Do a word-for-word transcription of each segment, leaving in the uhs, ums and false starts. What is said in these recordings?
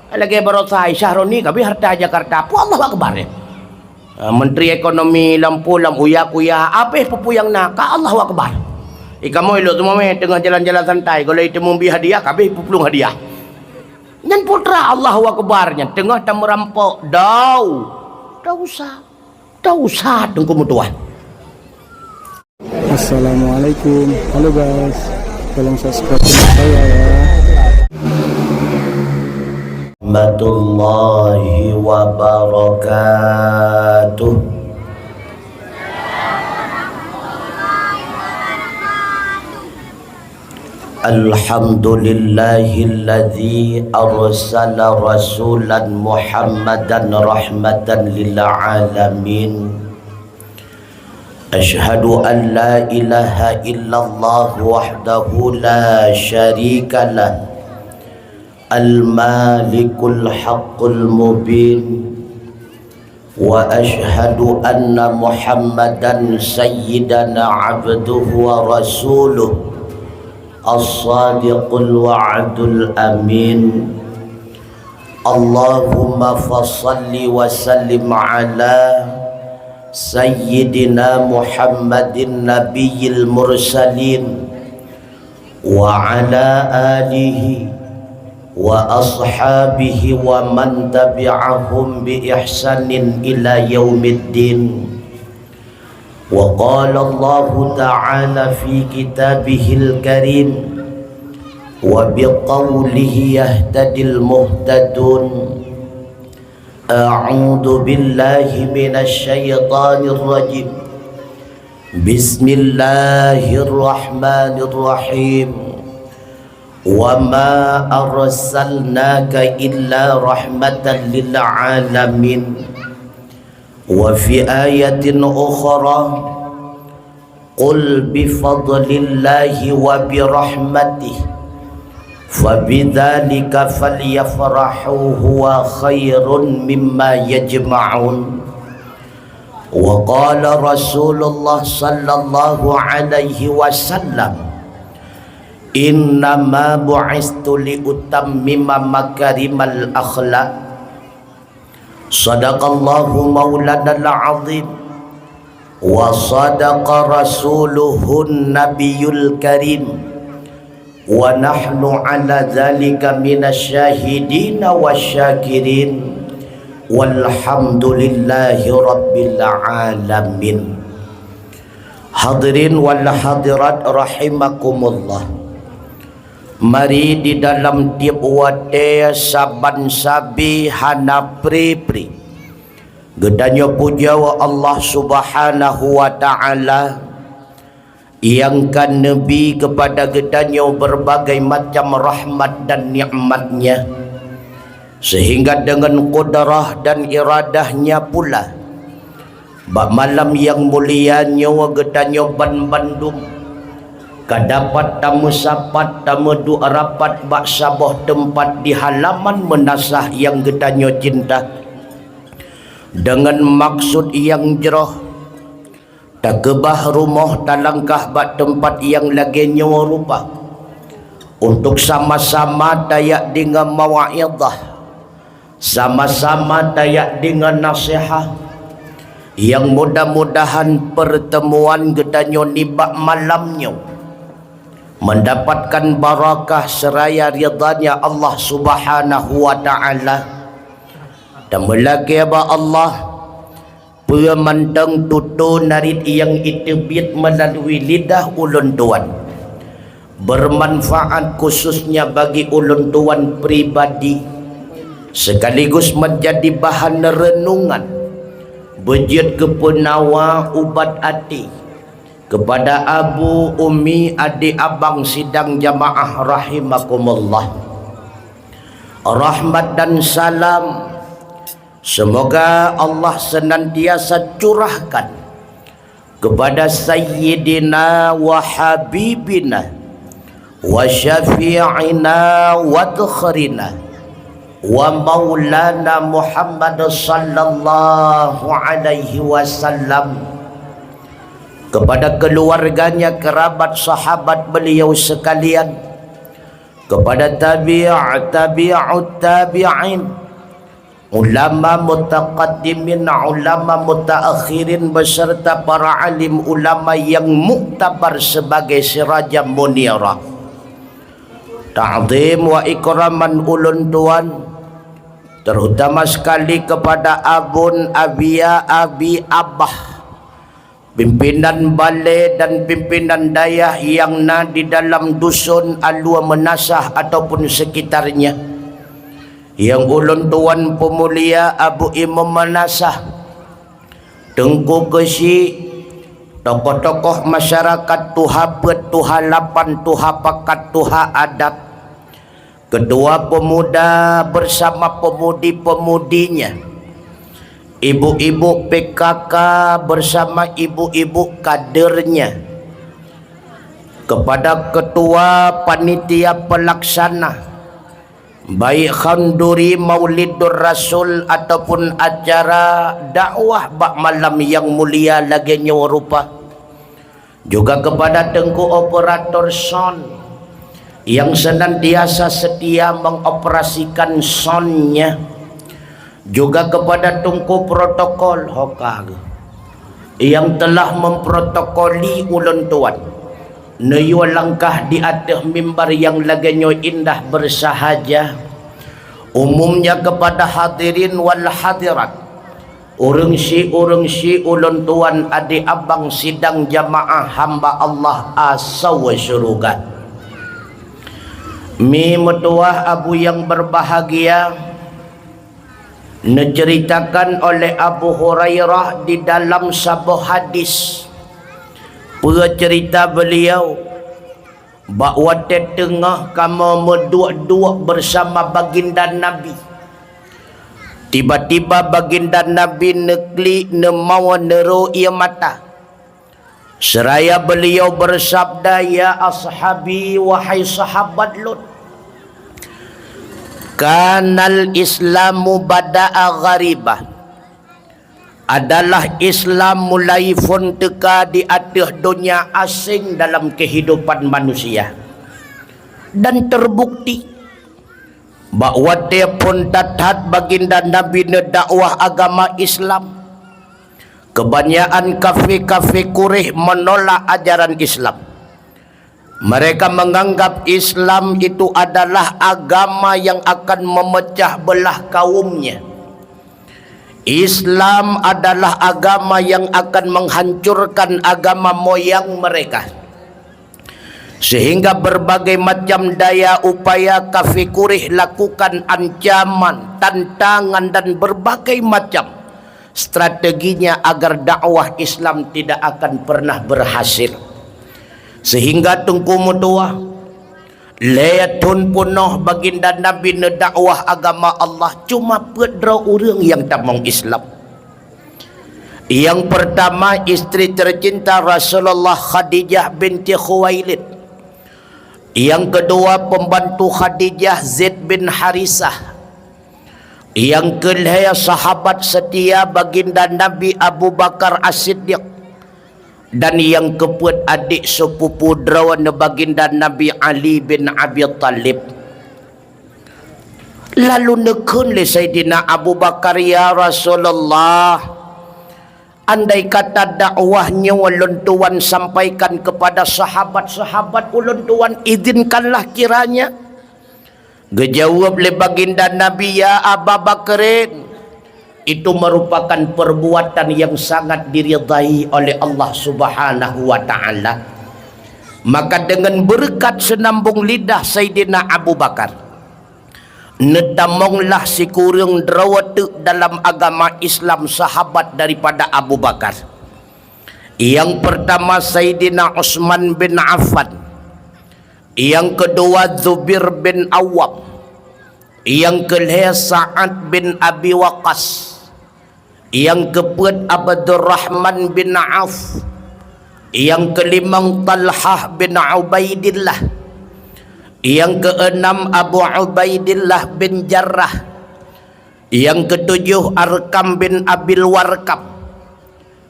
Lagèe baroesa Syahroni ka abéh harta Jakarta. Peue Allahu Akbar nyan? Ah, Menteri Ekonomi lam peue, lam uya-kuya, abéh peue-peue nyang na, ka Allahu Akbar. I kamoe ilok teumamé teungoh jalan-jalan santai, gohlom iteumeung bi hadiah, ka abéh peue plueng hadiah. Nyan putra Allahu Akbar nyan, teungoh tameurampok, dau. Tau sa. Tau sa Teungku meutuah. Assalamualaikum. Halo guys, tolong subscribe channel saya ya. Warahmatullahi wabarakatuh. Alhamdulillahilladzi arsala rasulan Muhammadan rahmatan lil alamin. Asyhadu an la ilaha illallah wahdahu la syarikalah, al-malikul haqqul mubin. Wa asyhadu anna Muhammadan sayyidana abduhu wa rasuluh, as-sadiqul wa'dul amin. Allahumma fasalli wa sallim ala sayyidina Muhammadin nabiyil mursalin, wa ala alihi wa ashabihi wa man tabi'ahum bi ihsanin ila yaumiddin. Wa qala Allahu ta'ala fi kitabihil karim, wa biqaulihi yahtadil muhtadun. A'udzu billahi minasy syaithanir rajim. Bismillahirrahmanirrahim. Wa ma arsalnaka illa rahmatan lil alamin. Wa fi ayatin ukhra, qul bi fadlillahi wa bi rahmatihi, fa bidzalika falyafrahu huwa khairun mimma yajma'un. Wa qala Rasulullah sallallahu alaihi wasallam, "Innama bu'istu li utammima makarimal akhlak." Sadaqallahu maulanal azim, wa sadaqa rasuluhun nabiyul karim, wa nahnu ala dzalika minasy syahidina wasyakirin, walhamdulillahi rabbil alamin. Hadirin wal hadirat rahimakumullah. Mari di dalam tieb watée saban sabe hana pri-pri geutanyoe pujoe Allah Subhanahu wa Ta'ala, nyang ka neubi keupada geutanyoe beurbagai macam rahmat dan nikmat-Nya. Seuhingga deungon kudrah dan iradah-Nya pula, bak malam nyang mulia nyoe geutanyoe banmandum ka dapat tameusapat tameuduek rapat bak saboh teumpat di halaman meunasah nyang geutanyoe cinta, deungon maksud nyang jroh, takeubah rumoh talangkah bak teumpat nyang lagée nyoe rupa, untuk sama-sama tajak deungoe mawaidhah, sama-sama tajak deungoe naseuhat, nyang mudah-mudahan peurteumuan geutanyoe nibak malam nyoe meundapatkan barakah seuraya ridha-Nya Allah Subhanahu wa Ta'ala. Tameulakée bak Allah, peue mantong tutoe narit nyang iteubiet meulalui lidah ulôn tuan, beurmanfaat khususnya bagi ulôn tuan pribadi, sekaligus meujadi bahan reunungan, beujeuet geupeunawa ubat até keupada abu, umi, adék, abang sidang jamaah rahimakumullah. Rahmat dan salam seumoga Allah seunantiasa curahkan keupada Sayyidina wa Habibina wa Syafi'ina wa Dhukhrina wa Maulana Muhammad sallallahu alaihi wasallam, keupada keuluwarganya, keurabat, sahabat beuliau seukalian, Kepada tabi', tabi'ut tabi'in, ulama mutaqaddimin, ulama mutaakhirin, beserta para alim ulama yang muktabar sebagai sirajan munirah. Ta'zim wa ikraman ulôn tuan, terutama sekali kepada abun, abia, abi, abah, pimpinan balé dan pimpinan dayah yang na di dalam dusun Alue Meunasah ataupun sekitarnya, yang ulôn tuan peumulia Abu Imum Meunasah, Teungku Keuchik, tokoh-tokoh masyarakat, tuha peuet, tuha lapan, tuha pakat, tuha adat, ketua pemuda bersama pemudi-pemudinya, ibu-ibu P K K bersama ibu-ibu kadernya, kepada ketua panitia pelaksana, baik khanduri Maulidur Rasul ataupun acara dakwah bak malam yang mulia lagée nyoe rupa, juga kepada teungku operator sound yang senantiasa setia mengoperasikan soundnya, juga kepada teungku protokol hoka yang telah memprotokoli ulôn tuan neuyue langkah di ateueh mimbar yang lagée nyoe indah bersahaja, umumnya kepada hadirin wal hadirat, ureuëng si-ureuëng si ulôn tuan, adik abang sidang jamaah hamba Allah asoe syeuruga. Mi meutuwah abu yang berbahagia, neuceuritakan oleh Abu Hurairah di dalam saboh hadis, peue ceurita beuliau, bak watée teungoh kamoe meuduek-duek beusama Baginda Nabi, tiba-tiba Baginda Nabi neuklik, neumawe, neuro ié mata. Seraya beliau bersabda, "Ya ashabi, wahai sahabat lôn, kanal Islamu bada'a ghariba, adalah Islam mulai phon teuka di ateueh donya asing dalam kehidupan manusia, dan terbukti bak watée phon that-that Baginda Nabi neudakwah agama Islam, kebanyakan kafé-kafé Quraisy menolak ajaran Islam. Mereka menganggap Islam itu adalah agama yang akan memecah belah kaumnya. Islam adalah agama yang akan menghancurkan agama moyang mereka." Sehingga berbagai macam daya upaya kafé Quraisy lakukan, ancaman, tantangan, dan berbagai macam strateginya agar dakwah Islam tidak akan pernah berhasil. Sehingga Teungku meutuwah, lhée thon peunoh Baginda Nabi neudakwah agama Allah, cuma peuet droe ureuëng nyang tamong Islam. Yang pertama, istri tercinta Rasulullah, Khadijah binti Khuwailid. Yang kedua, pembantu Khadijah, Zaid bin Harisah. Yang kelhée, sahabat setia Baginda Nabi, Abu Bakar As-Siddiq. Dan yang keupeuet, adik seupupu droeneuh Baginda Nabi, Ali bin Abi Thalib. Lalu neukheun lé Saidina Abu Bakar, "Ya Rasulullah, andai kata dakwah nyoe lôn tuan sampaikan kepada sahabat-sahabat ulôn tuan, izinkanlah kiranya." Geujaweueb lé Baginda Nabi, "Ya Aba Bakrin, itu merupakan perbuatan yang sangat diridhai oleh Allah Subhanahu wa Ta'ala." Maka dengan berkat senambung lidah Saidina Abu Bakar, neutamonglah sikureueng droe teuk dalam agama Islam sahabat daripada Abu Bakar. Yang pertama, Saidina Utsman bin Affan. Yang kedua, Zubair bin Awam. Yang kelhée, Sa'ad bin Abi Waqqas. Yang keupeuet, Abdurrahman bin Auf. Yang kelimong, Talhah bin Ubaidillah. Yang keenam, Abu Ubaidillah bin Jarrah. Yang ketujoh, Arkam bin Abil Warkam.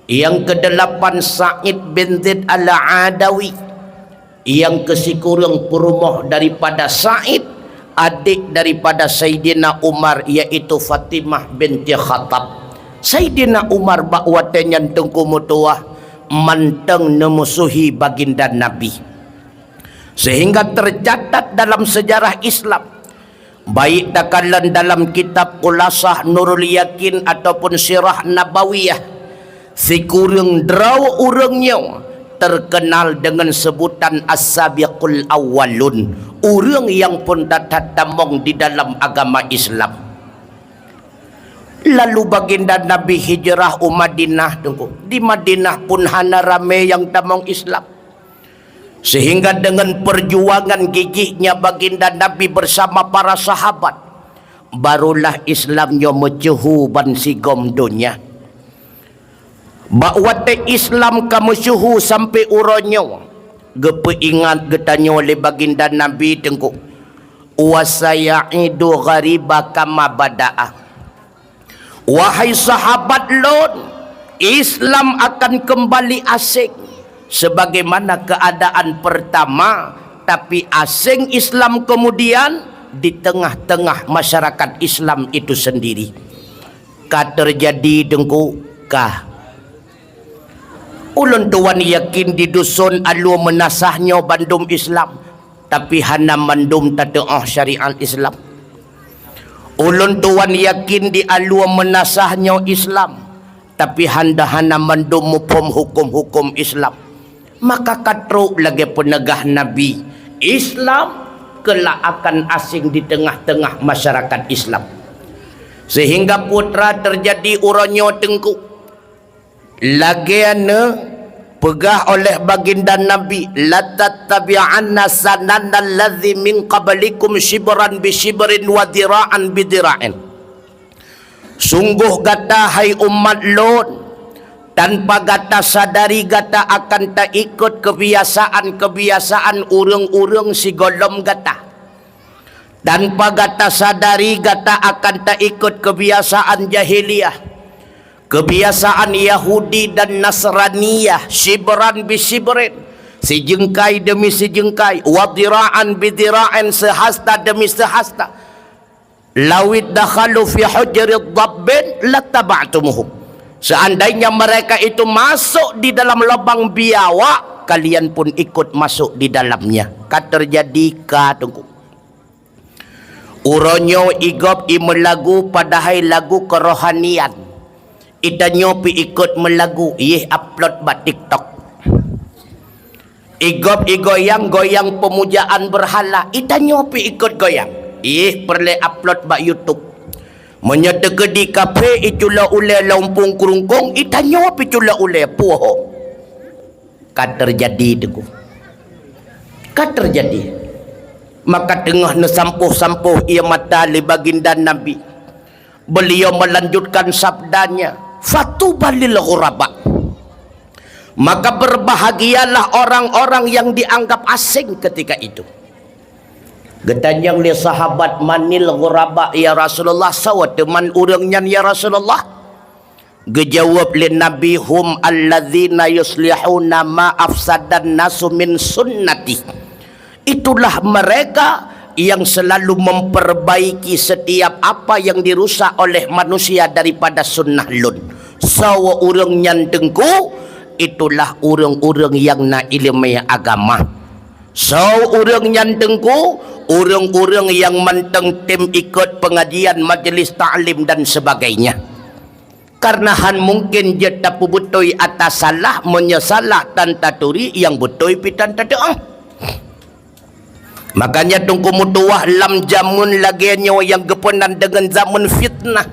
Yang kedelapan, Sa'id bin Zaid Al-Adawi. Nyang keusikureueng peurumoh daripada Sa'id, adék daripada Saidina Umar, yaitu Fatimah binti Khattab. Saidina Umar bak watée nyan Teungku meutuwah mantong neumusuhi baginda Nabi. Sehingga tercatat dalam sejarah Islam, baik takalon dalam kitab Khulasah Nurul Yakin ataupun Sirah Nabawiyah, sikureueng droe ureuëng nyoe terkenal dengan sebutan As-Sabiqul Awwalun, ureuëng nyang phon that-that tamong di dalam agama Islam. Lalu baginda Nabi hijrah u Madinah, Teungku. Di Madinah pun hana ramé nyang tamong Islam. Sehingga dengan perjuangan gigihnya baginda Nabi bersama para sahabat, barulah Islam nyoe meusyeuhu bansigom donya. Bak watée Islam ka meusyeuhu sampoe uroe nyoe, geupeuingat geutanyoe lé baginda Nabi, Teungku, "Wa saya'idu ghariba kama bada'a." Wahai sahabat lôn, Islam akan kembali asing sebagaimana keadaan pertama, tapi asing Islam kemudian di tengah-tengah masyarakat Islam itu sendiri. Ka terjadi, Teungku, ka. Ulôn tuan yakin di dusun Alue Meunasah nyoe bandum Islam, tapi hana mandum tateuoh syariat Islam. Ulôn tuan yakin di Alue Meunasah nyoe Islam, tapi hana, hana mandum muphom huköm-huköm Islam. Maka ka trok lagée peuneugah Nabi, Islam kelak akan asing di tengah-tengah masyarakat Islam. Sehingga putra terjadi uroe nyoe, Teungku. Lagée na peugah oleh baginda Nabi, "Latattabi'anna sananal ladzi min qablikum shibran bi shibrin wa dhira'an bi dhira'in." Sunggoh gata, hai umat lôn, tanpa gata sadari gata akan taikot kebiasaan-kebiasaan ureuëng-ureuëng sigohlom gata. Tanpa gata sadari gata akan taikot kebiasaan jahiliyah, kebiasaan Yahudi dan Nasraniyah, shibran bi shibrin, sijeungkai demi sijeungkai, wa dhira'an bi dhira'in, seuhasta demi seuhasta. "Lawid dakhalu fi hujri dhabbin lattaba'tumuhum." Seandainya mereka itu masuk di dalam lubang biawak, kalian pun ikut masuk di dalamnya. Ka terjadi ka, Teungku. Uroe nyoe i gob i meulagu padahai lagu kerohanian. I tanyoe pih ikot meulagu, yeh upload bak TikTok. I gob i goyang, goyang pemujaan berhala, i tanyoe pih ikot goyang. Yeh peureulée upload bak YouTube. Meunyoe teukeudi kaphé i culok ulée lam umpung keurungkong, i tanyoe pih culok ulée puoh. Ka terjadi, Teungku. Ka terjadi. Maka teungoh neusampôh-sampôh ie mata lé baginda Nabi, beliau melanjutkan sabdanya, "Fatuba lil ghuraba." Maka berbahagialah orang-orang yang dianggap asing ketika itu. Geutanyong lé sahabat, "Manil ghuraba ya Rasulullah? Soe teuma ureuëng nyan ya Rasulullah?" Geujaweueb lé Nabi, "Hum alladzina yuslihuna ma afsadan nasu min sunnati." Itulah mereka yang selalu memperbaiki setiap apa yang dirusak oleh manusia daripada sunnah lôn. Soe ureuëng nyan, Teungku? Itulah ureuëng-ureuëng nyang na iéleumé agama. Soe ureuëng nyan, Teungku? Ureuëng-ureuëng nyang mantong tem ikot pengajian, majlis taklim dan sebagainya. Karena han mungken jeuet tapeubeutôi ata salah, meunyoe salah tan taturi, nyang beutôi pih tan tateuoh. Makanya Teungku meutuwah, lam jameun lagée nyoe nyang geupeunan deungon jameun fitnah.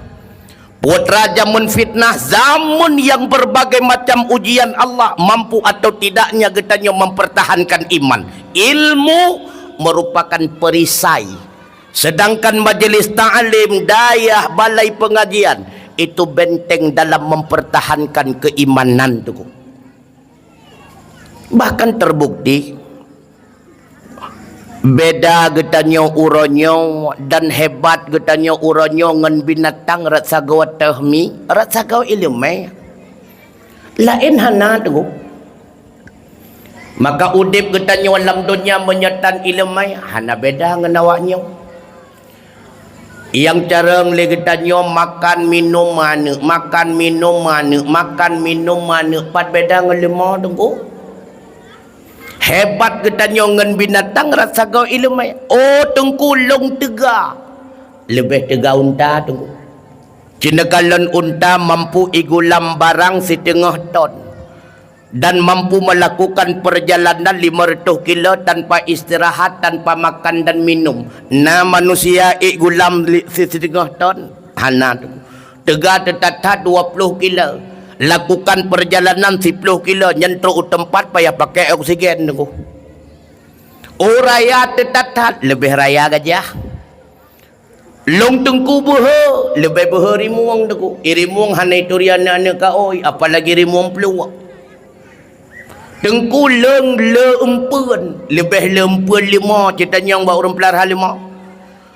Putra jameun fitnah, jameun nyang berbagai macam ujian Allah, mampu atau tidaknya geutanyoe mempertahankan iman. Ilmu merupakan perisai. Sedangkan majelis taklim, dayah, balai pengajian, itu benteng dalam mempertahankan keimanan, Teungku. Bahkan terbukti, beda geutanyoe uroe nyoe dan hebat geutanyoe uroe nyoe ngon binatang rot sagoe teuh mi, rot sagoe iéleumé. Laén hana, Teungku. Maka udeb geutanyoe lam donya meunyoe tan ileumèe hana beda ngon awak nyoe. Nyang carông lé geutanyoe makan minum meuaneuk, makan minum meuaneuk, makan minum meuaneuk, pat beda ngon leumo, Teungku? Hebat geutanyoe ngon binatang rasa goe ileumèe. Oh, Teungku, lôn teuga. Leubeh teuga unta, Teungku. Ci neukalon unta mampu igulam barang siteungoh ton dan mampu melakukan perjalanan lima ratus kilo tanpa istirahat, tanpa makan dan minum. Na manusia igulam li-, si-, siteungoh ton? Hana, Teungku. Teuga teutat-that dua ploh kilo. Lakukan perjalanan siploh kilo, nyan trok u teumpat payah pakai oksigen, Teungku. Oh, raya teutat-that, leubeh raya gajah. Lôn Teungku beuhe, leubeh beuhe rimueng, Teungku. I rimueng hana ituri aneuk-aneuk kaôi, apalagi rimueng pluek. Teungku, lôn le eumpeuen, leubeh le eumpeuen leumo, ci tanyong bak ureueng peulara leumo.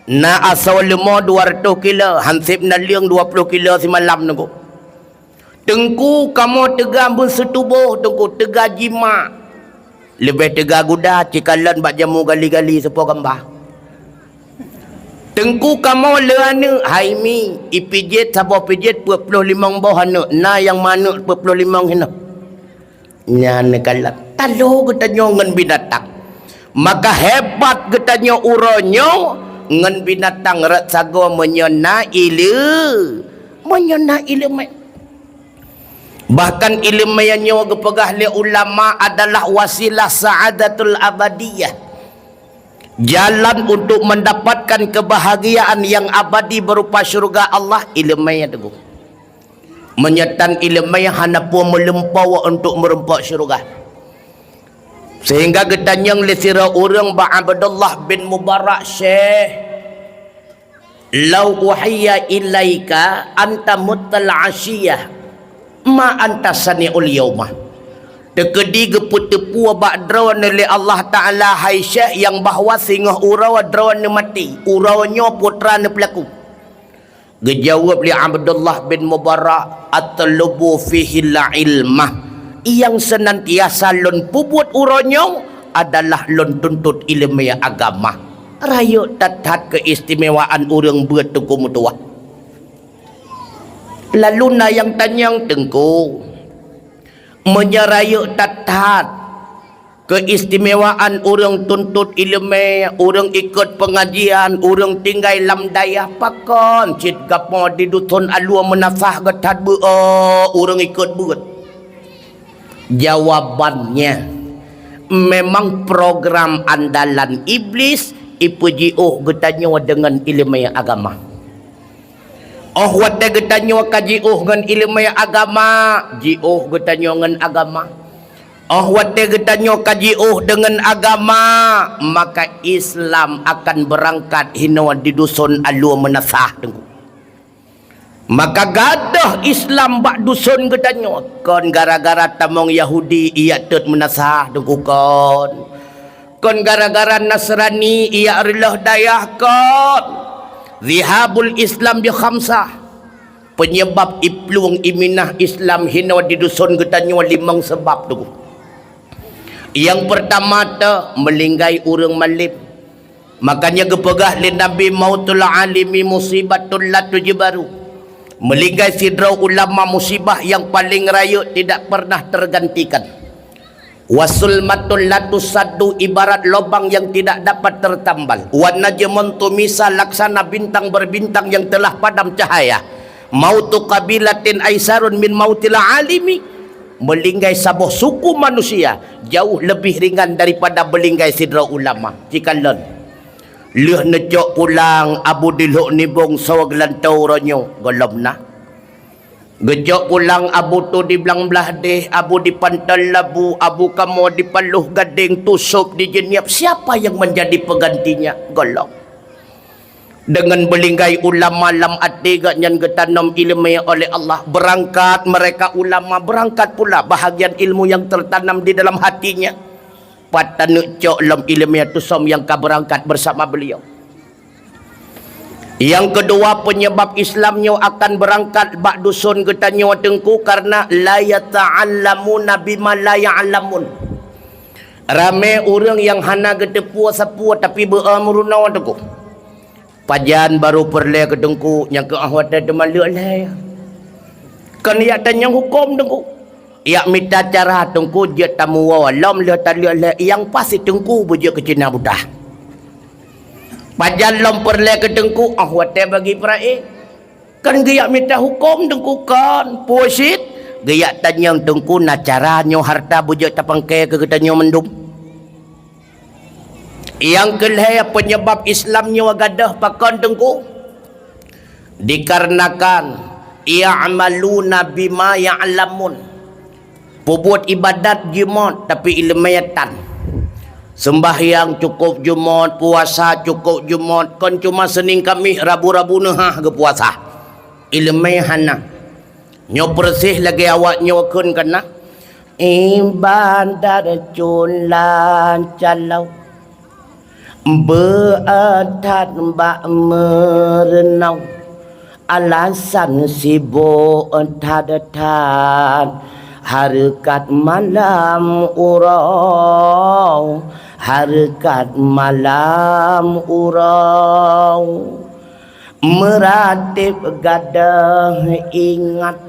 Na asoe leumo dua ratus kilo, hanseb na leueng dua ploh kilo simalam, Teungku. Teungku, kamoe teuga meuseutuboh, Teungku, teuga jimak. Leubeh teuga guda, ci kalon bak jamu gali-gali, saboh gamba. Teungku, kamoe le aneuk, hai mi, ipijet saboh pijet peuet ploh limong boh aneuk, na nyang meuaneuk peuet ploh limong hinoe. Nyan kalon talo geutanyoe ngon binatang. Maka hebat geutanyoe uroe nyoe ngon binatang rot sagoe meunyoe na ile-, meunyoe na ileumèe. Bahkan ileumèe nyoe geupeugah lé ulama adalah wasilah sa'adatul abadiyah. Jalan untuk mendapatkan kebahagiaan yang abadi berupa syurga Allah, ileumèe, Teungku. Meunyoe tan ileumèe hana peue meulumpoe untuk meurumpok syurga. Sehingga geutanyong lé sidroe ureueng bak Abdullah bin Mubarak, "Syekh, lau uhiya ilaika anta muttal asyiyah, ma anta sani'ul yaumah?" Teukeudi geupeuteupeue bak droeneuh lé Allah Ta'ala, hai Syekh, nyang bahwa singoh uroe droeneuh maté, uroe nyoe peue teuma neupeulaku. Geujaweueb lé Abdullah bin Mubarak, "Atlubu fihil ilmah." Nyang seunantiasa lôn peubuet uroe nyoe adalah lôn tuntot ileumèe agama. Rayeuk that-that keistimewaan ureueng beuet, Teungku, meutuwah. Lalu na nyang tanyong, Teungku, meunyoe rayeuk that-that keistimewaan ureueng tuntot ileumèe, ureueng ikot peungajian, ureueng tinggai lam dayah, pakon cit kamoe di duson Alue Meunasah geuh that beuet, oh, ureueng ikot beuet? Jawabannya, memang program andalan Iblis ipeujiôh geutanyoe deungon ileumèe agama. Oh watèe geutanyoe ka jiôh ngon ileumèe agama, jiôh geutanyoe ngon agama. Oh watèe geutanyoe ka jiôh deungon agama, maka Islam akan beurangkat hinoe di duson Alue Meunasah, Teungku. Maka gadôh Islam bak duson geutanyoe, kon gara-gara tamong Yahudi ijak tot Meunasah, Teungku, kon. Kon gara-gara Nasrani ijak reuloh dayah, kon. Zihabul Islam bi khamsah. Peunyeubab iplueng iminah Islam hinoe di duson geutanyoe limong sabab, Teungku. Nyang peurtama teuh, meulinggai ureueng malém. Makanya geupeugah lé Nabi, "Mautul alimi musibatun la tujbaru." Meulinggai sidroe ulama musibah nyang paleng rayeuk tidak pernah tergantikan. "Wasulmatun la tusaddu," ibarat lubang yang tidak dapat tertambal. "Wa najmun tumisa," laksana bintang berbintang yang telah padam cahaya. "Mautu qabilatin aisarun min mautil alimi." Meulinggai saboh suku manusia jauh leubeh ringan daripada meulinggai sidroe ulama. Ci kalon. Lheueh neucok pulang Abu di Lhok Nibong soe geulantoe uroe nyoe, gohlom na. Geucok pulang Abu Tu di Blang Blahdeh, Abu di Panton Labu, Abu kamoe di Paloh Gadeng, Tu Sop di Jeunieb. Siapa yang menjadi penggantinya? Gohlom. Deungon beulinggai ulama lam até geuh nyan geutanom ileumèe oleh Allah, beurangkat mereka ulama, beurangkat pula bahagian ilmu yang tertanam di dalam hatinya. Pat taneuk cok lom ileumèe Tu Sop nyang ka beurangkat bersama beliau. Nyang keudua, peunyeubab Islam nyoe akan beurangkat bak duson geutanyoe, Teungku, karena la yata'allamuna bima la ya'lamun. Ramé ureuëng nyang hana geuteupeue sapeue tapi beu-o meurunoe Teungku. Pajan barô peureulée keu Teungku nyang keu 'oh watée teuma lheueh lhée. Kon yak tanyong huköm Teungku. Yak mita cara Teungku jeuet tamuwoe lom lheueh talheueh lhée nyang pasti Teungku beujeuet keu Cina buta. Pajan lom peureulée keu Teungku 'oh watée bagi peuraé. Kan geuyak mita huköm Teungku kon, peue cit? Geuyak tanyong Teungku na cara nyoe harta beujeuet tapangke keu geutanyoe mandum. Nyang keu lhée peunyeubab Islam nyoe gadôh pakon Teungku? Dikarenakan ya'maluna bima ya'lamun. Peubuet ibadat jimot tapi ileumé tan. Seumbahyang cukôp jimot, puasa cukôp jimot, kon cuma Seunin Kamih, Rabu-Rabu neuhah geupuasa. Ileumé hana. Nyoe peureuseh lagée awak nyoe kheun kana, ibadat cula calo. Beu that bak meureunong, alasan sibok that-that. Hareukat malam uroe, hareukat malam uroe. Meuratéb gadôh ingat,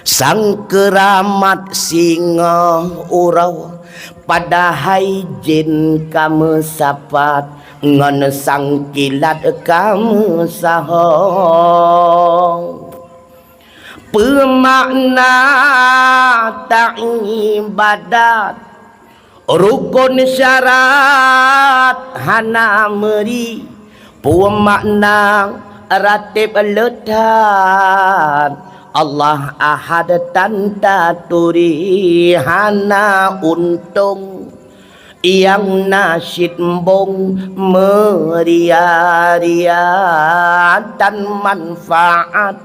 sang keuramat singoh uroe, padahai jén ka meusapat ngon sang kilat ka meusaho. Peumakna taibadat, rukon syarat hana meuri, peue makna ratéb le that, Allah Ahad tan taturi hana untông, nyang na cit embong meuria-ria tan manfaat.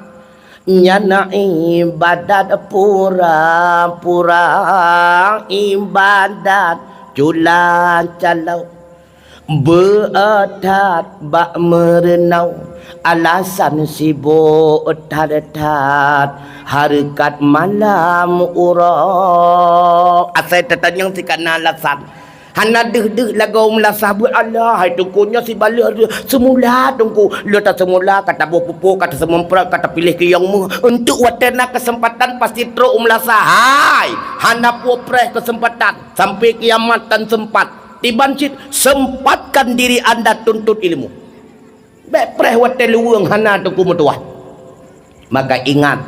Nyan ibadat pura-pura, ibadat cula calo. Beu that bak meureunau, alasan sibok that-that, hareukat malam uroe. Asai tatanyong si kana alasan. Hana deuh-deuh lagoe meulasah buet Allah, hai Teungku, nyoe sibaleuh seumula Teungku. Le taseumula, ka taboh pupuk, ka taseumeuprot, ka tapiléh keu nyang meuh. Untuk watée na keuseumpatan pasti trok meulasah. Hai, hana puoh preh keuseumpatan. Sampai kiamat tan seumpat. Tiban cit, sempatkan diri anda tuntut ilmu. Bék preh watée luweung hana Teungku meutuwah. Maka ingat,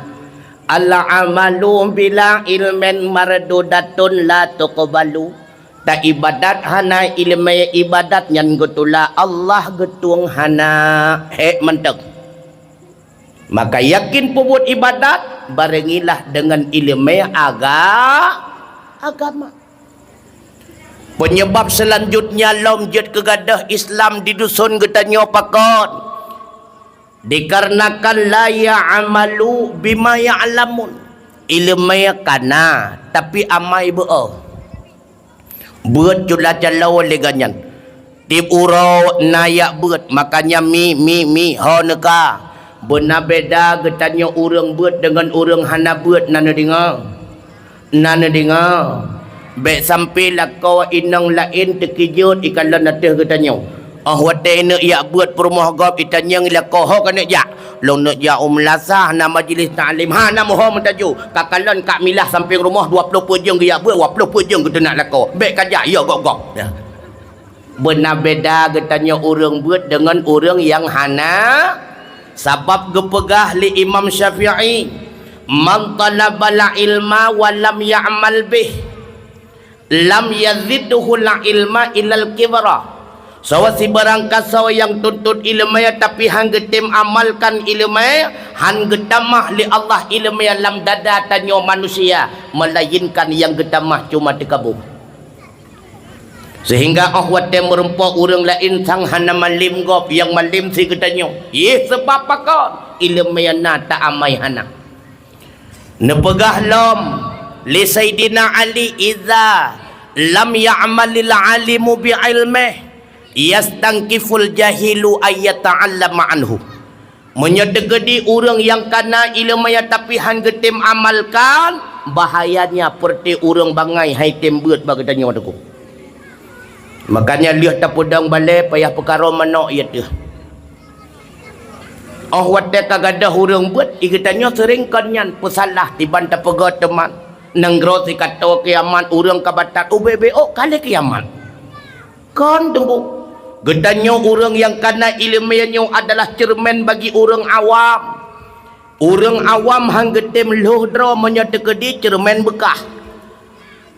al-amalu bila ilmin mardudatun la tuqbalu. Ta ibadat hana ileumé ibadat nyan geutula Allah geutueng hana hék mantong. Maka yakin peubuet ibadat, barengilah deungon ileumé aga-, agama. Peunyeubab seulanjutnya lom jeuet keu gadôh Islam di duson geutanyoe pakon? Dikarenakan la ya'malu bima ya'lamun. Ileumé kana, tapi amai beu-o. Beuet cula calo lé ganyan. Tieb uroe na yak beuet, makanya mi, mi, mi, ho neuka. Beuna beda geutanyoe ureuëng beuet deungon ureuëng hana beuet na neudeungoe. Na neudeungoe, bék sampai lakoe inong laén teukeujot ikalon ateueh geutanyoe. Óh watée ineuk yak beuet peurumoh gob itanyong lakoe ho ka neuk jak. Lôn neuk jak u meulasah na majlis taklim. Ha na meuho meutaju. Ka kalon ka milah sampéng rumoh dua ploh peujeueng geuyak beuet, dua ploh peujeueng geuteunak lakoe. Bék ka jak yo gob-gob. Ya. Beuna beda geutanyoe ureuëng beuet deungon ureuëng nyang hana, sabab geupeugah lé Imam Syafi'i, "Man talabal ilma wa lam ya'mal bih, lam yazidhul ilma ilal kibra." Soe sibarang kasoe nyang tuntut ileumé tapi han geutem amalkan ileumé, han geutamah lé Allah ileumé lam dada tanyoe manusia, meulainkan nyang geutamah cuma teukabô. Seuhingga óh watée meurumpok ureuëng laén sang hana malem gob nyang malem si geutanyoe. Yeh seubab pakon? Ileumé na ta amai hana. Neupeugah lom lé Saidina Ali, "Idza lam ya'malil alimu bi ilmih, yastangkiful jahilu ayyata'allama anhu." Meunyoe teukeudi ureuëng nyang kana ileumé tapi han geutem amalkan, bahayanya peureuté ureuëng bangai hai tem beuet bak geutanyoe Teungku. Makanya lheueh tapeudong balée payah peukaroe manok ié teuh. Óh watée ka gadôh ureuëng beuet, i geutanyoe seuring kon nyan peusalah tiban tapeugah teuman. Nanggroe sikatoe kiamat, ureuëng ka batat ubé-bé ôk ka lé kiamat. Kon teungku. Geutanyoe ureuëng nyang kana iéleumé nyoe adalah ceureumen bagi ureuëng awam. Ureuëng awam han geutem lhôh droe meunyoe teukeudi ceureumen beukah.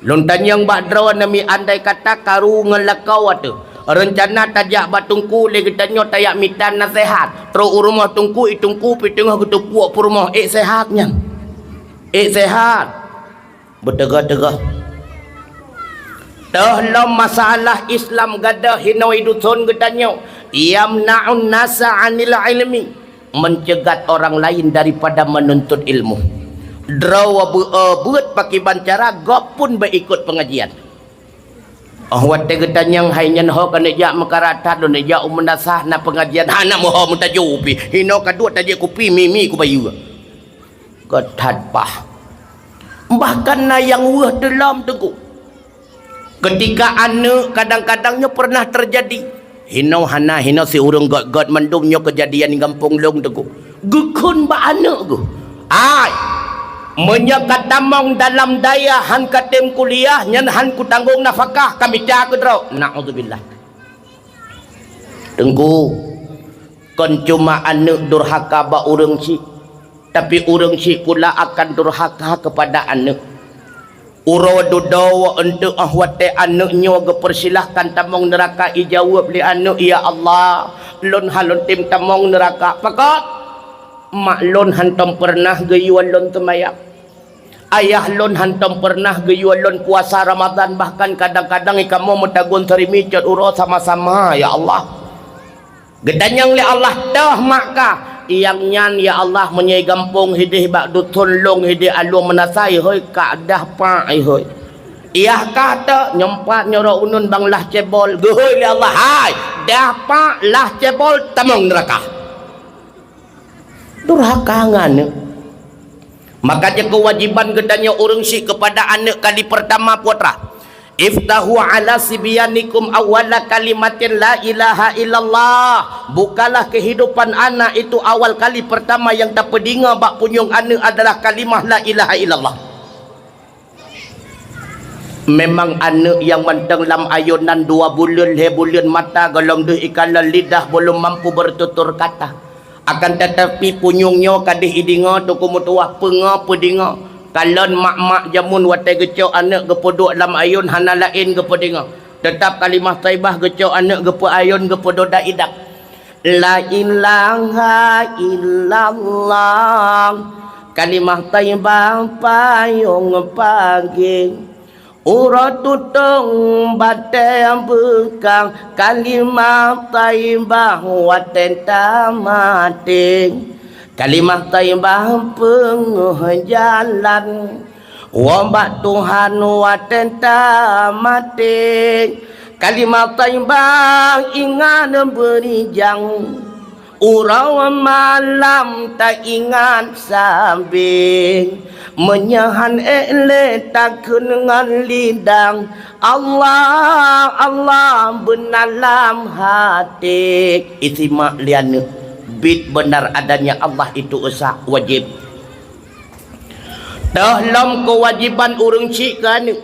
Lôn tanyong bak droe neumi andai kata karu ngon lakoe ateueh. Reuncana tajak bak teungku lé geutanyoe tajak mita naseuhat. Trok u rumoh teungku, i teungku pih teungoh geuteupuek peurumoh, ék seuhat nyan. Ék seuhat. Beuteugoh-teugoh. Toh lom masalah Islam gadôh hinoe i duson geutanyoe, yamna'un nasa 'anil ilmi, mencegah orang lain daripada menuntut ilmu. Droe beu-, beuet pakiban cara gob pun beu ikot pengajian. Óh watée geutanyong hai nyan ho keuneuk jak meukarat that lôn jak u meunasah na pengajian hana meuho meutajoe pih. Hinoe ka duek tajak kupi mimi kubayeue. Geutat paih. Bahkan na nyang weueh teulom teungku. Keutika aneuëk kadang-kadang nyoe pernah teujadi. Hinoe hana, hinoe si ureuëng gét-gét mandum nyoe keujadian di gampông lôn teungku. Geukheun bak aneuëk geuh. Ai, meunyoe ka tamong dalam dayah han katem kuliah nyan han kutanggong nafakah ka mita keu droe. Naudzubillah. Teungku, kon cuma aneuëk durhaka bak ureuëng syiek, tapi ureuëng syiek pula akan durhaka keupada aneuëk. Uroe dudoe eunteuk óh watée aneuëk nyoe geupeusilahkan tamong neuraka, ijaweueb lé aneuëk, "Ya Allah, lôn hana lôn tem tamong neuraka." Pakon? Mak lôn hantom peureunah geuyue lôn seumayang. Ayah lôn hantom peureunah geuyue lôn puasa Ramadan, bahkan kadang-kadang i kamoe meutagun seurimicot uroe sama-sama, ya Allah. Geutanyong lé Allah, "Toh mak kah?" Nyang nyan, "Ya Allah, meunyoe gampông hideh bak duson lôn hideh alue meunasai hôi, kak dah pak hôi." "Yah kah toh?" "Nyoe pat nyoe roh unun bang lah cebol." Geuhôi lé Allah, "Hai, dah pak lah cebol tamong neuraka." Durhaka ngon aneuëk. Maka jeuet keuwajiban geutanyoe ureuëng syiek keupada aneuëk kali peurtama putra. "Iftahu ala sibyanikum awwala kalimatin la ilaha illallah." Bukalah kehidupan anak itu awal kali pertama yang tapeudeungoe bak punyueng aneuëk adalah kalimah la ilaha illallah. Memang aneuëk nyang mantong lam ayunan dua buleuen, lhée buleuen mata gohlom deuh ikalon lidah belum mampu bertutur kata. Akan tetapi punyueng nyoe kadeh ideungoe teungku meutuwah peungoh peudeungoe. Kalon mak-mak jameun watée geucok aneuëk geupeuduek lam ayun hana laén geupeudeungoe. Teutap kalimah thaibah geucok aneuëk geupeu ayun geupeudoda idap. La ilaha illallah. Kalimah thaibah payong pagée. Uroe tutong batée beukang, kalimah thaibah watée tamaté. Kalimah thaibah peungoh jalan, woe bak Tuhan watée tamaté. Kalimah thaibah ingat beurijang. Uroe malam taingat sabe, meunyoe han ék lé takheun ngon lidah, Allah, Allah beuna lam até. Isimak lé aneuëk, bit beunar adanya Allah itu esa wajéb. Toh lom keuwajiban ureuëng syiek keu aneuëk.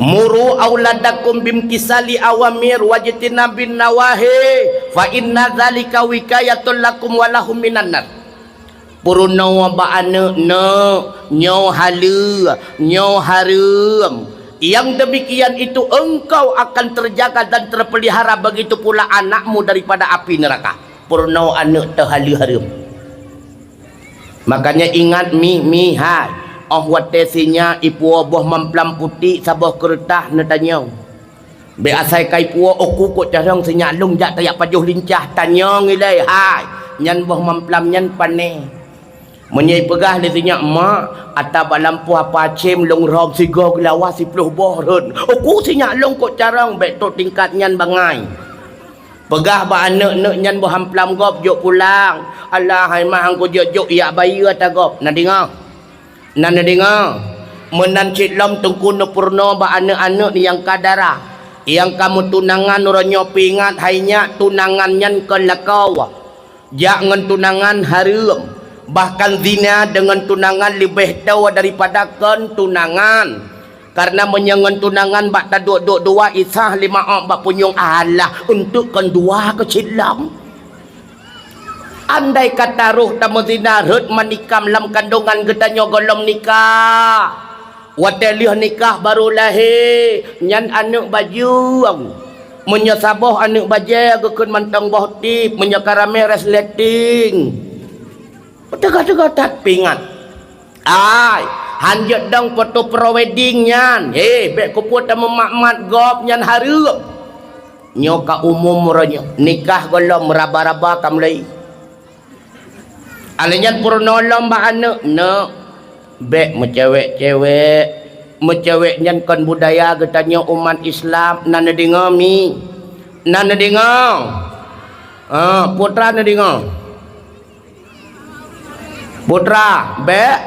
Muru auladakum bimtisali awamir wajtinabin nawahi, fa inna dzalika wiqayatul lakum wa lahum minan nar. Peurunoe bak aneuëk, "Neuk, nyoe haleue, nyoe hareuem." Yang demikian itu engkau akan terjaga dan terpelihara, begitu pula anakmu daripada api neraka. Peurunoe aneuëk teuh haleue hareuem. Makanya ingat mi, mi hai, óh watée sinyak ipuwoe boh mamplam putik saboh keureutah neutanyong. Bék asai ka ipuwoe, "Oku kok carông sinyak lông jak tajak pajoh lincah," tanyong ilée hai, nyan boh mamplam nyan pané. Meunyoe ipeugah lé sinyak, "Mak, ata bak lampôh apa acém lông rhom sigoe geulawa siploh boh rhot." "Oku sinyak lông kok carông," bék trok tingkat nyan bangai. Peugah bak aneuëk-neuëk nyan boh mamplam gob jok pulang. "Alah hai mah, han kujok-jok jak bayeue ata gob." Na deungoe? Na neudeungoe? Meunan cit lom Teungku neupeurunoe bak aneuëk-aneuëk nyang ka dara, nyang ka meutunangan uroe nyoe peuingat hai nyak tunangan nyan kon lakoe. Jak ngon tunangan hareuem, bahkan zina deungon tunangan leubeh toe daripada kon tunangan. Kareuna meunyoe ngon tunangan bak taduek-duek dua isah lima ôk bak punyueng, alah, eunteuk kon dua keucit lom. Andai kata roh tameuzina rhot manikam lam kandongan geutanyoe gohlom nikah, watée lheueh nikah barô lahé, nyan aneuëk bajueng. Meunyoe saboh aneuëk bajée geukheun mantong boh tieb, meunyoe ka ramé resleting. Teuga-teuga that peuingat. Ai, hanjeuet dong foto pre-wedding nyan. Hé, bék kupeue tameumat-mat gob nyan hareuem. Nyoe ka umum uroe nyoe, nikah gohlom raba-raba ka mulai. Alèh nyan peurunoe lom bak aneuëk, "Neuk, bék meucewek-cewek. Meucewek nyan kon budaya geutanyoe umat Islam." Na neudeungoe, Mi? Na neudeungoe? Ah, putra neudeungoe? Putra, bék.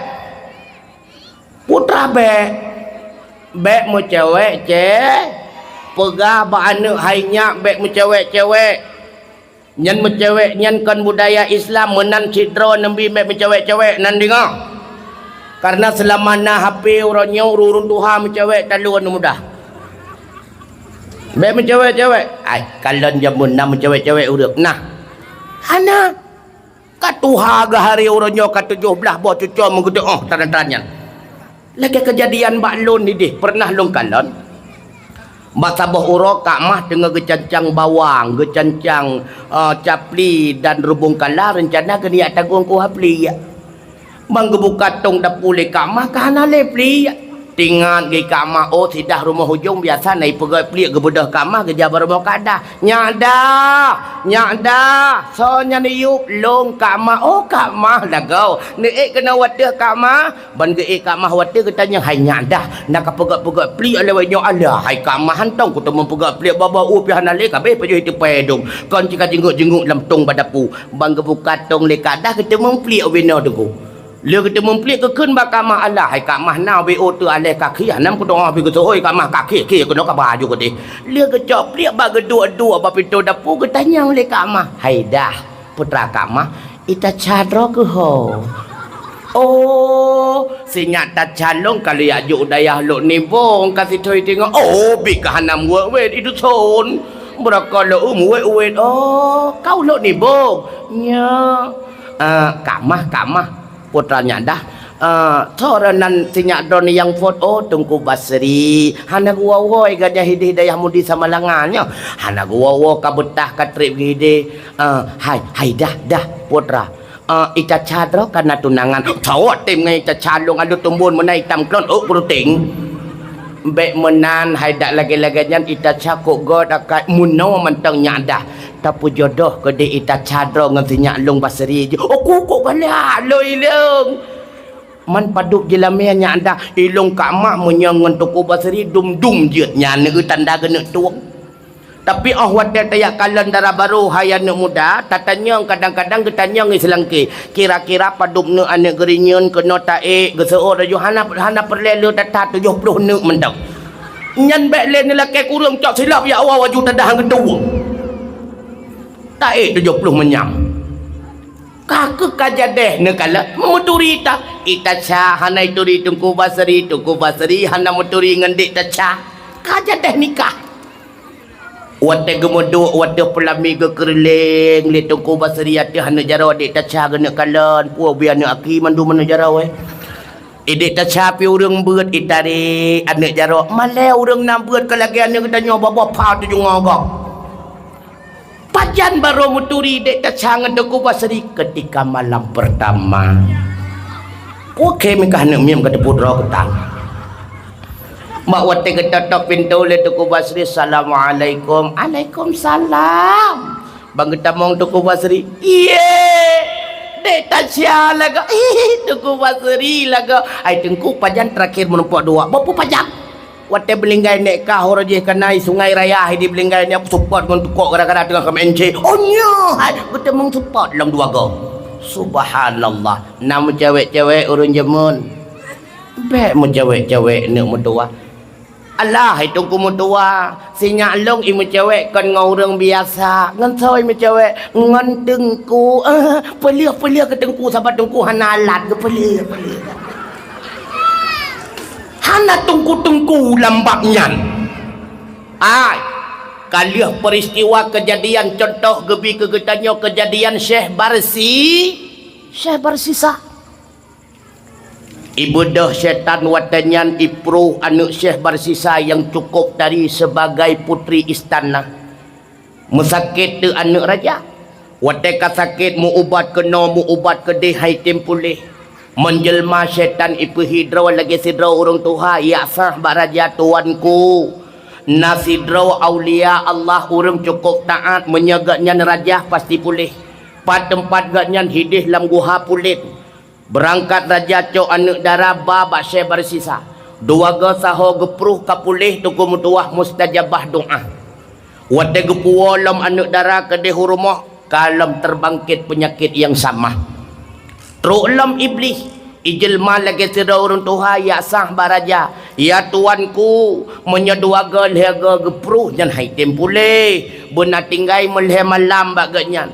Putra bék. Bék meucewek-ce-, peugah bak aneuëk hai nyak bék meucewek-cewek. Nyan meucewek nyan kon budaya Islam, meunan cit droe neubi bék meucewek-cewek, na neudeungoe. Kareuna seulama na H P uroe nyoe ureuëng-ureuëng tuha meucewek talu aneuëk muda. Bék meucewek-cewek. Ai, kalon jameun na meucewek-cewek ureuëng. Nah. Hana. Ka tuha geuhari uroe nyoe ka tujoh blaih boh cucoe meugeudeuh teunan-teunan nyan. Lagée keujadian bak lôn nideh peureunah lôn kalon. Bak saboh uroe Kak Mah teungoh geucancang bawang, geucancang, eh, capli dan rubung kala, reuncana geuniyak tanggong kuah pliek. Ban geubuka tong dapu lé Kak Mah ka hana lé pliek. Teuingat geuh Kak Mah, oh, sidah rumoh ujong biasa na ipeugét pliek geubeudôh Kak Mah geujak bak rumoh Kak Dah. "Nyak Dah, Nyak Dah, soe nyan iyup?" "Lôn Kak Mah." "Oh, Kak Mah lagoe. Neuék keunoe wateueh Kak Mah?" Ban geuék Kak Mah wateueh geutanyong, "Hai Nyak Dah, na ka peugét-peugét pliek lé awak nyoe?" "Alah, hai Kak Mah, hantong kuteumé peugét pliek, babah u pih hana lé, ka abéh pajoh iteupeue dong. Kon cit ka jingok-jingok lam tong bak dapu." Ban geubuka tong lé Kak Dah, geuteumeung pliek ubé noe teungku. Lheueh geuteumeung pliek geukheun bak Kak Mah, "Alah, hai Kak Mah, na ubé u teuh aléh kaki, hana meukutoh pih geusohôi Kak Mah, kaki kie keunoe ka baju keudeh." Lheueh geucok pliek bak geuduek-duek bak pintoe dapu, geutanyong lé Kak Mah, "Hai Dah, putra Kak Mah, ita ca droe keuh ho?" "Oh, sinyak taca lôn ka lheueh jak jok dayah Lhok Nibong ka sithoi teungoh." "Oh, bit ka hana meuwét-wét i duson. Beurako lôn meuwét-wét." "Oh, kau Lhok Nibong?" "Nyo." "Eh, Kak Mah, Kak Mah, putra Nyak Dah. Eh, soe nan sinyak droeneuh nyang phôn?" "Oh, Teungku Basri. Hana geuwoe-woe gajah hideh dayah Mudi Samalanga nyoe. Hana geuwoe-woe ka beutah ka trép geuhideh." "Eh, hai, hai Dah, Dah, putra. Eh, ita ca droe ka na tunangan." "Cawot tem ngon ita ca lôn alu tumbon meunan itam klon ôk keuruting." "Bék meunan, hai Dah, lagée-lagée nyan ita ca kok gét akai meunoe mantong Nyak Dah. Tapeujodoh keudeh ita ca droe ngon sinyak lôn Basri jih." "Oh, kok galak lôn ilong. Man padub jilamé Nyak Dah, ilong Kak Mah meunyoe ngon Teungku Basri dum-dum jeuet nyan neueu tanda geuneuk tueng." Tapi óh watée tajak kalon dara barô hai aneuëk muda, tatanyong kadang-kadang geutanyong i seulangké, "Kira-kira padub neuk aneuëk geurinyeun keunoe taék?" Geuseuôt laju, "Hana, hana peureulée lé that-that, tujoh ploh neuk mantong." "Nyan bék lé neulakée kureueng, cok silop jak woe waju tadah geutueng. Taék tujoh ploh manyam." Ka keuh ka jadeh neukalon, meuturi ta. Ita ca hana ituri Teungku Basri, Teungku Basri hana meuturi ngon dek ta ca. Ka jadeh nikah. Watée geumeuduek, watée peulami geukeureuléng lé Teungku Basri ateueh aneuëk jaroe dek ta ca geuneuk kalon, peue ubé aneuëk aki mandum aneuëk jaroe. Idek ta ca pih ureuëng beuet itarek aneuëk jaroe. Malée ureuëng na beuet ka lagée aneuëk geutanyoe babah pha tujoh ngogok. Pajan barô meuturi dek ta ca ngon Teungku Basri ketika malam pertama. Oke, meukaih neuk miem ka teupeu droe keutang. Bak watée geutôp-tôp pintoe lé Teungku Basri, "Assalamualaikum." "Alaikumsalam." Ban geutamong Teungku Basri, "Iye! Dek ta ca lagoe." "Ih, Teungku Basri lagoe." "Hai Teungku, pajan terakhir meurumpok dua?" "Boh peue pajan?" Watée beulinggai nèk kah uroe jih keunan Sungai Raya, hai di beulinggai nèk seupôt ngon tukok gara-gara teungoh ka M C. Oh nyoe hai, beuteumeung seupôt lom dua goe. Subhanallah, na meucewek-cewek ureuëng jameun. Bék meucewek-cewek neuk meutuwah. Alah, hai teungku meutuwah, sinyak lông i meucewek kon ngon ureuëng biasa. Ngon soe i meucewek? Ngon teungku. Eh, peuleueh-peuleueh keu teungku, saban teungku hana alat geupeuleueh-peuleueh. Hana teungku-teungku lam bab nyan. Ai, ka lheueh peristiwa kejadian, contoh geubi keu geutanyoe kejadian Syekh Barsi, Syekh Barsisa. Ibeudôh syaitan watée nyan ipruh aneuëk Syekh Barsisa nyang cukôp tari sibagai putri istana. Meusakét teuk aneuëk raja. Watée ka sakét, meu-ubat keunoe, meu-ubat keudeh, han item puléh. Meunjeulma syaitan ipeuhi droe lagée sidroe ureuëng tuha, jak sah bak raja, "Tuanku, na sidroe aulia Allah, ureuëng cukôp taát, meunyoe geuhnyan raja pasti puléh. Pat teumpat geuhnyan? Hideh lam guha pulet." Beurangkat raja cok aneuëk dara ba bak Syekh Barsisa. Dua goe saho geupruh ka puléh, teungku meutuwah, mustajabah doá. Watée geupuwoe lom aneuëk dara keudeh u rumoh, ka lom teurbangkét peunyakét nyang sama. Trok lom Iblih, ijeulma lagée sidroe ureuëng tuha, jak sah bak raja, "Ya tuanku, meunyoe dua goe lhée goe geupruh nyan han item puléh, beuna tinggai meulhée malam bak geuhnyan."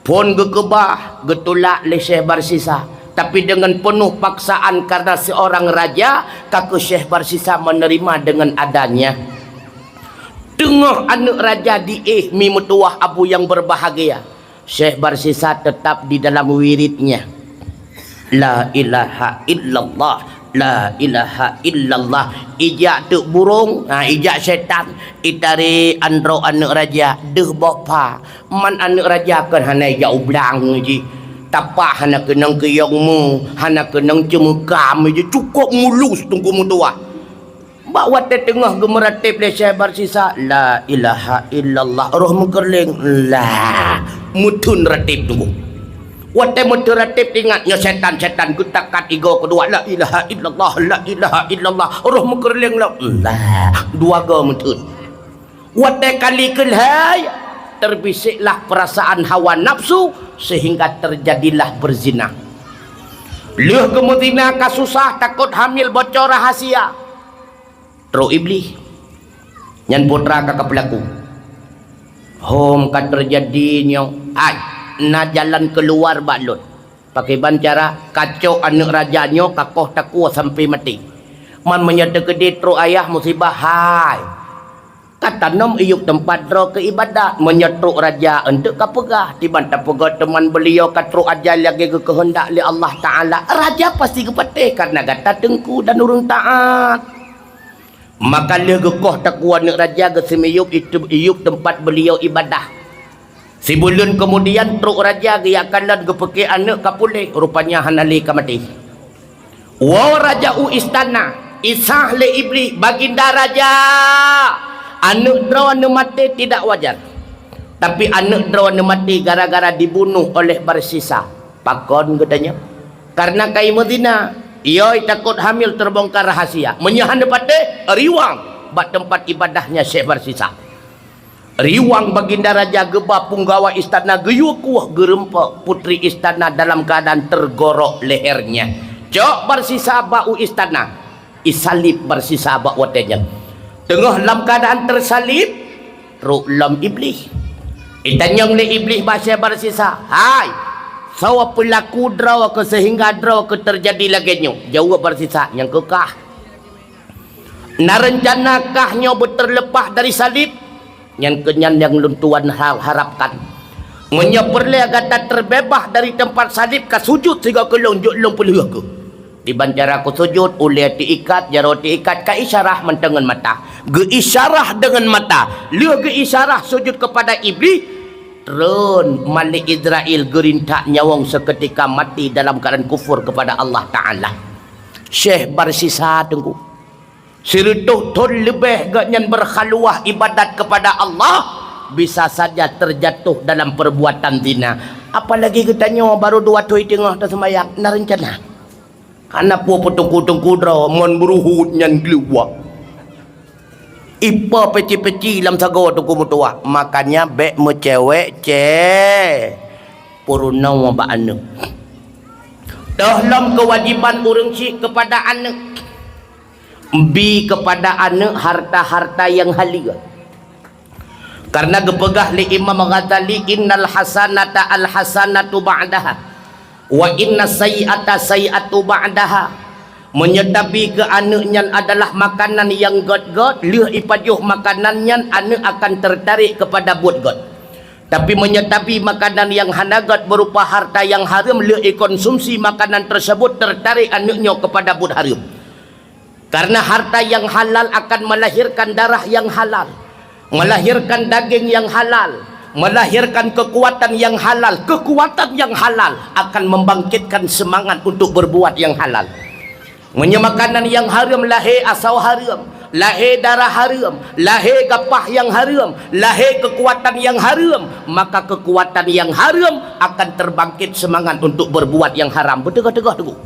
Phon geukeubah, geutulak lé Syekh Barsisa, tapi deungon peunoh paksaan karena seorang raja, ka keuh Syekh Barsisa menerima dengan adanya. Teungoh aneuëk raja diéh, mi meutuwah, abu nyang berbahagia, Syekh Barsisa tetap di dalam wiridnya. La ilaha illallah, la ilaha illallah. Ijak teuk burông, ha, ijak syaitan, itarek androk aneuëk raja, deuh boh pha. Man aneuëk raja kon hana ijak u blang jih. Tapak hana keunong keuyong mu, hana keunong ceumeukam jih, cukôp mulus teungku meutuwah. Bak watée teungoh geumeuratéb lé Syekh Barsisa, la ilaha illallah, roh meukeureuléng, la, meutheun ratéb teungku. Watée meutheun ratéb, ingat nyoe syaitan, syaitan geutakat igoe keudua, la ilaha illallah, la ilaha illallah, roh meukeureuléng lom, la, dua goe meutheun. Watée kali keulhée, terbisiklah perasaan hawa nafsu sehingga terjadilah berzina. Lheueh geumeuzina ka susah, takot hamil, bocor rahasia. Trok Iblih. Nyan putra ka kapeulaku. Hom ka teujadi nyoe, ai, na jalan keuluwa bak lôn. Pakriban cara? Kacok aneuëk raja nyoe, kakoh takue sampai maté. Man meunyoe teukeudeh trok ayah musibah, hai, ka tanom iyup teumpat droe keu ibadat. Meunyoe trok raja, eunteuk kapeugah, tiban tapeugah teuma beuliau ka trok aja lagée geukeuheundak lé Allah Taala, raja pasti geupatéh karena gata teungku dan ureuëng taát. Maka lheueh geukoh takue aneuëk raja, geuseumiyup itu, iyup teumpat beuliau ibadah. Sibuleuen keumudian trok raja geujak kalon, geupeuke aneuëk ka puléh, rupanya hana lé, ka maté. Woe raja u istana, isah lé Iblih, "Baginda raja, aneuëk droeneuh maté tidak wajar. Tapi aneuëk droeneuh maté gara-gara dibunuh oleh Barsisa." Pakon geutanyoe? Karena ka imeuzina. Iyoi, takot hamil terbongkar rahasia. Meunyoe hana patéh, riwang bak teumpat ibadahnya Syekh Barsisa. Riwang Baginda Raja, geuba peunggawa istana, geuyue kueh, geureumpok putri istana dalam keadaan tergorok lehernya. Cok Barsisa bak u istana. Isalib Barsisa bak watée nyan. Teungoh lam keadaan teusalib, trok lom Iblih. Itanyong lé Iblih bak Syekh Barsisa, "Hai, soe peulaku droe keuh seuhingga droe keuh teujadi lagée nyoe?" Jaweueb Barsisa, "Nyang keuh kah. Na reuncana kah nyoe beuteureuleupah dari salib? Nyan keuh nyan nyang lôn tuan ha-, harapkan. Meunyoe peureulée gata teubeubaih dari teumpat salib, ka sujut sigoe keu lôn, jok lôn peulheueh keuh." Diban cara keu sujut, ulée teuikat, jaroe teuikat, ka isyarah mantong ngon mata. Geuisyarah deungon mata. Lheueh geuisyarah sujut keupada Iblih, treun Malik Izrail geurintak nyawöng, seukeutika maté dalam keuadaan kufur keupada Allah Taala. Syekh Barsisa, Teungku. Sireutôh thon leubeh gobnyan beurkhaluwah ibadat keupada Allah, bisa saja teujatoh dalam peurbuatan zina. Apalagi geutanyoe barô dua thon teungoh taseumayang, na reuncana. Hana peue peuteungku-teungku droe, mon beuruhot nyan geuliwah. Ipo peci-peci lam sagoe teungku meutuwah. Makanya bék meucewek cé peurunoe bak aneuk. Toh lom keuwajéban ureuëng syik keupada aneuëk, bi keupada aneuëk harta-harta nyang haleue. Karena geupeugah lé Imam Ghazali, "Innal hasanata al hasanatu ba'daha, wa inna sayyi'ata sayyi'atu ba'daha." Meunyoe tabi keu aneuëk nyan adalah makanan nyang gét-gét, lheueh ipajoh makanan nyan, aneuëk akan teutarek keupada buet gét. Tapi meunyoe tabi makanan nyang hana gét berupa harta nyang hareuem, lheueh ikonsumsi makanan tersebut, teutarek aneuëk nyoe keupada buet hareuem. Karena harta nyang halal akan melahirkan darah nyang halal, melahirkan daging nyang halal, melahirkan kekuatan nyang halal. Kekuatan nyang halal akan membangkitkan semangat untuk berbuat nyang halal. Meunyoe makanan nyang hareuem, lahé asoe hareuem, lahé darah hareuem, lahé gapah nyang hareuem, lahé kekuatan nyang hareuem, maka kekuatan nyang hareuem akan terbangkit semangat untuk berbuat nyang haram. Beuteugoh-teugoh teungku.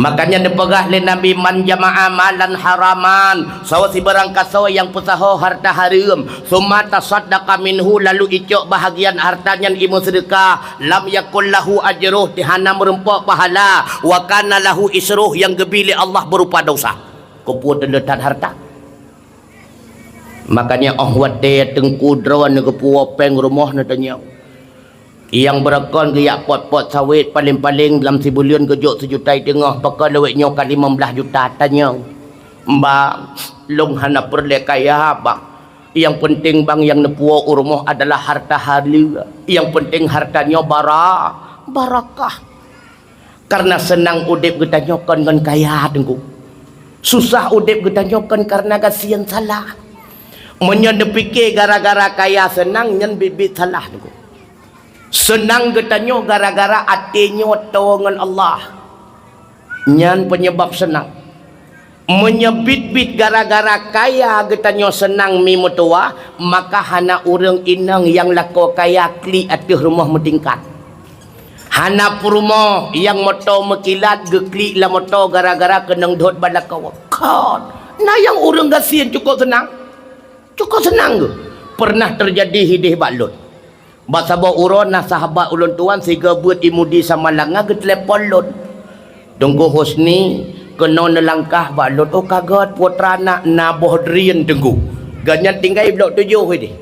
Makanya neupeugah lé Nabi, "Man jama'a malan haraman," soe sibarang kasoe nyang peusaho harta hareuem, "summa tasaddaqa minhu," lalu icok bahagian harta nyan imeuseudeukah, "lam yakul lahu ajruh," hana meurumpok pahala, "wa kana lahu isruh," nyang geubi lé Allah berupa dosa. Keupeue teuleutat harta? Makanya óh watée teungku droe neugeupuwoe péng rumoh neutanyong. Nyang beureukoh geujak pot-pot sawét, paleng-paleng lam sibuleuen geujok sijuta teungoh, pakon lawét nyoe ka limong blaih juta. Tanyong, "Bang, lôn hana peureulée kaya, Bang. Nyang peunteng, Bang, nyang neupuwoe u rumoh adalah harta haleue. Nyang peunteng harta nyoe bara-, barakah." Karena seunang udeb geutanyoe kon ngon kaya, teungku. Susah udeb geutanyoe kon karena gasien salah. Meunyoe neupike gara-gara kaya seunang, nyan biet-biet salah, teungku. Seunang geutanyoe gara-gara até nyoe toe ngon Allah. Nyan penyebab seunang. Meunyoe biet-biet gara-gara kaya geutanyoe seunang mi meutuwah, maka hana ureuëng inong nyang lakoe kaya klik ateueh rumoh meutingkat. Hana peurumoh nyang moto meukilat geuklik lam moto gara-gara keunong dot bak lakoe. Kon, na nyang ureuëng gasien cukop seunang. Cukop seunang geuh. Pernah teujadi hideh bak lôn. Bak saboh uroe na sahabat ulôn tuan sigoe beuet imudi sama langa geutelepon lôn. "Teungku Husni, keunoe neulangkah bak lôn." "Oh, ka gét, putra nak na boh drien, Teungku." Gobnyan tinggai blok tujoh ideh.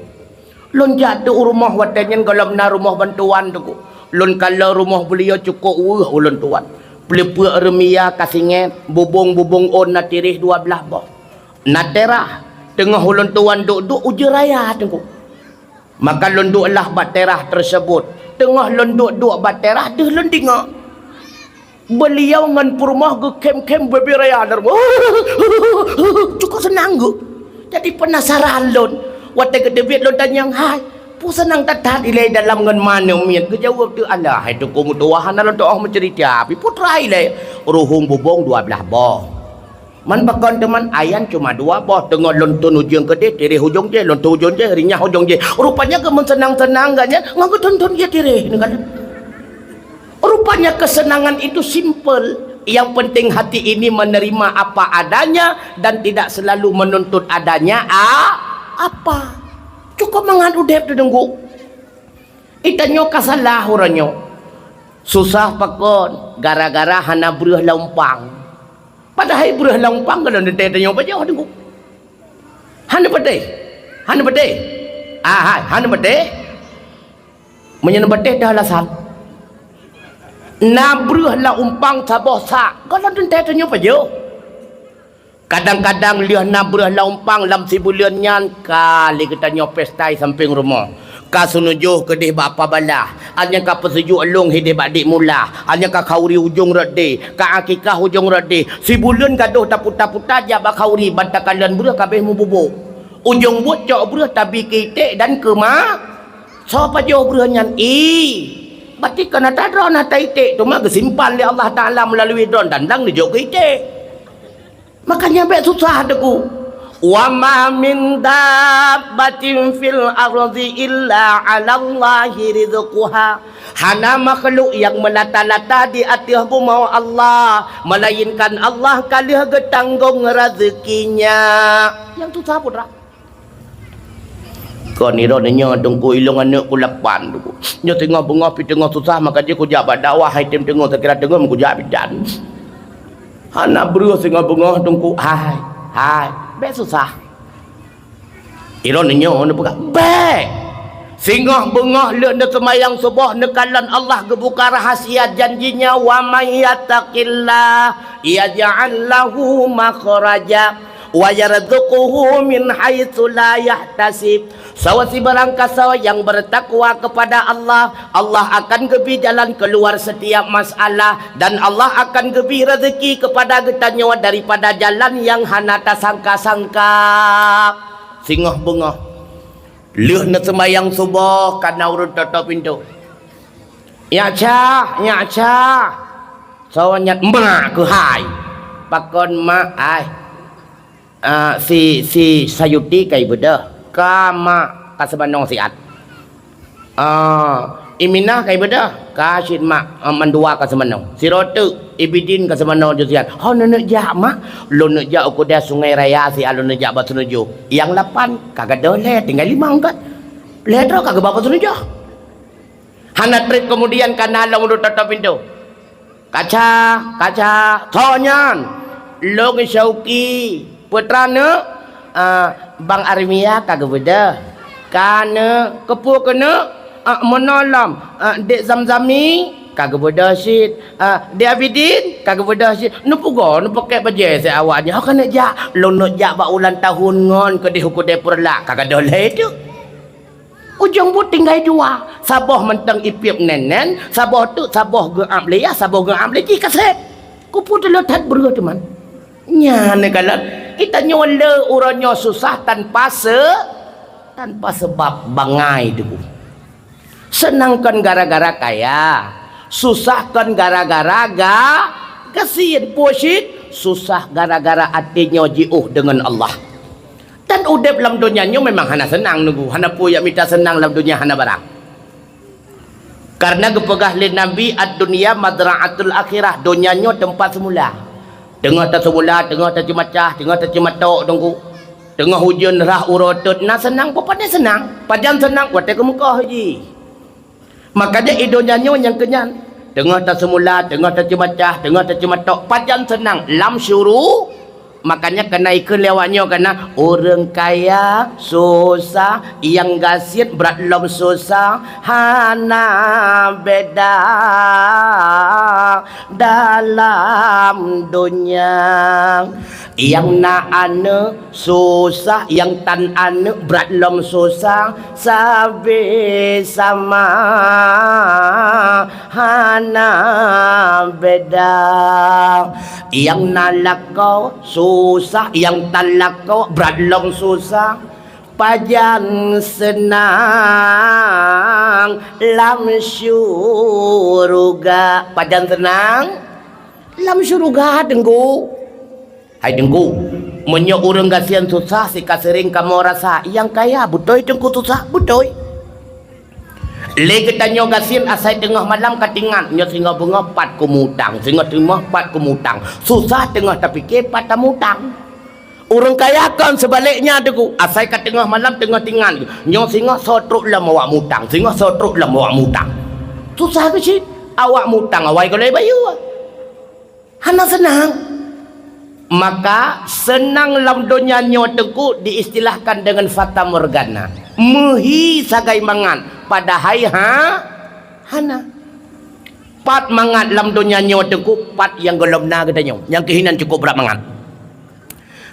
Lôn jak teuk u rumoh watée nyan gohlom na rumoh bantuan, Teungku. Lôn kalon rumoh beuliau cukop weueh ulôn tuan. Peuleupeuk reumia ka singét, bubông-bubông ôn na tiréh dua blaih boh. Na teras, teungoh ulôn tuan duek-duek ujeuen raya, Teungku. Maka lôn duek lah bak teras tersebut. Teungoh lôn duek-duek bak teras, deuh lôn deungoe beuliau ngon peurumoh geukhém-khém bubé raya lam rumoh. Cukop seunang geuh. Jadi peunasaran lôn. Watée geuteubiet lôn tanyong, "Hai, peue seunang that-that ilée dalam ngon ma nyoe miet?" Geujaweueb teuk, "Alah, hai Teungku meutuwah, hana lôn tuoh meuceurita, pi putra ilée ruhueng bubông dua blaih boh." Man pakon teuma, ayan cuma dua boh, teungoh lôn thon ujong keudeh, tiréh ujong jih, lôn thon ujong jih, rinyah ujong jih. Rupanya keu meuseunang-seunang gobnyan, ngon geuthon-thon jih tiréh, neukalon. Rupanya kesenangan itu simpel. Yang penting hati ini menerima apa adanya dan tidak selalu menuntut adanya a-, apa. Cukop mangat udeb teudeungguk. Itanyoe ka salah uroe nyoe. Susah pakon, gara-gara hana breueh lam umpang. Padahai breueh lam umpang gohlom teuntée tanyoe pajoh teungku. Hana patéh. Hana patéh. Ah, hai, hana patéh. Meunyoe na patéh teuh alasan. Na breueh lam umpang saboh sak, gohlom teuntée tanyoe pajoh. Kadang-kadang lheueh na breueh lam umpang lam sibuleuen nyan ka lé geutanyoe pesta i sampéng rumoh. Ka seunujoh keudeh bak apa balah, an nyang ka peusujuek lông hideh bak dik mula, an nyang ka khauri ujong rot deh, ka akikah ujong rot deh. Sibuleuen gadôh taputa-puta jak bak khauri ban takalon breueh ka abéh mububôk. Ujong buet cok breueh tabi keu iték dan keu ma-, soe pajoh breueh nyan? Ih, berarti kon ata droe na ata iték, teuma geusimpan lé Allah Taala meulalu droe dan dang neujok keu iték. Makanya bék susah teungku. "Wa ma min dabbatin fil ardi illa 'alallahi rizquha." Hana makhluk nyang meulata-lata di ateueh bumoe Allah, melainkan Allah ka lheueh geutanggong rezeki nyan. Nyang susah putra. Kon iroh nyoe Teungku, ilong aneuk ku lapan Teungku. Nyoe singoh beungoh pih teungoh susah, maka jih kujak bak dakwah, hai tem teungoh, sakira teungoh kujak bidan. Hana breuh singoh beungoh Teungku, hai, hai, bèk susah. Iroh nyoe neupeugah, bèk. Singoh beungoh lheueh neuseumayang suboh neukalon Allah geubuka rahsia janji-Nya, "Wa may yattaqillah yaj'al lahu makhraja wa yarzuqhu min haitsu la yahtasib." Sawa sibarang kasoe nyang bertakwa kepada Allah, Allah akan geubri jalan keuluar setiap masalah, dan Allah akan geubri rezeki kepada geutanyoe daripada jalan nyang hana tasangka-sangka. Singoh beungoh, lheueh neuseumayang suboh ka na ureueng toto pintoe. "Nyak Cah, Nyak Cah!" Soe nyan, "Mak keuh hai." "Pakon mak ai?" "Ah, si, si Sayuti ka ibeudôh." "Ka mak, ka seumanoe siat." "Ah, Iminah ka ibeudôh?" "Ka cit mak, ah, mandua ka seumanoe." "Sidroe teuk, Ibidin ka seumanoe ju siat." "Ho neuneuk jak mak?" "Lôn neuk jak u keudè Sungai Raya siat, lôn neuk jak bak Seunujoh." "Nyang lapan ka gadôh lhèe, tinggai limong kan?" "Lhèe droe ka geuba bak Seunujoh." Hana trép keumudian ka na lom ureueng toto pintoe. "Kaca, kaca, soe nyan?" "Lôn Syauki." "Peue teuma neuk?" "Ah, Bang Armia ka geubeudôh." "Ka neuk, keupeue keuneuk?" "Ah, meunoe lom, ah, Dek Zamzami ka geubeudôh cit, ah, Dek Abidin ka geubeudôh cit." Neupeugo, neupakèk bajèe sép awaknyan. "Ho ka neuk jak?" "Lôn neuk jak bak ulang tahun ngon keudéh u keudè Peureulak." Ka gadôh lhèe teuk. Ujông buet tinggai dua, saboh mantong ipiep nèn-nèn, saboh teuk, saboh geuab lé yah, saboh geuab lé jih ka sép. Keupeue teulôt that breuh teuma. Nyan neukalon, geutanyoe le uroe nyoe susah tanpa se-, tanpa seubab bangai Teungku. Seunang kon gara-gara kaya, susah kon gara-gara ga-, gasien, peue cit, susah gara-gara até nyoe jiôh deungon Allah. Dan udép lam donya nyoe memang hana seunang Teungku, hana peue jak mita seunang lam donya, hana barang. Karena geupeugah lé Nabi, "Ad-dunya mazra'atul akhirah," donya nyoe teumpat seumula. Teungoh taseumula, teungoh taceumacah, teungoh taceumatok Teungku. Teungoh ujeuen rhah uroe reutot, na seunang, peue padahai seunang. Pajan seunang, watèe keumeukoh jih. Makanya i donya nyoe nyang keu nyan. Teungoh taseumula, teungoh taceumacah, teungoh taceumatok, pajan seunang lam syuru-, makanya keunan ikheun lé awak nyoe keunan, ureueng kaya susah, nyang gasien brat lom susah, hana beda dalam donya. Nyang na aneuk susah, nyang tan aneuk brat lom susah, sabe sama hana beda. Nyang na lakoe susah, nyang tan lakoe brat lom susah, pajan seunang lam syuruga. Pajan seunang lam syuruga, Teungku. Hai Teungku, meunyoe ureueng gasien susah, si ka seuring kamoe rasa, nyang kaya beutôi Teungku susah, beutôi. Lé geutanyoe gasien asai teungoh malam ka teuingat, nyoe singoh beungoh pat kumutang, singoh teungoh pat kumutang. Susah teungoh tapike pat tamutang. Ureueng kaya kon seubaleknya Teungku, asai ka teungoh malam teungoh teuingat, nyoe singoh soe trok lom awak mutang, singoh soe trok lom awak mutang. Susah keuh cit, awak mutang awai gohlom bayeue. Hana seunang. Maka seunang lam donya nyoe Teungku diistilahkan deungon fata morgana. Meuhi sagai mangat, padahai ha, hana. Pat mangat lam donya nyoe Teungku, pat nyang gohlom na geutanyoe. Nyang keuh inan cukup brat mangat.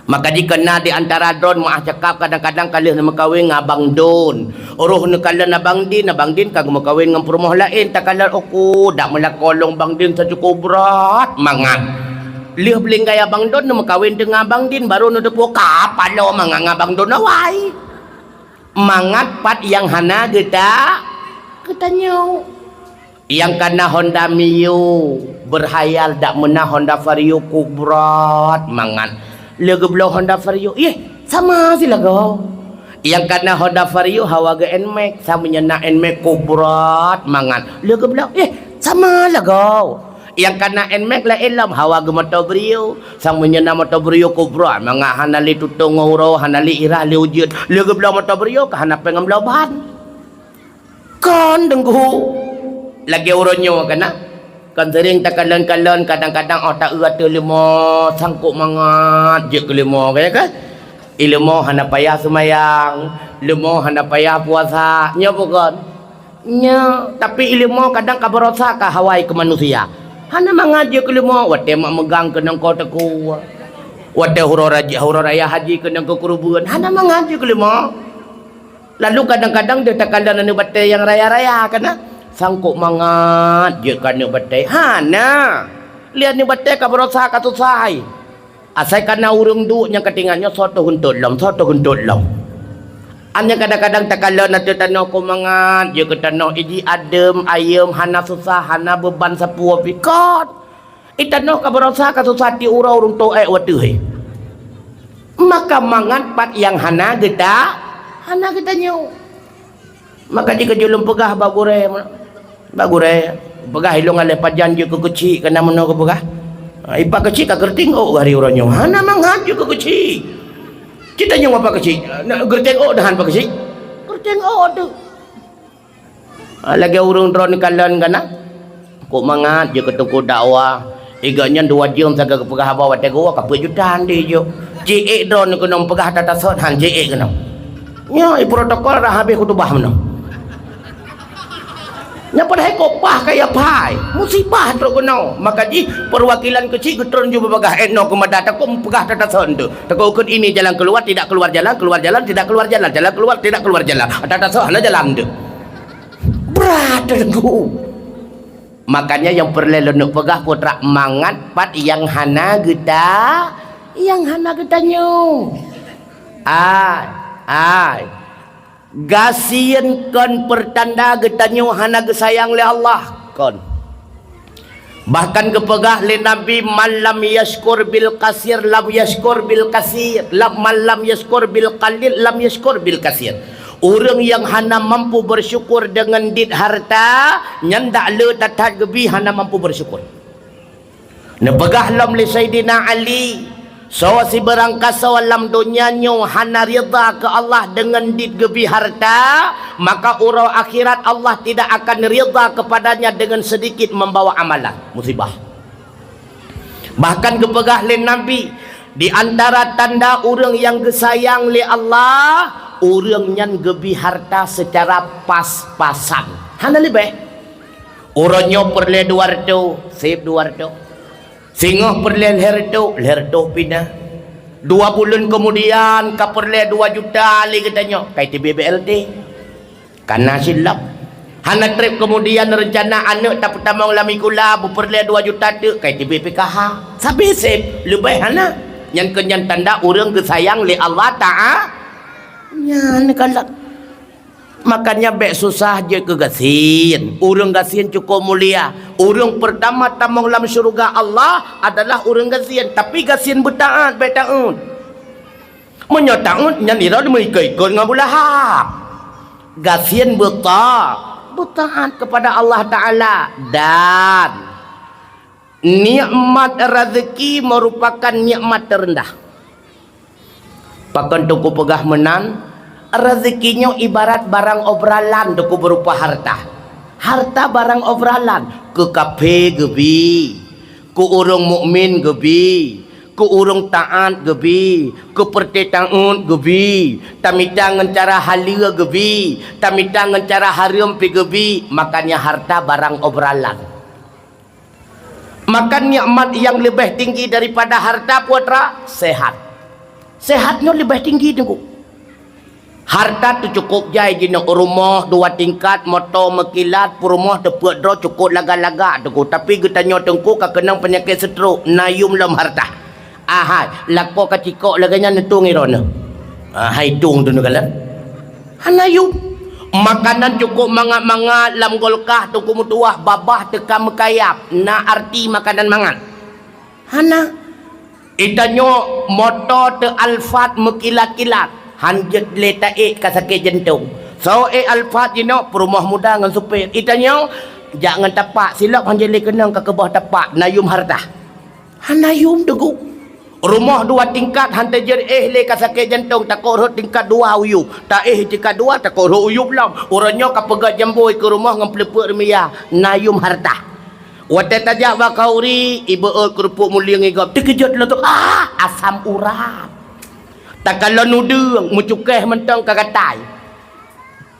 Maka jikheun na di antara droe meu'ah cakap, kadang-kadang ka lheueh neumeukawen ngon abang don. Roh neukalon abang din, abang din ka geumeukawen ngon peurumoh laén, takalon, "Oku, dak meulakoe lôn bang din, sa cukup brat mangat." Lheueh beulinggai abang don neumeukawen deungon abang din, baru neuteupeue ka paloe mangat ngon abang don awai. Mangat pat nyang hana geuta-, geutanyoe. Nyang kana Honda Mio, berhayal dak meuna Honda Vario, kok brat mangat. Lé geubloe Honda Vario, yeh, sama silagoe. Nyang kana Honda Vario hawa geu Nmax, sama nyang na Nmax, kok brat mangat. Lé geubloe, yeh, sama lagoe. Nyang kana Nmax laén lom, hawa geumoto Brio. Sang meunyoe na moto Brio Cobra, mangat hana lé tutong ngon uroe, hana lé irah lé ujeuen, lé geubloe moto Brio ka hana péng ngon bloe ban. Kon deunggu. Lagèe uroe nyoe kana. Kon seuring takalon-kalon, kadang-kadang 'oh ta-eu ateueh leumo, sangkok mangat jeuet keu leumo, ka, ya kan? I leumo hana payah seumayang, leumo hana payah puasa. Nyoe bukon? Nyoe, tapi i leumo kadang ka barosa ka hawa i keu manusia. Hana mangat jeuet keu leumo, watèe mak meugang keunong ko teuku. Watèe uroe raji-, uroe raya haji keunong keu keureubeuen, hana mangat jeuet keu leumo. Lalu kadang-kadang deuh takalon aneuk batèe nyang raya-raya kana. Sangkok mangat jeuet keu aneuk batèe. Hana. Lé aneuk batèe ka barosa ka susah hai. Asai kana ureueng duek nyang ka teuingat nyoe soe teuh geuntot lom, soe teuh geuntot lom. An nyang kadang-kadang takalon ateueh tanoh ko mangat jeuet keu tanoh, iji adem, ayem, hana susah, hana beuban sapeue pih. Kon. I tanoh ka barosa ka susah tiep uroe ureueng toh ék wateuh hai. Maka mangat pat nyang hana geuta, hana geutanyoe. Maka jikeu jeuet lôn peugah bak gurèe, bak gurèe, peugah ilôn alèh pajan jeuet keu keuchik, kana meunoe geupeugah. Ha, i pat keuchik ka geureuteng ôk geuh hari uroe nyoe. Hana mangat jeuet keu keuchik. Cit tanyoe pat keuchik. Na geureuteng ôk deuh han pat keuchik. Geureuteng ôk deuh. Ha, lagèe ureueng droeneuh kalon kana. Kok mangat jeuet keu teungku dakwah. I gobnyan dua jeuem sagai geupeugah haba watèe geuwoe ka peuet juta han jijok. Jiék droeneuh keunong peugah ata tasot han jiék keunong. Nyoe i protokol rhah habéh khutubah meunoe. Nyan padahai kok paih kaya paih. Musibah trok keunoe. Maka jih peuwakilan keuchik geutreun ju beupeugah, "Eh, noe keumadan takot meupeugah ata tasot teuh. Takot kheun ini jalan keluar, tidak keluar jalan, keluar jalan, tidak keluar jalan, jalan keluar, tidak keluar jalan. Ata tasot hana jalan teuh." Brat teungku. Makanya nyang peureulèe lôn peugah putra mangat pat nyang hana geuta, nyang hana geutanyoe. Ai, ai. Gasien kon peurtanda geutanyoe hana geusayang lé Allah, kon. Bahkan geupeugah lé Nabi, "Man lam yashkur bil qasir, lam yashkur bil qasir, lam, man lam yashkur bil qalil, lam yashkur bil qasir." Ureueng nyang hana mampu beusyukur deungon dit hareuta, nyan dak le that-that geubi hana mampu beusyukur. Neupeugah lom lé Saidina Ali, "Soe sibeurangkasoe lam donya nyoe hana ridha keu Allah deungon dit geubi hareuta, maka uroe akhirat Allah tidak akan ridha keupadanya deungon seudikit membawa amalan." Musibah. Bahkan geupeugah lé Nabi, di antara tanda ureueng nyang geusayang lé Allah, ureueng nyan geubi hareuta seucara pas-pasan. Hana leubeh. Uroe nyoe peureulèe dua reutôh, sép dua reutôh. Singoh peureulèe lhèe reutôh, lhèe reutôh pih na. Dua buleuen keumudian ka peureulèe dua juta lé geutanyoe, ka iteubiet B L T. Kana silop. Hana trép keumudian reuncana aneuk tapeutamong lam sikula beupeureulèe dua juta teuk, ka iteubiet P K H. Sabe sép, leubeh hana. Nyan keuh nyan tanda ureueng geusayang lé Allah Ta'a-, nyan kalon. Makanya bèk susah jeuet keu gasien. Ureueng gasien cukôp mulia. Ureueng peurtama tamong lam syeuruga Allah adalah ureueng gasien. Tapi gasien beutaát, bèk taát. Meunyoe taát, nyan droe meuikot-ikot ngon Abu Lahab. Gasien beuta-, beutaát kepada Allah Taala. Dan nikmat rezeki merupakan nikmat teureudah. Pakon teungku peugah meunan, rezeki nyoe ibarat barang obralan teungku beureupa hareuta. Hareuta barang obralan, keu kafé geubi, keu ureueng mukmin geubi, keu ureueng taát geubi, keu peurteueh taát geubi, tamita ngon cara haleue geubi, tamita ngon cara hareuem pih geubi, makanya hareuta barang obralan. Maka nikmat nyang leubeh tinggi daripada hareuta, putra, sehat. Sehat nyoe leubeh tinggi, teungku. Hareuta teuh cukôp jai jinoe, rumoh dua tingkat, moto meukilat, peurumoh teupeuet droe cukôp lagak-lagak, teungku. Tapi geutanyoe, teungku, ka keunong peunyakét stroke, na yum lom hareuta. Ahai, lakoe ka cikok lagèe nyan neutueng droeneuh. Ahai, tueng droeneuh kalon. Hana yum. Makanan cukôp mangat-mangat lam kulkas, teungku, meutuwah, babah teuka meukayab. Na arti makanan mangat? Hana. Geutanyoe moto teuh Alphard meukilat-kilat. Han jeuet lé taék, ka sakét jantông. Soe ék Alphard jinoe, peurumoh muda ngon supir. Geutanyoe Jak ngon tapak, silop han jeuet lé keunong ka keubah tapak, na yum hareuta. Hana yum teungku. Rumoh dua tingkat han teujeuet éh lé ka sakét jantong, takot rhot tingkat dua uyueb. Ta éh tingkat dua takot rhot uyueb lom. Uroe nyoe ka peugöt jambôi keu rumoh ngon peuleupeuk reumia, na yum hareuta. Watée tajak bak khauri, ibeuôt keureupuk mulieng igop, teukeujot lom tu, ah, asam urat. Takalon udeueng, meucukéh mantong ka gatai.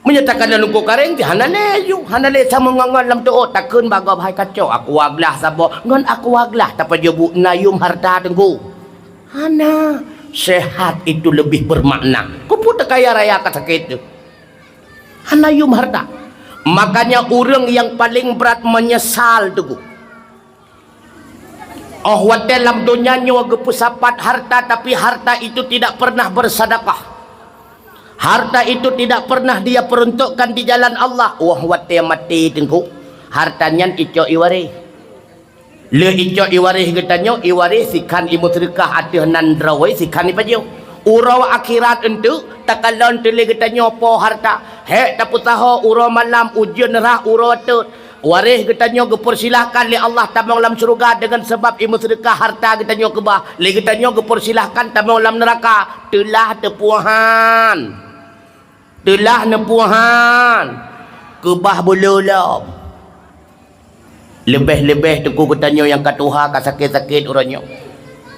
Meunyoe takalon lungkôk karéng, hana lé yum, hana lé sameung ngon lam teuôt, takheun bak gob hai kacok, aqua glah saboh, ngon aqua glah tapajoh bu na yum hareuta teungku. Hana, sehat itu lebih bermakna. Keupeue takaya raya ka sakét teuh? Hana yum hareuta. Makanya ureuëng yang paling berat menyesal teungku. Oh watée lam donya nyoe geupeusapat harta, tapi harta itu tidak pernah bersedekah. Harta itu tidak pernah dia peruntukkan di jalan Allah. Oh watée maté teungku, harta nyan icok iwaréh. Lheueh icok iwaréh geutanyoe, iwaréh sikhan imeuseudeukah ateueh nan droe, sikhan ipajoh. Uroe akhirat eunteuk, takalon teuh lé geutanyoe po harta. Hék tapeusaho uroe malam, ujeuen rhah uroe teut. Waréh geutanyoe geupeusilahkan lé Allah tamong lam syeuruga deungon sabab imeuseudeukah harta geutanyoe keubah. Lé geutanyoe geupeusilahkan tamong lam neuraka. Teulah teupuhan. Teulah neupuhan. Keubah beuleu lom. Leubeh-leubeh teungku geutanyoe nyang ka tuha, ka sakét-sakét uroe nyoe.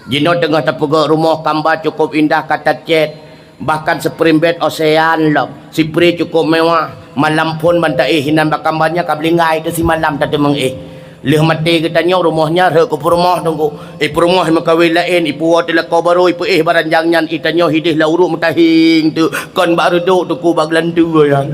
Jinoe teungoh tapeugöt rumoh kamba cukôp indah ka tacét, bahkan spring bed osean lom, sipri cukôp mewah, malam phon ban taéh inan bak kamba nyan ka beulinggai teuh simalam tateumeung éh. Lheueh maté geutanyoe rumoh nyan rhot keu peurumoh teungku. Eh, peurumoh meukawen laén, ipuwoe teuh lakoe barô, ipeuéh baranjang nyan, i tanyoe hideh lam uruek meutahieng teuk, kon bak reudok teungku bak geulanteue nyan.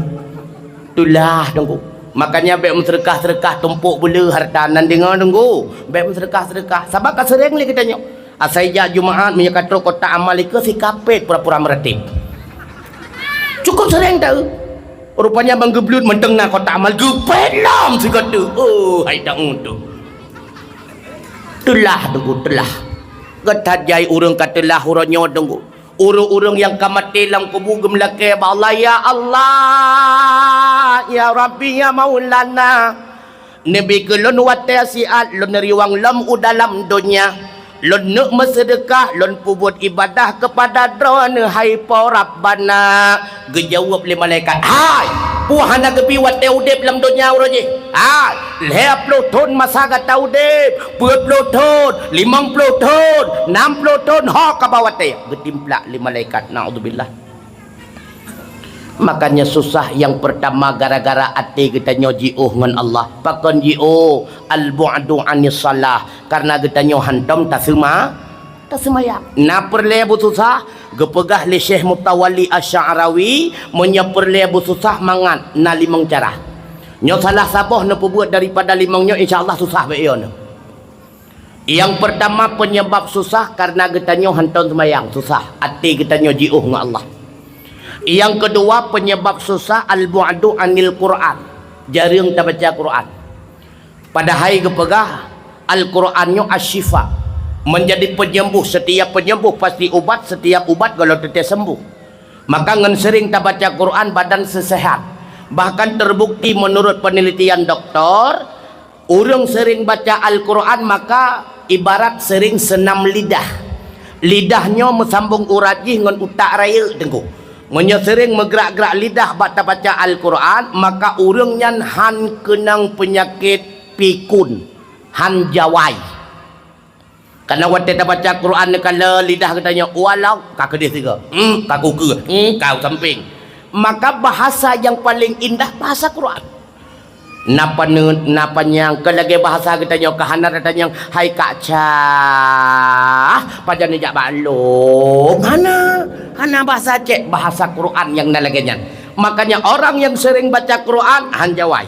Teulah teungku. Makanya bék meuseudeukah-seudeukah tumpôk beuleu harta nan deungoe teungku. Bék meuseudeukah-seudeukah. Sabab ka seuréng lé geutanyoe. Asai jak Jumaat meunyoe ka trok kotak amal ikeue sikapét pura-pura meuratéb. Cukôp seuréng teuh. Rupanya ban geubleut mantong na kotak amal geupét lom sigoe teuk. Oh, hai tangu tu. Teulah teungku, teulah. Geutajai ureuëng ka teulah uroe nyoe teungku. Ureuëng-ureuëng nyang ka maté lam kubu geumeulakée bak Allah, "Ya Allah, ya Rabbi, ya Maulana, neubi keu lôn watée siat lôn riwang lom u dalam donya. Lôn neuk meuseudeukah, lôn peubuet ibadah keupada Droeneuh hai Po Rabbana." Geujaweueb lé malaikat, "Hai, peue hana geubi watée udeb lam donya uroe jih? Hai, lhée ploh thon masa gata udeb, peuet ploh thon, limong ploh thon, nam ploh thon, ho ka ba watée?" Geutimplak lé malaikat, naudzubillah. Makanya susah nyang pertama gara-gara até geutanyoe jiôh ngon Allah. Pakon jiôh? Al-bu'du anis shalah. Karena geutanyoe hantom taseuma-, taseumayang. Na peureulée beususah, geupeugah lé Syekh Mutawalli Asy-Sya'rawi, meunyoe peureulée beususah mangat na limong cara. Nyoe salah saboh neupeubuet daripada limong nyoe, insya Allah susah bék yo neuh. Nyang pertama penyebab susah karena geutanyoe hantom seumayang, susah. Até geutanyoe jiôh ngon Allah. Nyang keudua penyebab susah al-bu'du anil Qur'an. Jareueng tabaca Qur'an. Padahai geupeugah Al-Qur'an nyoe asy-syifa. Menjadi penyembuh, setiap penyembuh pasti ubat, setiap ubat gohlom teuntée sembuh. Maka ngon sering tabaca Qur'an badan seusehat. Bahkan terbukti menurut penelitian doktor, ureuëng sering baca Al-Qur'an maka ibarat sering senam lidah. Lidah nyoe meusambong urat jih ngon utak rayeuk teungku. Meunyoe sering meugrak-grak lidah bak tabaca Al-Qur'an, maka ureuëng nyan han keunong peunyakét pikun, han jawai. Karena watée tabaca Qur'an neukalon lidah geutanyoe, "Walau," ka keudeh sigoe, "Hmm," ka kukeue, "Hmm," ka sampéng. Maka bahasa nyang paléng indah bahasa Qur'an. Na paneut, na panyang, kon lagée bahasa geutanyoe ka hana tatanyong, "Hai Kak Cah, pajan neujak bak lôn?" Hana, hana bahasa cék, bahasa Qur'an nyang na lagée nyan. Makanya orang yang sering baca Qur'an han jawai.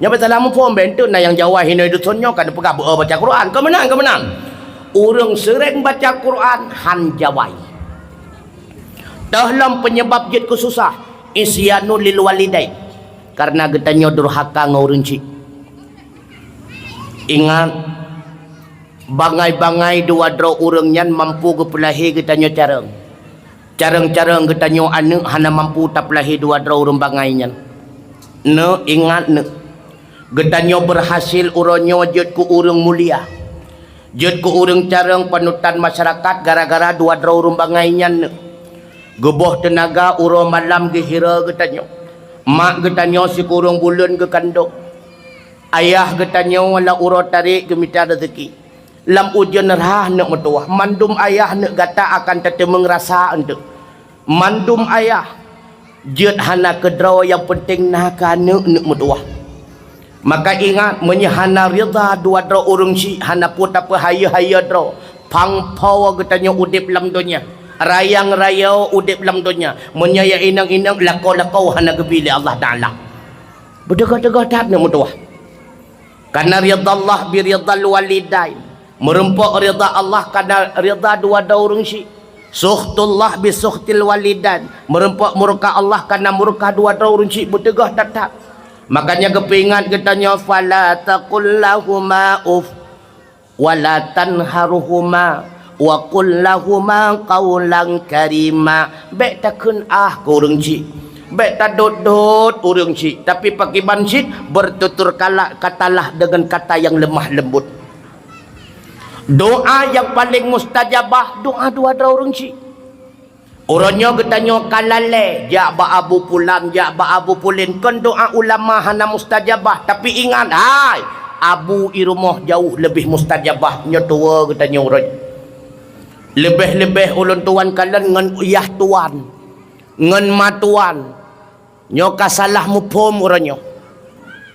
Nyoe beusalah muphom, bék teuk na nyang jawai hinoe dusun nyoe ka neupeugah beu baca Qur'an. Keumeunang, keumeunang. Ureuëng seuréng baca Qur'an han jawai. Toh lom penyebab jeuet keu susah, isyanu lil walidain. Karena geutanyoe durhaka ngon ureuëng chik. Ingat, bangai-bangai dua droe ureuëng nyan mampu geupeulahé geutanyoe carông. Carông-carông geutanyoe aneuëk hana mampu tapeulahé dua droe ureuëng bangai nyan. Neuk ingat neuk, Geutanyoe beurhasil uroe nyoe jeuet keu ureuëng mulia, jeuet keu ureuëng carông panutan masyarakat gara-gara dua droe ureuëng bangai nyan. Geuboh teunaga uroe malam geuhira geutanyoe. Mak geutanyoe sikureueng buleuen geukandong. Ayah geutanyoe lam uroe tarek geumita reuzeuki. Lam ujeuen rhah neuk meutuwah, mandum ayah neuk gata akan tateumeung rasa eunteuk. Mandum ayah jeuet hana keudroe, nyang peunteng na keu aneuk neuk meutuwah. Maka ingat, meunyoe hana ridha dua droe ureuëng syiek, hana peue tapeuhayeue-hayeue droe, pang-po geutanyoe udeb lam donya, rayang-rayo udeb lam donya. Meunyoe ya inong-inong, lakoe-lakoe hana geubi lé Allah Taala. Beuteugoh-teugoh that neuk meutuwah. Karena ridha Allah bi ridhal walidain. Meureumpok ridha Allah karena ridha dua droe ureuëng syiek. Sukhtullah bi sukhtil walidain. Meureumpok murka Allah karena murka dua droe ureuëng syiek, beuteugoh that-that. Makanya geupeuingat geutanyoe, "Fala taqul lahuma uff, wala tanharhuma, wa qul lahuma qaulan karima." Bék takheun ah keu ureuëng syiek. Bék tadot-dot ureuëng syiek, tapi pakiban cit, bertutur kala-, katalah dengan kata yang lemah lembut. Doa nyang paleng mustajabah, doa dua droe ureuëng syiek. Uroe nyoe geutanyoe ka lalée jak bak Abu Pulan, jak bak Abu Pulin, kon doa ulama hana mustajabah, tapi ingat, hai, abu i rumoh jauh leubeh mustajabah. Nyoe tuwoe geutanyoe uroe nyoe. Leubeh-leubeh ulôn tuan kalon ngon yah tuan, ngon ma tuan. Nyoe ka salah muphom uroe nyoe.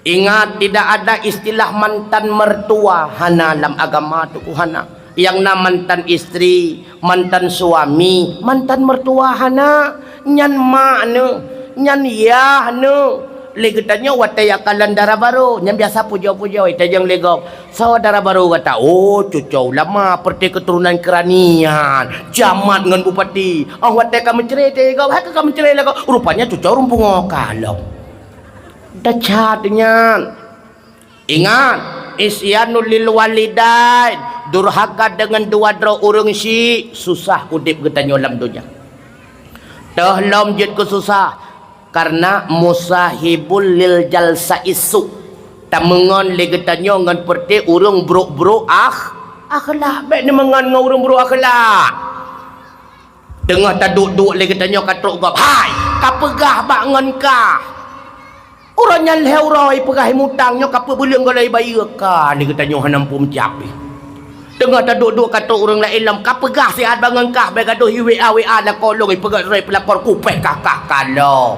Ingat, tidak ada istilah mantan mertua, hana lam agama, Teungku, hana. Nyang na mantan istri, mantan suami, mantan mertua hana. Nyan mak neuh, nyan yah neuh. Lé geutanyoe watée jak kalon dara barô, nyan biasa pujoe-pujoe, tajong lé gob. Saudara barô gata, oh, cucoe ulama, peureté keuturonan keuranian, camat ngon bupati. Oh, watée ka meucre teuh gob, hai ka meucre lagoe, rupanya cucoe ureuëng pungo kalon. Dachat nyan. Ingat, isyanul lil walidain, durhaka deungon dua droe ureuëng syiek, susah udeb geutanyoe lam donya. Toh lom jeuet keu susah. Karena musahibul lil jalsa isu. Tameungon lé geutanyoe ngon peureté ureuëng brok-brok akh-, akhlak. Bék neumeungon ngon ureuëng brok akhlak. Teungoh taduek-duek lé geutanyoe ka trok gob. Hai, ka peugah bak ngon kah. Uroe nyan lhée uroe peugah mutang nyoe ka peubeuleung golai bayeue ka lé geutanyoe hana muphom cap. Teungoh taduek-duek ka trok ureuëng laén lom, ka peugah siat bangon kah, bék gadoh i W A, W A lakoe lôn, i peugah droe peulakor kupéh kah-kah kalon.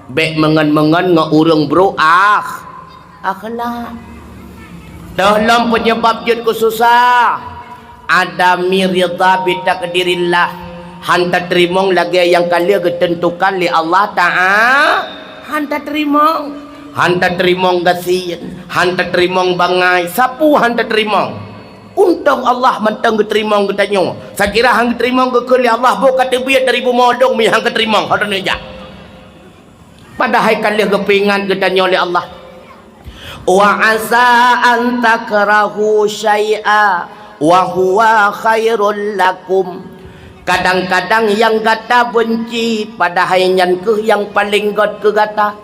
Bék meungon-meungon ngon ureuëng brok akh-, akhlak. Toh lom peunyeubab jeuet keu susah. Adami ridha bi takdirillah. Han tateurimong lagée nyang ka lheueh geuteuntukan lé Allah Ta'a-, han tateurimong. Han tateurimong gasien, han tateurimong bangai, sapeue han tateurimong. Untông Allah mantong geuteurimong geutanyoe. Sakira han geuteurimong geukheun lé Allah, boh ka teubiet dari bumoe dong, mi han geuteurimong, ho droeneuh jak. Padahai ka lheueh geupeuingat geutanyoe lé Allah. Wa asa an takrahu syai'a wa huwa khairul lakum. Kadang-kadang nyang gata beunci, padahai nyan kheueh nyang paleng gét keu gata.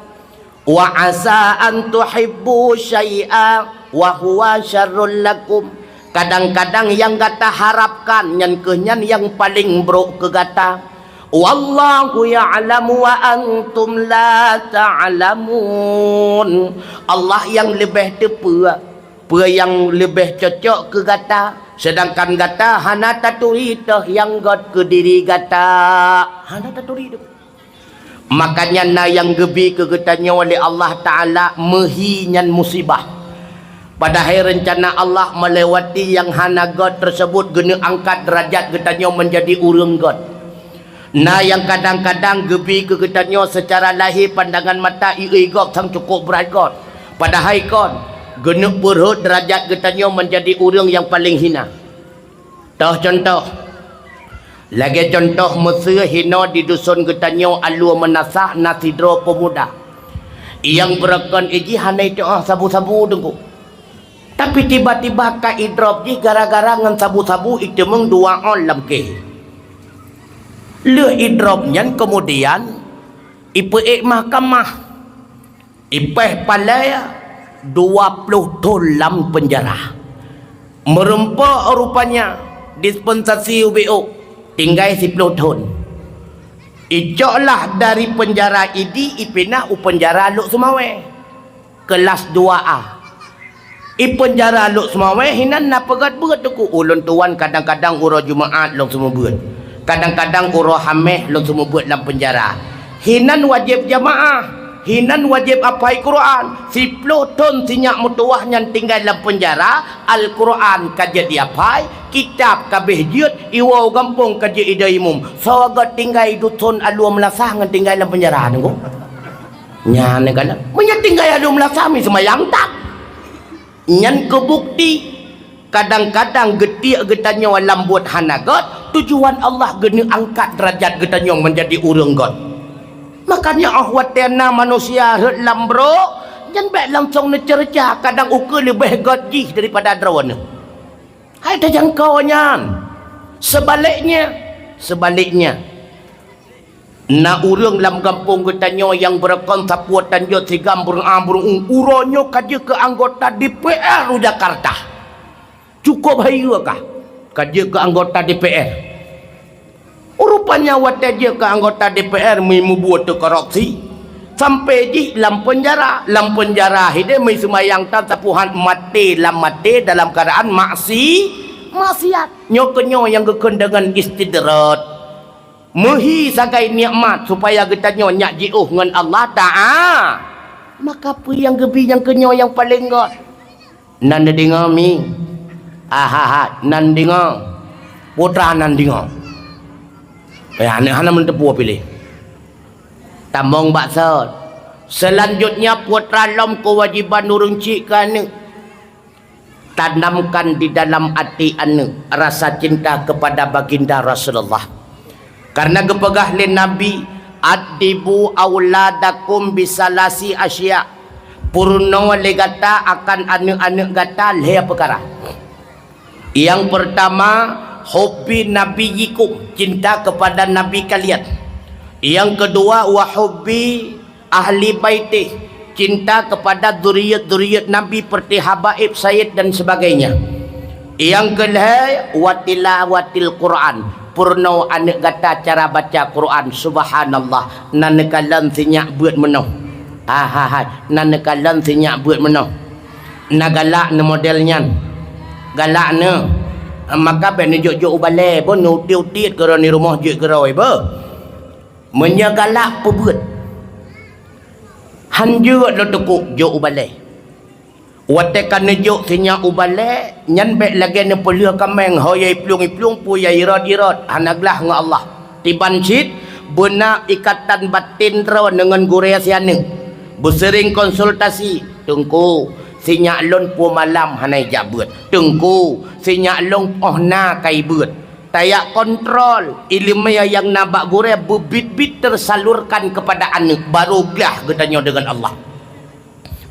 Wa asa an tuhibbu syai'a wa huwa syarrul lakum. Kadang-kadang nyang gata harapkan, nyan kheueh nyan nyang paleng brok keu gata. Wallahu ya'lamu wa antum la ta'lamun. Allah nyang leubeh teupeue peue nyang leubeh cocok keu gata, seudangkan gata hana taturi toh nyang gét keu diri gata. Hana taturi teuh. Makanya na nyang geubi keu geutanyoe lé Allah Taala meuhi nyan musibah. Padahai reuncana Allah meulewati nyang hana gét teuseubut geuneuk angkat deurajat geutanyoe meunjadi ureuëng gét. Na nyang kadang-kadang geubi keu geutanyoe seucara lahé pandangan mata ié gob sang cukôp brat gét. Padahai kon, geuneuk peurhot deurajat geutanyoe meunjadi ureuëng nyang paleng hina. Toh cuntoh, lagée cuntoh meuseu hinoe di duson geutanyoe Alue Meunasah na sidroe peumuda nyang beureukan iji hana iteuoh sabu-sabu Teungku. Tapi tiba-tiba ka idrop jih gara-gara ngon sabu-sabu iteumeung dua ôn lam kéh. Lheueh idrop nyan keumudian ipeuék mahkamah. Ipéh palée, Dua ploh thon lam peunjara. Meureumpok rupanya dispensasi ubé ôk, tinggai siploh thon. Icoklah dari peunjara Idi ipinah u peunjara Lhokseumawe, keulas dua A. I peunjara Lhokseumawe hinan na peugét beuet teungku, ulôn tuan kadang-kadang uroe Jumaat lôn seumeubeuet. Kadang-kadang uroe Hameh lôn seumeubeuet lam peunjara. Hinan wajéb jamaah, hinan wajéb apai Quran. Siploh thon sinyak meutuwah nyan tinggai lam peunjara, Al-Quran ka jeuet iapai, kitab ka béh jeuet, iwoe u gampông ka jeuet idong imum. Soe gét tinggai duthon alue meulasah ngon tinggai lam peunjara teungku. Nyan kan. Meunyoe tinggai alue meulasah mi seumayang that. Nyan keu bukti, kadang-kadang geutiek geutanyoe lam buet hana gét, tujuan Allah geuneuangkat deurajat geutanyoe meunjadi ureuëng gét. Makanya óh watée na manusia rhot lam brok, nyan bék langsong neuceureuja, kadang ukeue leubeh gét jih daripada droeneuh. Hai tajangkau nyan. Sebaliknya, sebaliknya, na ureuëng lam gampông geutanyoe nyang beureukon sapeue tanjot sigam beureuang beureueng, uroe nyoe ka jeuet keu anggota D P R u Jakarta. Cukup hayeue kah ka jeuet keu anggota D P R. Rupanya watée jeuet keu anggota D P R mi mubuet teu korupsi, sampai jih lam peunjara. Lam peunjara hideh mi seumayang tan sapuhan maté lam maté dalam keuadaan maksi, maksiat. Nyoe keunyoe nyang geukheun deungon istidraj. Meuhi sagai nikmat supaya geutanyoe nyak jiôh ngon Allah Taala. Maka peue nyang geubi nyang keunyoe nyang paleng gét? Nan deungoe mi? Ahaha, nan deungoe. Putra nan deungoe. Ya, aneuk hana meuteupue piléh. Tamong bak sot. Selanjutnya putra lom kewajiban ureuëng cik keu aneuk. Tanamkan di dalam hati aneuk rasa cinta kepada baginda Rasulullah. Karena geupeugah lé Nabi, "Addibu auladakum bisalasi asya." Peurunoe lé gata akan aneuk-aneuk gata lhée peukara. Yang pertama, hubbi nabiyikum, cinta kepada nabi kalian. Yang kedua, wa hubbi ahli baitih, cinta kepada zuriat-zuriat Nabi seperti habaib, sayyid dan sebagainya. Yang kelhée, wa tilawatil Quran, peurunoe aneuk gata cara baca Quran. Subhanallah, nan neukalon sinyak beuet meunoe. Hahaha, nan neukalon sinyak beuet meunoe. Na galak neu model nyan. Galak neu. Maka bék neujok-jok u balée, beuh, neutiet-utiet keudroe di rumoh jeuet keudroe, beuh. Meunyoe galak peubeuet, han jeuet lôn teukuk jok u balée. Watée ka neujok sinyak u balée, nyan bék lagée neupeulheueh kaméng, ho yai plueng-plueng, peue yai rot-irot, hana glah ngon Allah. Tiban cit, beuna ikatan batin droe deungon gurée sianeuk. Beuseuring konsultasi, "Teungku, sinyak lôn peue malam hana ijak beuet. Teungku, sinyak lôn óh na ka ibeuet." Tajak kontrol ileumé nyang na bak gurée beubiet-biet teusalurkan keupada aneuk, barô glah geutanyoe deungon Allah.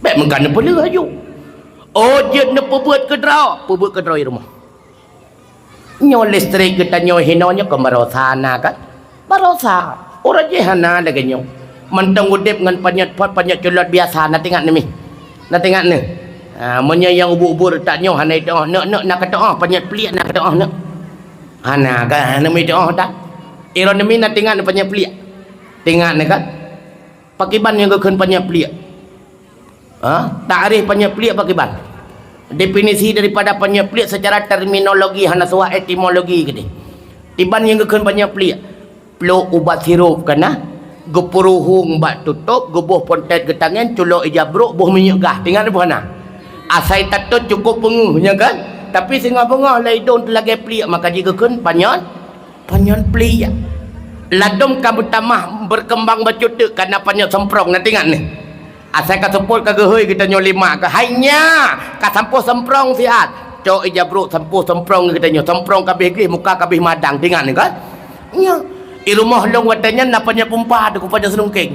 Bék meuka neupeulheueh aju. Oh, jeuet neupeubeuet keudroe, peubeuet keudroe di rumoh. Nyoe listrik geutanyoe hinoe nyoe kon barosa na kan? Barosa. Uroe jih hana lagée nyoe. Mantong udeb ngon panyöt pot, panyöt culot biasa, na teuingat neuh mi? Na teuingat neuh? Ha, meunyoe nyang ubur-ubur that nyoe hana iteu'oh, neuk, neuk, na kateu'oh, panyöt pliek na kateu'oh, neuk. Hana kan, hana mi iteu'oh that. Ironomi na teuingat neuh panyöt pliek? Teuingat neuh kan? Pakriban nyang geukheun panyöt pliek? Ha? Takrif panyöt pliek pakriban? Definisi daripada panyöt pliek secara terminologi, hana suah etimologi keudeh. Tiban nyang geukheun panyöt pliek? Plôk ubat sirop ka na, geupeuruhueng bak tutôp, geuboh pontet geutangen, culok ija brôk, boh minyeuk gah. Teuingat boh na? Asai tatot cukôp peungeuh, nya kan? Tapi singoh beungoh lam idông teulagée pliek, maka jigeukheun panyöt, panyöt pliek. Ladôm ka meutamah beukeumbang bacut teuk ka na panyöt semprong, na teuingat neuh? Asai ka seupôt ka geuhôi geutanyoe lima keuhai nya, ka sampôh semprong siat. Cok ija brôk sampôh semprong geutanyoe, semprong ka abéh gleh, muka ka abéh madang, teuingat neuh kan? Nya. Di rumoh lôn watée nyan na panyöt pumpa, teungku, panyöt seulungkeng.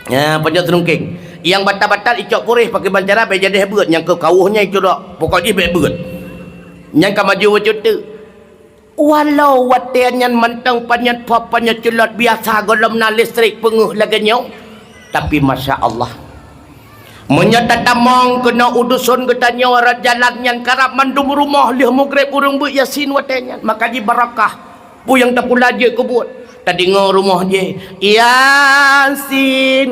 Nya, panyöt seulungkeng. Nyang batal-batal icok puréh pakriban cara bék jadeh beuet, nyang keu kawöh nyan icurok. Pokok jih bék beuet. Nyan ka maju bacut teuk. Walau watée nyan mantong panyöt pop, panyöt culot biasa gohlom na listrik peungeuh lagée nyoe, tapi masya Allah, Meunyoe tatamong keunoe u duson geutanyoe rot jalan nyan karab mandum rumoh lheueh mugreb ureuëng beuet Yasin watée nyan, maka jibarakah. Peue nyang tapula jeuet keu buet? Tadeungoe rumoh jih, "Yasin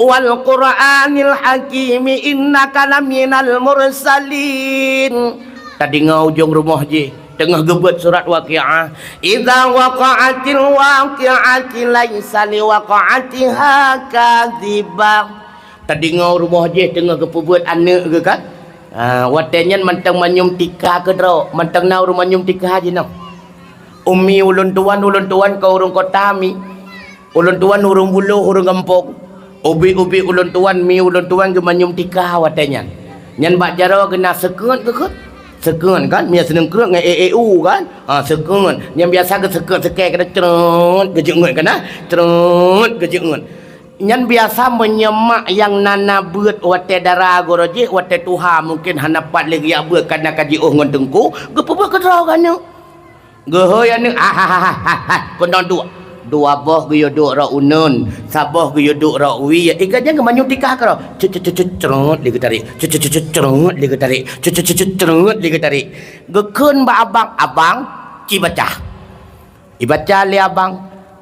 wal Qur'anil Hakim innaka laminal mursalin." Tadeungoe ujong rumoh jih teungoh geubeuet surat Waqiah, "Idza waqa'atil waqi'atu laisa liwaqa'atiha kadzibah." Tadeungoe rumoh jih teungoh geupeubeuet aneuëk geuh kan? Ha, watée nyan mantong manyum tika keudroe, mantong na ureuëng manyum tika jinoe. Umi ulôn tuan, ulôn tuan ka ureuëng kota mi. Ulôn tuan ureuëng buloh, ureuëng gampông. Ubit-ubit ulôn tuan, mi ulôn tuan geumanyum tika watée nyan. Nyan bak jaroe geuna seukeuet geukheun. Seukeuet kan, mi seuneueng kreuek ngon e e u kan. Ha, seukeuet. Nyan biasa geuseukeuet seukée keunan creuet geujeuet kan, ha? Creuet geujeuet. Nyan biasa meunyoe mak nyang na-na beuet watée dara goroe jih, watée tuha mungken hana pat lé geujak beuet kana ka jiôh ngon teungku, geupeubeuet keudroe keuneuk. Geuhôi aneuëk, "Hahaha, keunoe duek. Dua boh geuyue duek rot uneun, saboh geuyue duek rot wie." Ikat nyan geumanyum tika keudroe. Cut, cut, cut, cut, creuet lé geutarék. Cut, cut, cut, cut, creuet lé geutarék. Cut, cut, cut, cut, creuet lé geutarék. Geukheun bak abang, "Abang, ci baca." Ibaca lé abang,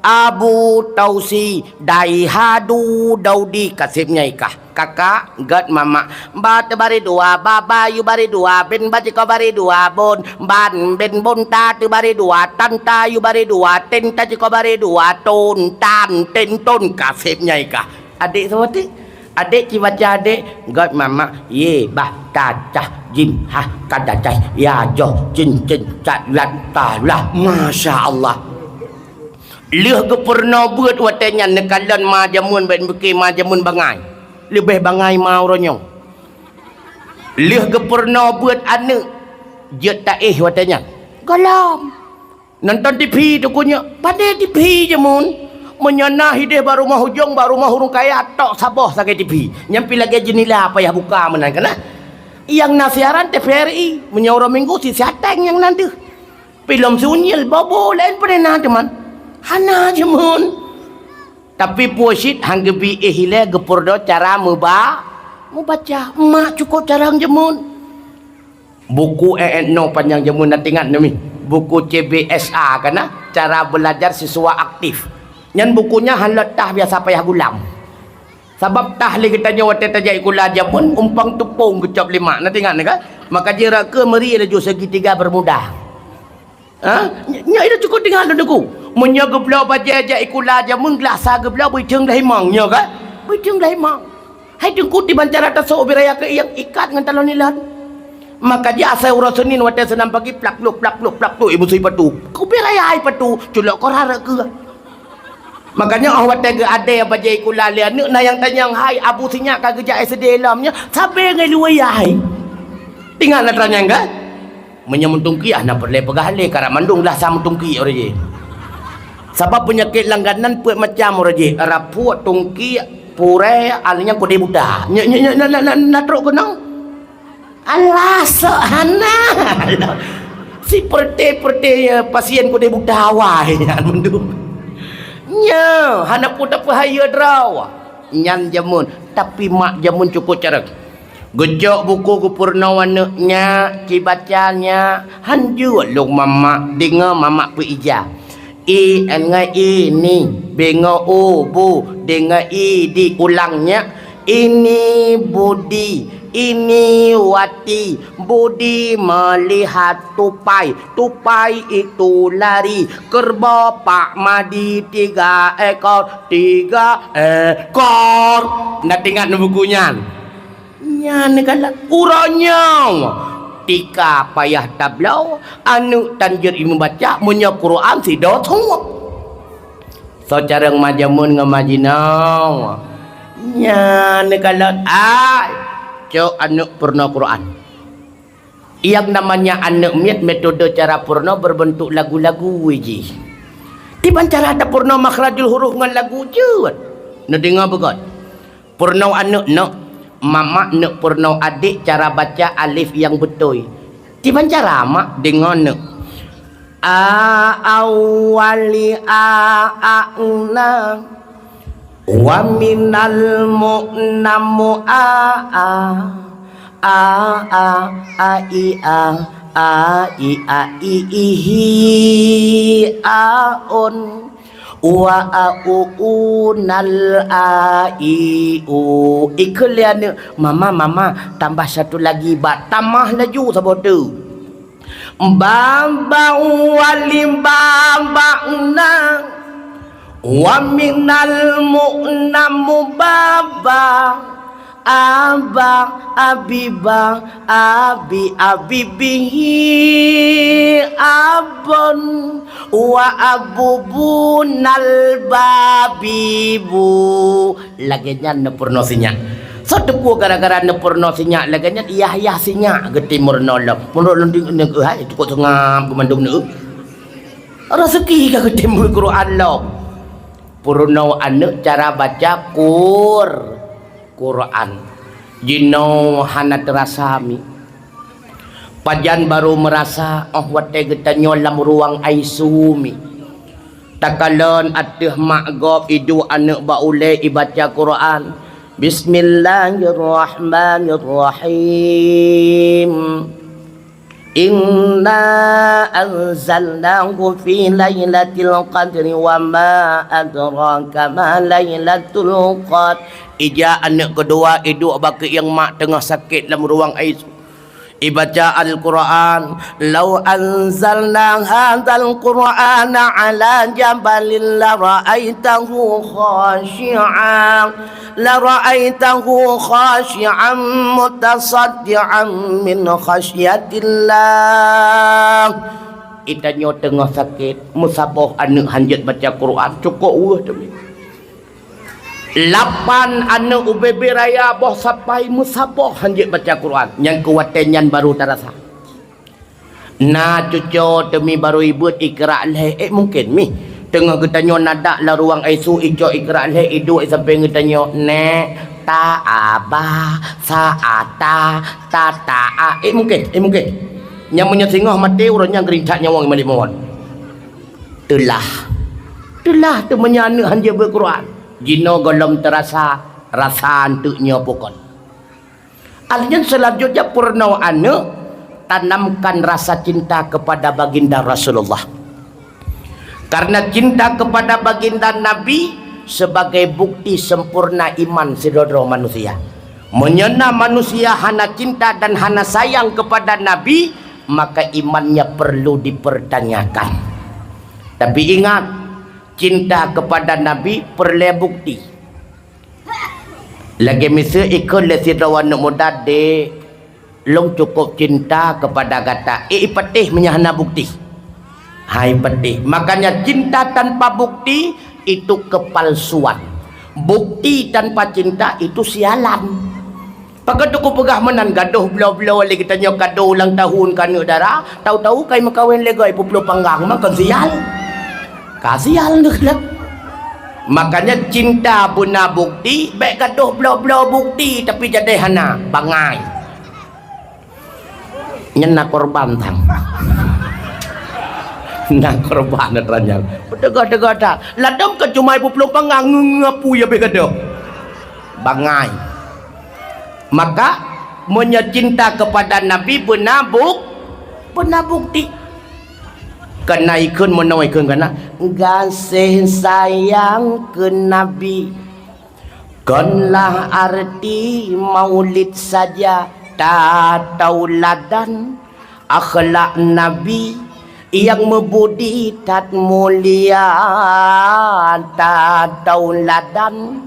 "Abu Tausi Daihadu Daudi Kaseb Nyaikah." Kakak, gét mamak. Ba teubari dua, baba yue bari dua, ben bajiko bari dua, bon, ban, ben bonta teubari dua, tanta yue bari dua, tenta jiko bari dua, ton, tan, tenton Kaseb Nyaikah. Adék seumeuti? Adék ci baca adék, gét mamak, ye, bah, ta, cah, jim, ha, ka, da, cai, ya, joh, cin, cin, cat, lat, ta, lah. Masya Allah. Lheueh geupeurunoe beuet watée nyan neukalon ma jameun bak bukée ma jameun bangai. Leubeh bangai ma uroe nyoe. Lheueh geupeurunoe beuet aneuëk jeuet taéh watée nyan. Gohlom. Nonton T V teukuk nyoe, padé T V jameun. Meunyoe na hideh bak rumoh ujong, bak rumoh ureuëng kaya, tok saboh sagai T V. Nyan pi lagée jeunila payah buka meunan kana. Nyang na siaran T V R I, meunyoe uroe Minggu si siateng nyang na deuh. Pi lom si unyil bobo laén peue na teuma. Hana jameun. Tapi peue cit han geubi éh ilée geupeurunoe cara meuba, meubaca. Mak cukôp carông jameun. Buku E N O panyang jameun na teuingat neuh mi. Buku C B S A kana, cara belajar siswa aktif. Nyan buku nyan han lôt tah biasa payah gulam. Sabab tah lé geutanyoe watée tajak sikula jameun umpang teupông geucop lé mak, na teuingat neuh ka? Maka jih rot keu meuri laju segitiga Bermuda. Ha? Nyoe, nyoe cukôp teuingat lôn teungku. Meunyoe geubloe bajée jak sikula jameun glah sa geubloe beuiteueng glah imong, nyoe ka? Beuiteueng glah imong. Hai teungku tiban cara tasok ubé raya keu iyang ikat ngon talon ilon. Maka jih asai uroe Senin watée seunam pagi plak pluk plak pluk plak pluk ibu sui patu. Ubé raya hai patu, culok kora rot keu. Makanya óh watée geuadée bajée sikula lé aneuëk na nyang tanyong hai abu sinyak ka geujak S D lom nyoe, sabe ngon luwah yai. Teuingat na tanyong ka? Meunyoe meutungkiek hana peureulée peugah lé, karab mandum glah sa meutungkiek uroe jih. Sabab peunyakét langganan peuet macam uroe jih, rapuek, tungkiek, purée, aleunyang kudé buta. Nyoe, nyoe, nyoe, na, na, na, na trok keunong? Alah, sok hana. Si peureté-peureté, ya, pasien kudé buta awai nyan mandum. Nyoe, hana peue tapeuhai droe. Nyan jameun, tapi mak jameun cukôp carông. Geucok buku geupeurunoe aneuëk nyak, ci baca nyak, han jeuet lôn mamak, deungoe mamak peuija. I, ngon i, ni, bingoe u, bu, deungoe i, di, ulang nyak. Ini Budi, ini Wati, Budi melihat tupai, tupai itu lari, kerbau Pak Madi tiga ekor, tiga ekor. Na teuingat neuh buku nyan? Nyan galak uroe nyoe. Tika payah tabloe, aneuëk tan jeuet ilmu baca, meunyoe Quran sido suet. Soe carông ma jameun ngon ma jinoe. Nyan neukalon ai. Cok aneuëk peurunoe Quran. Nyang namanya aneuëk miet metode cara peurunoe berbentuk lagu-lagu jih. Tiban cara tapeurunoe makhrajul huruf ngon lagu jeuet. Neudeungoe beugét. Peurunoe aneuëk neuk, mamak neuk peurunoe adék cara baca alif nyang beutôi. Tiban cara mak deungoe neuk. A, awali, a, a, na. Wa minal mu'namu a, a, a, a, a, i, a, a, i, a, i, i, hi, a, un. Wa, a, u, u, nal, a, i, u. Ikheun lé aneuk, "Mama, mama, tambah satu lagi ba." Tamah laju saboh teuk. Baba walim babana, wa minal mu'namu baba, aba, abiba, abi, abibihi, abon, wa abubunal babibu. Lagée nyan neupeurunoe sinyak. Soe teupeu gara-gara neupeurunoe sinyak lagée nyan, yah-yah sinyak geutem meurunoe lom. Meunurot lôn deungoe hai cukôp seungab keu mandum neu. Raseuki ka geutem beuet Quran lom. Peurunoe aneuk cara baca Qur-, Quran. Jinoe hana teurasa mi. Pajan barô meurasa óh watée geutanyoe lam ruwang I C U mi. Takalon ateueh mak gob iduek aneuk bak ulée ibaca Quran. Bismillahirrahmanirrahim. Inna anzalnahu fi lailatul qadri wa ma adraka ma lailatul qadr. Ija aneuk keudua iduek bak keuieng mak teungoh sakét lam ruwang I C U. Ibaca Al-Quran, "Lau anzalna hadzal Qur'ana 'ala jabalin la ra'aitahu khasyi'an, la ra'aitahu khasyi'an mutasaddi'an min khasyatillah." Itanyoe teungoh sakét, meusaboh aneuk hanjeuet baca Quran, cukôp weueh teumi. Lapan aneuk ubé-bé raya boh sapai meusaboh hanjeuet baca Quran. Nyang keu watée nyan barô tarasa. Na cucoe teumi barô ibeuet ikra lhée, ék mungken mi. Teungoh geutanyoe nadak lam ruwang I C U icok ikra lhée iduek sampéng geutanyoe, "Nék, ta, aba, sa, ata, ta, ta, a." Ék mungken, ék mungken. Nyang meunyoe singoh maté uroe nyan geurintak nyawöng malik mawöt. Teulah. Teulah teuh meunyoe aneuk hanjeuet beuet Quran. Jinoe gohlom teurasa rasa anteuk nyoe pukon. Artinya selanjutnya peurunoe aneuk, tanamkan rasa cinta kepada baginda Rasulullah. Karena cinta kepada baginda Nabi sebagai bukti sempurna iman sidroe-droe manusia. Meunyoe na manusia hana cinta dan hana sayang kepada Nabi, maka imannya perlu dipertanyakan. Tapi ingat, cinta kepada Nabi peureulée bukti. Lagée miseue ikheun lé sidroe aneuk muda, "Dek, lôn cukôp cinta kepada gata." Ék ipatéh meunyoe hana bukti? Hai patéh. Makanya cinta tanpa bukti itu kepalsuan. Bukti tanpa cinta itu sialan. Pakon teungku peugah meunan, gadôh bloe-bloe lé geutanyoe kado ulang tahun keu aneuk dara, tahu-tahu ka imeukawen lé goe peuet ploh panggang, mah kon sial. Ka sial neuh lom. Makanya cinta beuna bukti, bék gadôh bloe-bloe bukti tapi jadi hana, bangai. Nyan na korban tang. Na korban atra nyan. Teuga-teuga that. Ladôm ka cuma peuet ploh panggang ngeungeue apui habéh gadôh. Bangai. Maka, meunyoe cinta kepada Nabi beuna buk-, beuna bukti. Kana ikheun meunoe ikheun kana, gaséh sayang keu Nabi. Konlah arti maulid saja, tatauladan akhlak Nabi nyang meubudi that mulia, tatauladan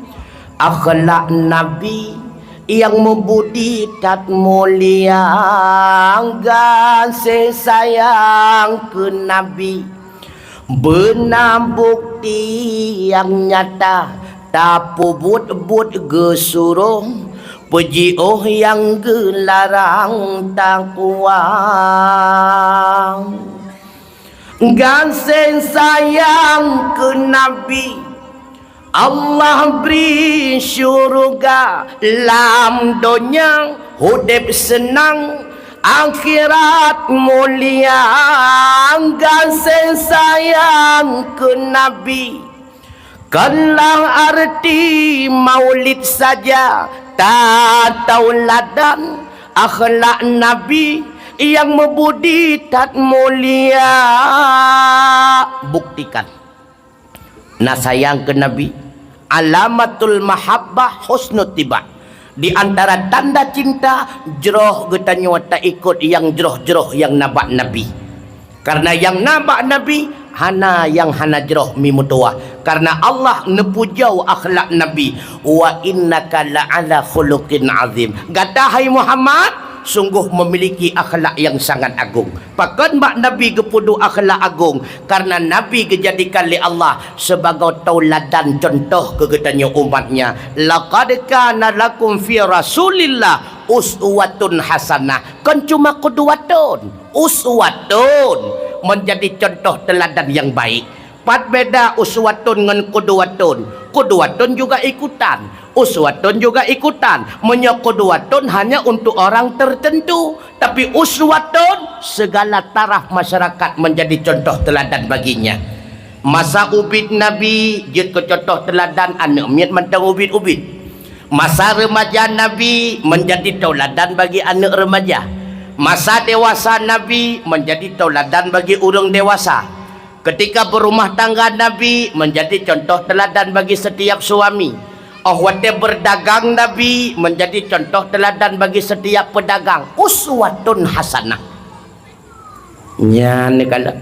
akhlak Nabi nyang meubudi that mulia, gaséh sayang keu Nabi. Beuna bukti nyang nyata, tapeubuet-buet geusuroh, peujiôh nyang geularang takuang. Gaséh sayang keu Nabi, Allah bri syuruga lam donya, udeb seunang, akhirat mulia. Gaséh sayang keu Nabi, Kon lam arti maulid saja, tatauladan akhlak Nabi nyang meubudi that mulia. Buktikan. Na sayang keu Nabi, alamatul mahabbah husnul tiba. Di antara tanda cinta, jroh geutanyoe taikot nyang jroh-jroh nyang na bak Nabi. Karena nyang na bak Nabi, hana nyang hana jroh mi meutuwah. Karena Allah neupujoe akhlak Nabi, "Wa innaka la'ala khuluqin azim." Gata, hai Muhammad, sungguh memiliki akhlak nyang sangat agung. Pakon bak Nabi geupeuduek akhlak agung? Karena Nabi geujadikan lé Allah sibagoe tauladan, contoh keu geutanyoe umat-Nya. "Laqad kana lakum fi Rasulillah uswatun hasanah." Kon cuma qudwatun, uswatun, menjadi contoh teladan yang baik. Pat beda uswatun ngon qudwatun? Qudwatun juga ikutan, uswatun juga ikutan. Meunyoe qudwatun hanya untuk orang tertentu, tapi uswatun segala taraf masyarakat menjadi contoh teladan baginya. Masa ubit Nabi jeuet keu contoh teladan, aneuk miet mantong ubit-ubit. Masa remaja Nabi menjadi tauladan bagi aneuk remaja. Masa dewasa Nabi menjadi tauladan bagi ureuëng dewasa. Ketika berumah tangga Nabi menjadi contoh teladan bagi setiap suami. Oh watée berdagang Nabi menjadi contoh teladan bagi setiap pedagang. Uswatun hasanah. Nyan kala.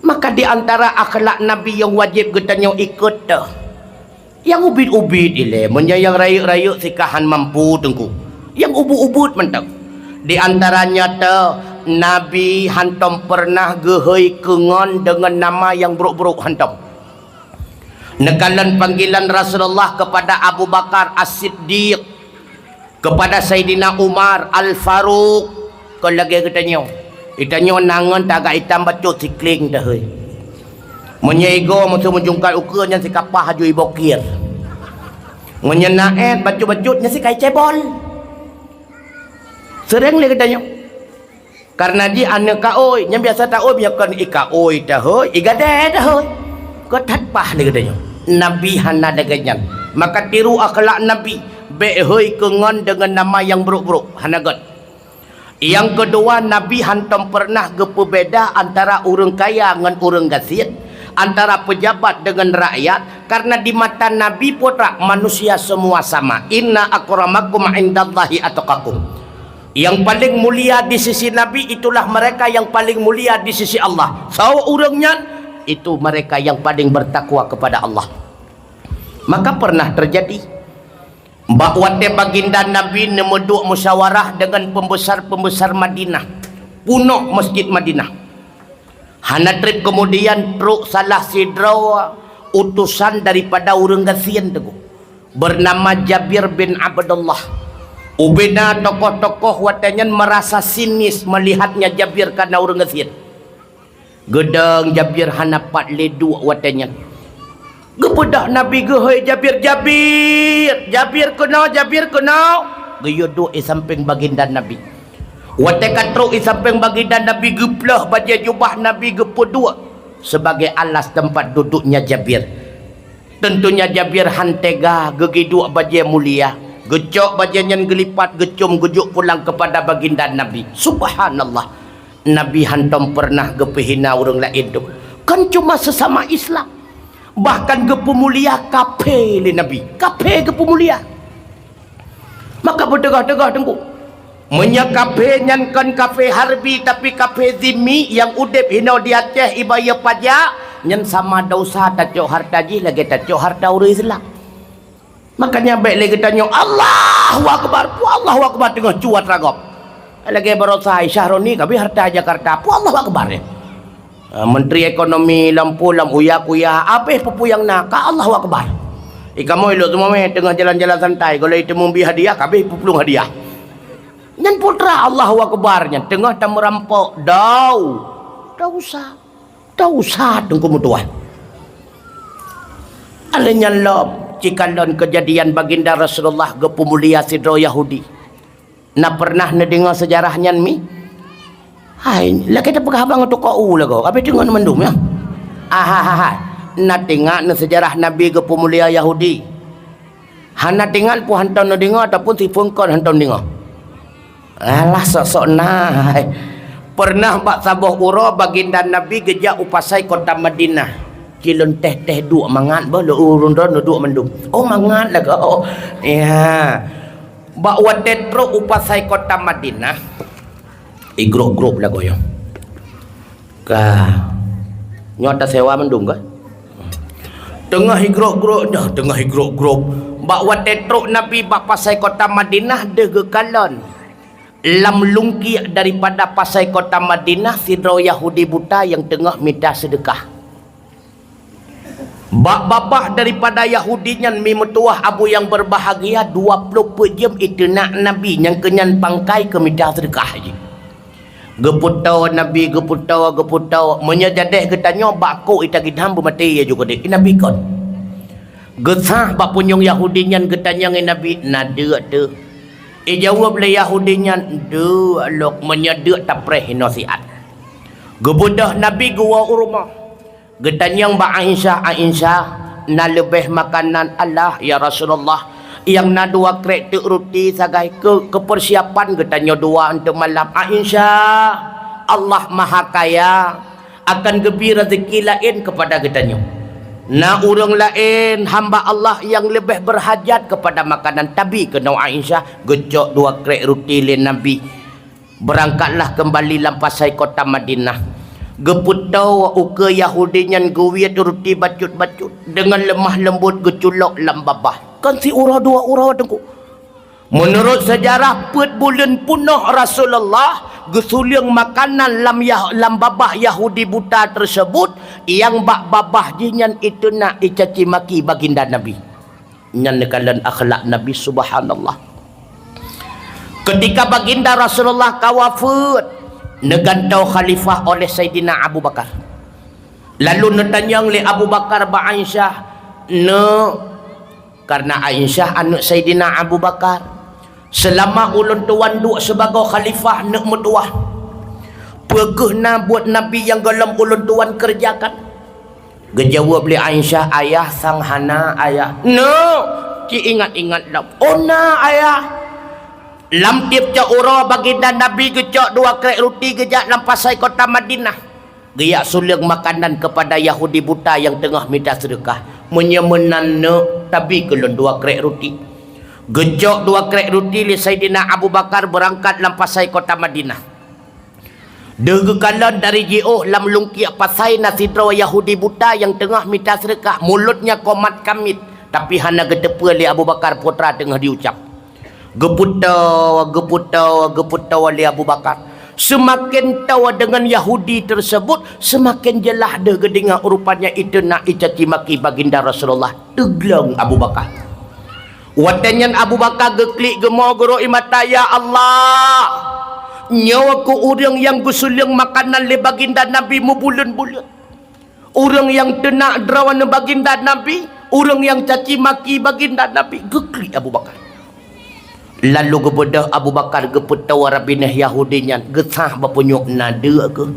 Maka di antara akhlak Nabi nyang wajéb geutanyoe ikot teuh. Nyang ubit-ubit ilée, meunyoe nyang rayeuk-rayeuk sikahan mampu teungku. Nyang ubit-ubit mantong. Di antaranya teuh, Nabi hantom pernah geuhôi keungon deungon nama nyang brok-brok, hantom. Neukalon panggilan Rasulullah kepada Abu Bakar As-Siddiq, kepada Saidina Umar Al-Faruq, kon lagée geutanyoe. Geutanyoe nangon tagak itam bacut sikling dahôi. Meunyoe igoe musoh meujungkat ukeue nyan sikapah haju ibokir. Meunyoe naet bacut-bacut nyan sikai cebol. Seuréng lé geutanyoe. Karena jih aneuk kaôi, nyang biasa taôi meunyoe kon ikaôi dahôi, igadée dahôi. Keu that paih lé geutanyoe. Nabi hana lagée nyan. Maka tiru akhlak Nabi, bék hôi keungon deungon nama nyang brok-brok, hana gét. Nyang keudua, Nabi hantom pernah geupeubeda antara ureuëng kaya ngon ureuëng gasien, antara pejabat deungon rakyat, karena di mata Nabi putra manusia semua sama. "Inna akramakum indallahi atqakum." Yang paling mulia di sisi Nabi itulah mereka yang paling mulia di sisi Allah. Soe ureuëng nyan? Itu mereka yang paling bertakwa kepada Allah. Maka pernah terjadi, bak watée baginda Nabi neumeuduek musyawarah deungon pembesar-pembesar Madinah, peunoh masjid Madinah. Hana treb keumudian trok salah sidroe utosan daripada ureuëng gasien teungku, bernama Jabir bin Abdullah. Ubena tokoh-tokoh watée nyan merasa sinis melihatnya Jabir karena ureuëng gasien. Geudong Jabir hana pat lé duek watée nyan. Geupeugah Nabi geuhôi Jabir, "Jabir! Jabir keunoe! Jabir keunoe!" Geuyue duek i sampéng baginda Nabi. Watée ka trok i sampéng baginda Nabi, geuploh bajée jubah Nabi geupeuduek sebagai alas tempat duduknya Jabir. Tentunya Jabir han tega, geugiduek bajée mulia, geucok bajée nyan geulipat, geucom geujok pulang kepada baginda Nabi. Subhanallah. Nabi hantom pernah geupeuhina ureuëng laén tu. Kon cuma sesama Islam, bahkan geupeumulia kafé lé Nabi. Kafé geupeumulia. Maka beuteugah-teugah teungku. Meunyoe kafé nyan kon kafé harbi, tapi kafé zimmi nyang udeb hinoe di Aceh ibayeue pajak, nyan sama dosa tacok harta jih lagée tacok harta ureuëng Islam. Makanya bék lé geutanyoe, "Allahu Akbar, pu Allahu Akbar," teungoh cuat ragab. Lagée barosa Syahroni kabeh harta Jakarta, pu Allahu Akbar. Ah, Menteri Ekonomi lampu lam uya-kuya, abeh peue-peue nyang na, ka Allahu Akbar. Ikamoe lok teumamé teungoh jalan-jalan santai, gohlom teumeubi hadiah, kabeh peuplueng hadiah. Nyan putra Allahu Akbar nyan, teungoh tameurampok, dau, dau sa. Tau sa teungku meutuah. Alheuh nyan lom, cikalon keujadian baginda Rasulullah geupeumulia sidroe Yahudi. Na pernah neudeungoe seujarah nyan mi? Hai, lakée tapeugah haba ngon tukok u lagoe, abeh deungon mandum nyan. Ahahaha. Na teuingat neuh seujarah Nabi geupeumulia Yahudi? Hana teuingat pun hantom neudeungoe ataupun siphon kon hantom deungoe? Alah, sok-sok na. Peureunah bak saboh uroe baginda Nabi geujak u pasai kota Madinah. Cilon teh-teh duek mangat bah lé ureuëng droe neuduek mandum. Oh, mangat lagoe. Ya. Bak watée trok u pasai kota Madinah, igrop-grop lagoe nyoe. Ka. Nyoe tasewa mandum ka? Teungoh igrop-grop nyoe, teungoh igrop-grop. Bak watée trok Nabi bak pasai kota Madinah deuh geukalon. Lam lungkiek daripada pasai kota Madinah sidroe Yahudi buta nyang teungoh mita seudeukah. Bak babah daripada Yahudi nyan mi meutuwah abu nyang beurbahagia dua ploh peuet jeuem iteunak Nabi nyang keunyan pangkai keu mita seudeukah jih. Geupeutoe Nabi, geupeutoe, geupeutoe. Meunyoe jadeh geutanyoe bak kok ita gidham beumaté ya juga deh. Nabi kon. Geusah bak punyueng Yahudi nyan geutanyong Nabi, "Na deuk teuh?" Ijaweueb lé Yahudi nyan, "Deuk lok, meunyoe deuk tapreh inoe siat." Geubeudôh Nabi geuwoe u rumoh. Geutanyong bak Aisyah, "Aisyah, na leubeh makanan?" "Alah, ya Rasulullah, nyang na dua krek teuk ruti sagai keu, keu peusiapan geutanyoe dua untuk malam." "Aisyah, Allah Maha Kaya akan geubri rezeki laén keupada geutanyoe. Na ureuëng laén hamba Allah nyang leubeh beurhajat keupada makanan, tabi keunoe Aisyah." Geucok dua krek ruti lé Nabi. Beurangkatlah keumbali lam pasai kota Madinah. Geupeutoe ukeue Yahudi nyan geuwiet ruti bacut-bacut, deungon leumah leumbot geuculok lam babah. Kon siuroe dua uroe teungku. Meunurot seujarah, peuet buleuen peunoh Rasulullah geusuleueng makanan lam Yah-, lam babah Yahudi buta teuseubut, nyang bak babah jih nyan iteunak icaci maki baginda Nabi. Nyan neukalon akhlak Nabi, subhanallah. Keutika baginda Rasulullah ka wafeuet, neugantoe khalifah oleh Saidina Abu Bakar. Lalu neutanyong lé Abu Bakar bak Aisyah, "Neuk," karna Aisyah aneuëk Saidina Abu Bakar, "Seulama ulôn tuan duek sibagoe khalifah, neuk meutuwah, peu kheueh na buet Nabi nyang gohlom ulôn tuan keureujakan?" Geujaweueb lé Aisyah, "Ayah, sang hana, Ayah." "Neuk, ci ingat-ingat lom." "Oh na, Ayah." Lam tieb cok uroe baginda Nabi geucok dua krek ruti geujak lam pasai kota Madinah. Geujak suleueng makanan keupada Yahudi buta nyang teungoh mita seudeukah. "Meunyoe meunan neuk, tabi keu lôn dua krek ruti." Geucok dua krek ruti lé Saidina Abu Bakar beurangkat lam pasai kota Madinah. Deuh geukalon dari jiôh lam lungkiek pasai na sidroe Yahudi buta nyang teungoh mita seudeukah, mulutnya komat kamit, tapi hana geuteupeue lé Abu Bakar peue teungoh jiucab. Geupeutoe, geupeutoe, geupeutoe lé Abu Bakar. Seumaken toe deungon Yahudi teuseubut, seumaken jeulaih deuh geudeungoe rupanya iteunak icaci maki baginda Rasulullah. Teugleng Abu Bakar. Watée nyan Abu Bakar geuklik geumo geurok ie mata, "Ya Allah, nyoe keuh ureuëng nyang geusuleueng makanan lé baginda Nabi meubuleuen-buleuen. Ureuëng nyang teunak droeneuh baginda Nabi, ureuëng nyang caci maki baginda Nabi." Geuklik Abu Bakar. Lalu geubeudôh Abu Bakar geupeutoe rabinéh Yahudi nyan, geusah bak punyueng, "Na deuk kheueh?"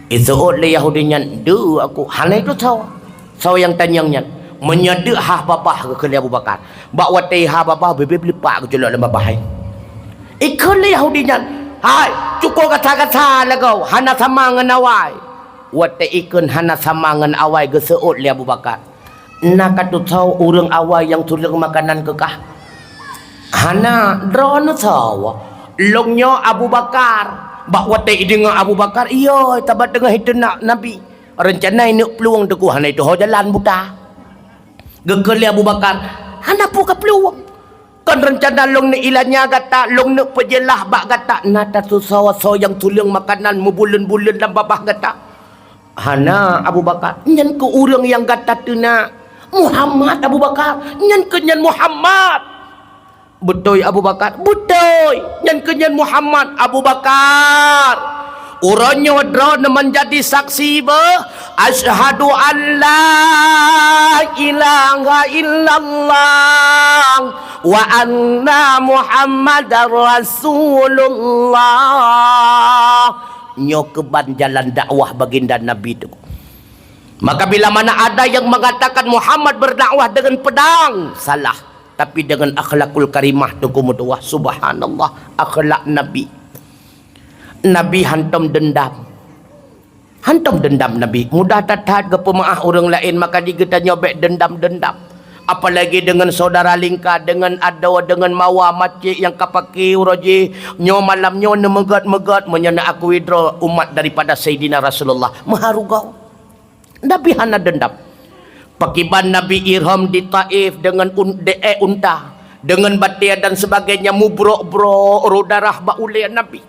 Iseuôt lé Yahudi nyan, "Deuk kheueh, hana itusoe." Soe nyang tanyong nyan? "Meunyoe deuk, hah babah," geukheun lé Abu Bakar. Bak watée hah babah, bibée beulipak geuculok lam babah hai. Ikheun lé Yahudi nyan, "Hai, cuko gata-gata lagoe, hana sama ngon awai." Watée ikheun hana sama ngon awai, geuseuôt lé Abu Bakar, "Na katusoe ureuëng awai nyang tuleueng makanan keu kah?" "Hana, droeneuh soe?" "Lôn nyoe Abu Bakar." Bak watée ideungoe Abu Bakar, "Iyo, taba teungoh iteunak Nabi." Reuncana ineuk plueng teungku, hana itusoe jalan buta. Geukheun lé Abu Bakar, "Hana peue kaplueng. Kon reuncana lôn neuk ilanya gata, lôn neuk peujeulaih bak gata, na tatusoe soe nyang tuleueng makanan meubuleuen-buleuen lam babah gata?" "Hana, Abu Bakar." "Nyan keuh ureuëng nyang gata teunak." "Muhammad, Abu Bakar." "Nyan keuh nyan Muhammad." "Beutôi, Abu Bakar?" "Beutôi, nyan keuh nyan Muhammad, Abu Bakar. Uroe nyoe droeneuh meunjadi saksi beuh, asyhadu an la ilaha illallah wa anna Muhammadar Rasulullah." Nyoe keuban jalan dakwah baginda Nabi teungku. Maka bila mana ada yang mengatakan Muhammad berdakwah dengan pedang, salah. Tapi dengan akhlakul karimah, Teungku meutuah, subhanallah, akhlak Nabi. Nabi hantom dendam. Hantom dendam Nabi. Mudah that-that geupeumaáh ureuëng laén, maka di geutanyoe bék dendam-dendam. Apalagi dengan saudara lingka, dengan adoe, dengan mawa macik nyang ka paké uroe jih, nyoe malam nyoe neumeugot-meugot, meunyoe neuakui droe umat daripada Saidina Rasulullah. Meuhareuga. Nabi hana dendam. Pakiban Nabi ihram di Taif dengan un-, deuk unta, dengan batée dan sebagainya, mubrok-brok roh darah bak ulée Nabi.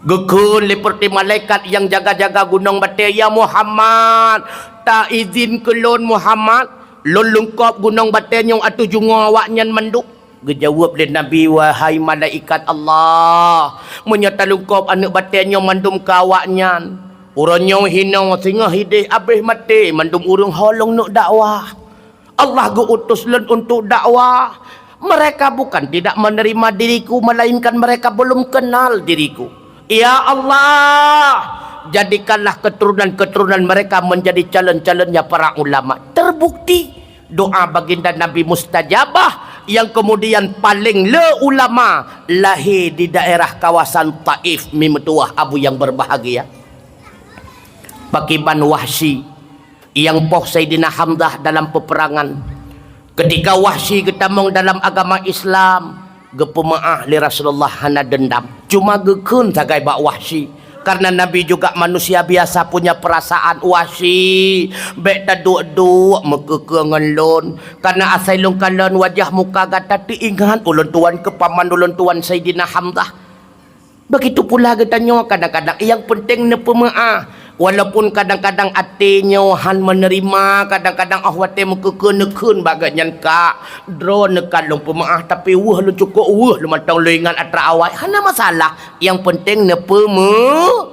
Geukheun lé peureuté malaikat nyang jaga-jaga gunong batée, "Ya Muhammad, ta izin keu lôn Muhammad, lôn lungkop gunong batée nyoe ateueh jungoe awaknyan mandum." Geujaweueb lé Nabi, "Wahai malaikat Allah, meunyoe talungkop aneuëk batée nyoe mandum keu awaknyan, uroe nyoe hinoe singoh ideh abéh maté mandum ureuëng ho lôn neuk dakwah. Allah geu-utus lôn untuk dakwah. Mereka bukan tidak menerima diriku, melainkan mereka belum kenal diriku. Ya Allah, jadikanlah keturunan-keturunan mereka menjadi calon-calonnya para ulama." Terbukti doa baginda Nabi mustajabah, yang kemudian paling le ulama lahé di daerah kawasan Taif, mi meutuah Abu yang berbahagia. Pakiban Wahsy nyang poh Saidina Hamzah dalam peperangan. Ketika Wahsy geutamong dalam agama Islam, geupeumaáh lé Rasulullah hana dendam. Cuma geukheun sagai bak Wahsy, karena Nabi juga manusia biasa punya perasaan. "Wahsy, bék taduek-duek meukeukeu ngon lôn, karena asai lôn kalon wajah muka gata teuingat ulôn tuan keu paman ulôn tuan Saidina Hamzah." Begitu pula geutanyoe kadang-kadang, nyang penting neupeumaáh. Walaupun kadang-kadang até nyoe han menerima, kadang-kadang óh watée meukeukeu neukheun bak geuhnyan, "Kak, droeneuh ka lôn peumaáh, tapi weueh lôn cukôp weueh lôn mantong lôn ingat atra awai." Hana masalah, nyang penting neupeumeu-,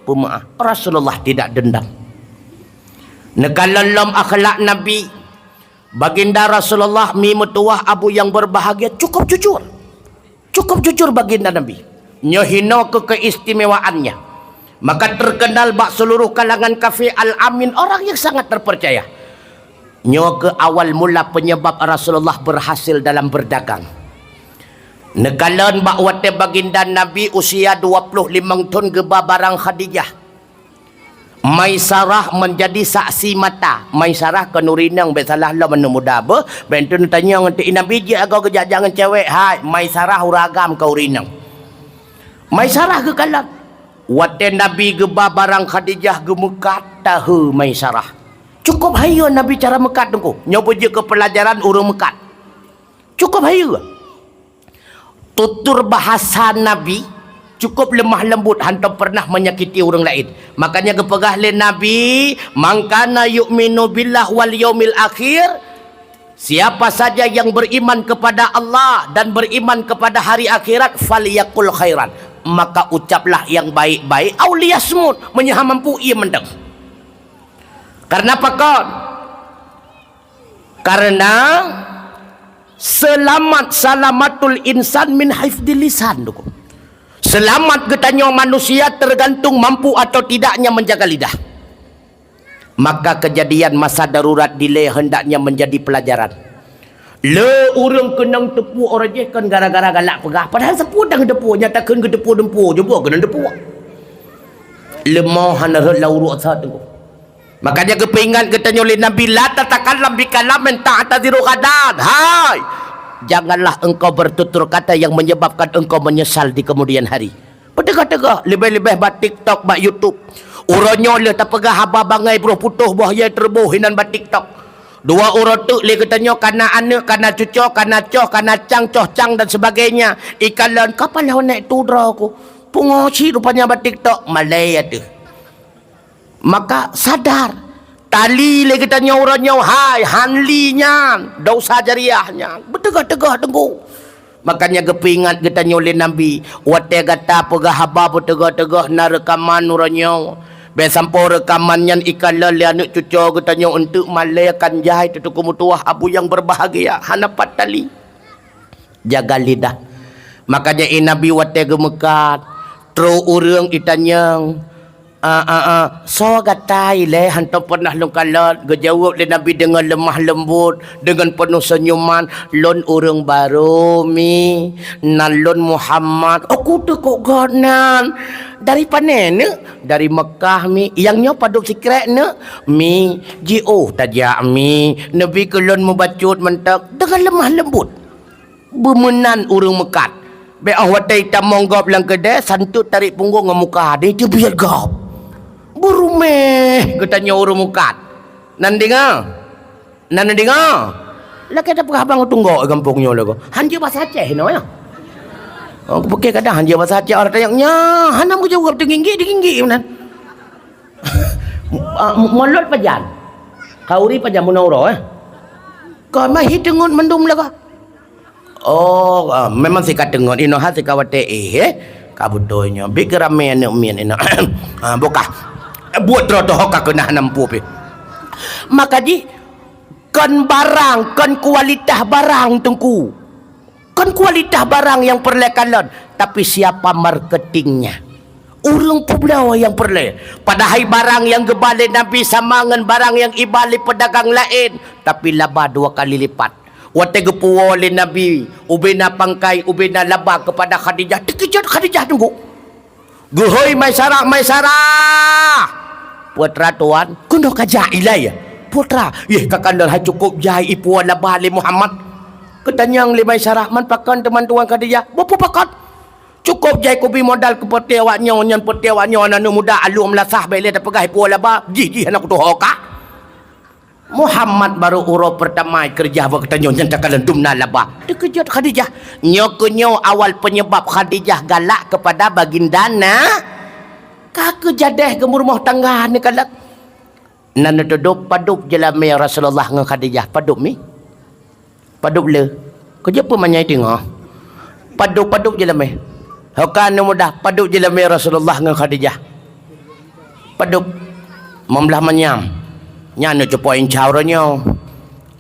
peumaáh. Rasulullah tidak dendam. Neukalon lom akhlak Nabi. Baginda Rasulullah mi meutuah Abu yang berbahagia cukup jujur. Cukup jujur baginda Nabi. Nyoe hinoe keu keistimewaannya. Maka terkenal bak seluruh kalangan kafé Al-Amin, orang yang sangat terpercaya. Nyoe keu awal mula penyebab Rasulullah berhasil dalam berdagang. Neukalon bak watée baginda Nabi usia dua puluh limong thon geuba barang Khadijah. Maisarah menjadi saksi mata. Maisarah kon ureuëng inong, bék salah lom aneuk muda beuh. Bék tu neutanyong ngon Nabi jeuet agoe geujak-jak ngon cewek. Hai, Maisarah ureuëng agam kon ureuëng inong. Maisarah geukalon. Watée Nabi geuba barang Khadijah geumeukat, tahe Maisarah. Cukup hayeue Nabi cara meukat Teungku. Nyoe beujeuet keu peulajaran ureuëng meukat. Cukup hayeue. Tutur bahasa Nabi cukup lemah lembut, hantom pernah menyakiti ureuëng laén. Makanya geupeugah lé Nabi, "Man kana yu'minu billah wal yaumil akhir," siapa saja yang beriman kepada Allah dan beriman kepada hari akhirat, "falyaqul khairan," maka ucaplah yang baik-baik, "au liyasmut," meunyoe han mampu ie mantong. Karena pakon? Karena selamat, salamatul insan min hifdil lisan, Teungku. Selamat geutanyoe manusia tergantung mampu atau tidaknya menjaga lidah. Maka kejadian masa darurat dilée hendaknya menjadi pelajaran. Le ureuëng keunong teupue uroe jih kon gara-gara galak peugah, padahai sapeue dan geuteupeue, nyata kheun geuteupeue dumpeue jeuet keunong teupue. Leumo hana rhot lam uruek sa Teungku. Makanya geupeuingat geutanyoe lé Nabi, "La tatakallam bikalamin ta'tadziru ghadan." Hai, janganlah engkau bertutur kata yang menyebabkan engkau menyesal di kemudian hari. Peuteugoh-teugoh, leubeh-leubeh bak TikTok, bak YouTube. Uroe nyoe lheueh tapeugah haba bangai broh putôh boh yai teureubôh hinan bak TikTok. Dua uroe teuk lé geutanyoe kana aneuk, kana cucoe, kana coh, kana cang, coh cang dan sebagainya. Ikalon kapal lawan naik tu droe ku. Pungo cit rupanya bak TikTok, malée ateueh. Maka sadar, tali lé geutanyoe uroe nyoe hai, hanli nyan, dosa jariah nyan, beuteugoh-teugoh Teungku. Makanya geupeuingat geutanyoe lé Nabi, watée gata peugah haba beuteugoh-teugoh na reukaman uroe nyoe. Bék sampoe reukaman nyan ikalon lé aneuk cucoe geutanyoe eunteuk malée kan jai teutuku meutuwah abu nyang beurbahagia, hana pat tali. Jaga lidah. Makanya i Nabi watée geumeukat, trok ureuëng itanyong, "Ah, ah, ah, soe gata ilée hántom peureunah lôn kalon?" Geujaweueb lé Nabi deungon leumah leumbot, deungon peunoh seunyuman, "Lôn ureuëng barô, Mi. Nan lôn Muhammad." "Oh, kuteuka gobnyan. Dari pané, Neuk?" "Dari Meukah, Mi." "Nyang nyoe padub sikrek, Neuk?" "Mi, jiôh tajak, Mi. Neubi keu lôn mubacut mantong." Deungon leumah leumbot. Beumeunan ureuëng meukat. Bék óh watée jitamong gob lam keudée, santot tarék punggong ngon muka, deuh teubiet gob. Beuruméh geutanyoe ureuëng meukat. Nan deungoe? Nan deungoe? Lakée tapeugah bang tunggok gampông nyoe lagoe. Hán jeuet basa Aceh inoe, ya? Oh, kupike kadang hán jeuet basa Aceh, orang tanyong nyan, hana geujaweueb, teunginggik, teunginggik meunan. Ah, mulot pajan? Khauri pajan bunoe uroe, eh? Kon mah hi teungeut mandum lagoe. Oh, ah, memang sika teungeut, inoe ha sika watée éh, eh. Ka beutôi nyoe. Bit geuramé aneuk miet inoe. Ah, bukah. Buet droe doh ka keunah nampu pih. Maka jih, kon barang, kon kualitas barang, Teungku. Kon kualitas barang nyang peureulée kalon, tapi siapa marketingnya. Ureuëng peubloe nyang peureulée. Padahai barang nyang geuba lé Nabi sama ngon barang nyang iba lé peudagang laén, tapi laba dua kali lipat. Watée geupuwoe lé Nabi, ubena pangkai, ubena laba keupada Khadijah, teukeujot Khadijah teungku. "Geuhôi Maisarah, Maisarah!" "Putra tuan." "Keunoe ka jak ilée, putra?" "Yeh, ka kalon hai cukôp jai ipuwoe laba lé Muhammad." Geutanyong lé Maisarah, "Man pakon teuma tuan Khadijah?" "Beupeue pakon. Cukôp jai kubi modal keu peuté awak nyoe, nyan peuté awak nyoe aneuk muda alue meulasah, bék lé tapeugah ipuwoe laba, jih-jih hana kutuho ka." Muhammad barô uroe peurtama keureuja bak geutanyoe nyan takalon dumna laba. Teukeujot Khadijah. Nyoe keunyoe awal peunyeubab Khadijah galak keupada baginda na. Ka keujadeh geumeurumoh tangga neukalon. Na neutudôb padub jeulamé Rasulullah ngon Khadijah. Padub mi? Padub le. Keujeue peue manyai teungoh? Padub, padub jeulamé. Ho ka aneuk muda, padub jeulamé Rasulullah ngon Khadijah. Padub. Limong blaih manyam. Nyan neucupo inca uroe nyoe.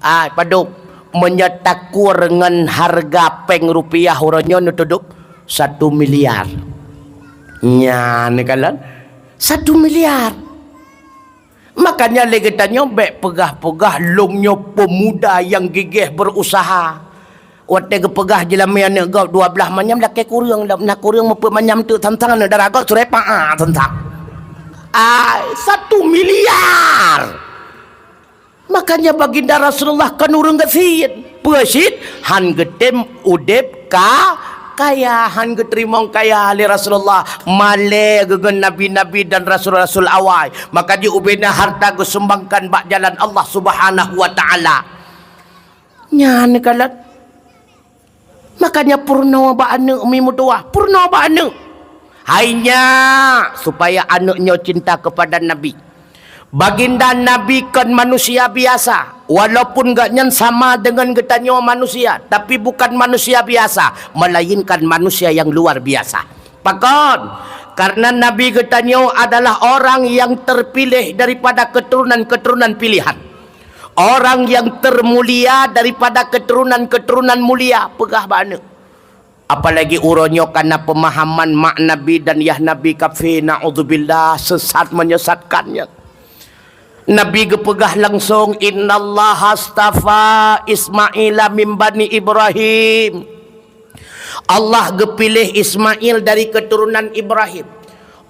Ai, padub. Meunyoe takur ngon hareuga péng rupiah uroe nyoe neutudôb satu miliar. Nyan neukalon. Satu miliar. Makanya lé geutanyoe bék peugah-peugah lôn nyoe peumuda nyang gigéh beureusaha. Watée geupeugah jeulamé aneuk gob dua blaih manyam lakée kureueng, na kureueng meupeuet manyam teuk sang-sang aneuk dara gob surée pa-a sang-sang. Ai, satu miliar! Makanya baginda Rasulullah kon ureuëng gasien. Peue cit? Hán geutem udeb ka kaya, hán geuteurimong kaya lé Rasulullah. Malée geuh ngon nabi-nabi dan rasul-rasul awai. Maka jih ubena harta geusumbangkan bak jalan Allah Subhanahu wa Ta'ala. Nyan kalon. Makanya peurunoe bak aneuk mi meutuwah, peurunoe bak aneuk. Hai nyak, supaya aneuk nyoe cinta kepada Nabi. Baginda Nabi kon manusia biasa, walaupun gobnyan sama deungon geutanyoe manusia, tapi bukan manusia biasa, melainkan manusia yang luar biasa. Pakon? Karena Nabi geutanyoe adalah orang yang terpilih daripada keturunan-keturunan pilihan. Orang yang termulia daripada keturunan-keturunan mulia, peugah bak aneuk. Apalagi uroe nyoe kana peumahaman mak Nabi dan yah Nabi kafé, naudzubillah, sesat menyesatkan nyan. Nabi geupeugah langsong, "Innallaha astafa Ismaila min bani Ibrahim." Allah geupiléh Ismail dari keturunan Ibrahim.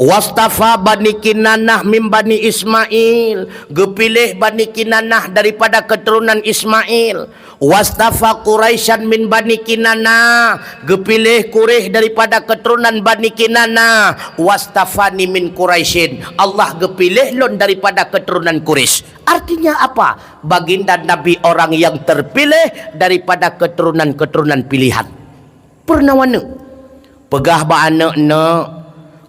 "Wastafa Bani Kinanah min Bani Ismail," geupiléh Bani Kinanah daripada keturunan Ismail. "Wastafa Quraisyan min Bani Kinanah," geupiléh Quraisy daripada keturunan Bani Kinanah. "Wastafani min Quraisyin," Allah geupiléh lôn daripada keturunan Quraisy. Artinya apa? Baginda Nabi orang yang terpilih daripada keturunan-keturunan pilihan. Peurunoe aneuk. Peugah bak aneuk, "Neuk,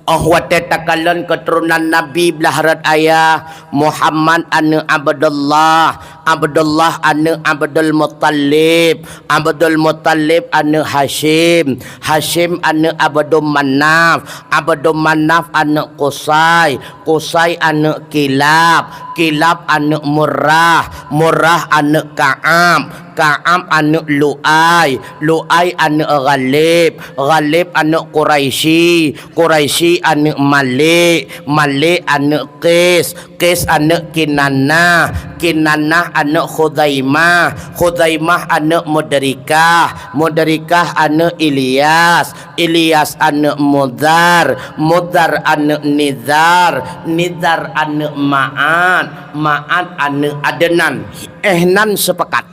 óh watée takalon keuturonan Nabi blaih rot ayah, Muhammad aneuk Abdullah, Abdullah aneuëk Abdul Muttalib, Abdul Muttalib aneuëk Hasyim, Hasyim aneuëk Abdul Manaf, Abdul Manaf aneuëk Qusay, Qusay aneuëk Kilab, Kilab aneuëk Murrah, Murrah aneuëk Ka'ab, Ka'ab aneuëk Lu'ay, Lu'ay aneuëk Ghalib, Ghalib aneuëk Quraisy, Quraisy aneuëk Malik, Malik aneuëk Qis, Qis aneuëk Kinanah, Kinanah aneuëk Khuzaimah, Khuzaimah aneuëk Mudrikah, Mudrikah aneuëk Ilyas, Ilyas aneuëk Mudar, Mudar aneuëk Nizar, Nizar aneuëk Ma'ad, Ma'ad aneuëk Adnan. Eh, nan sepakat.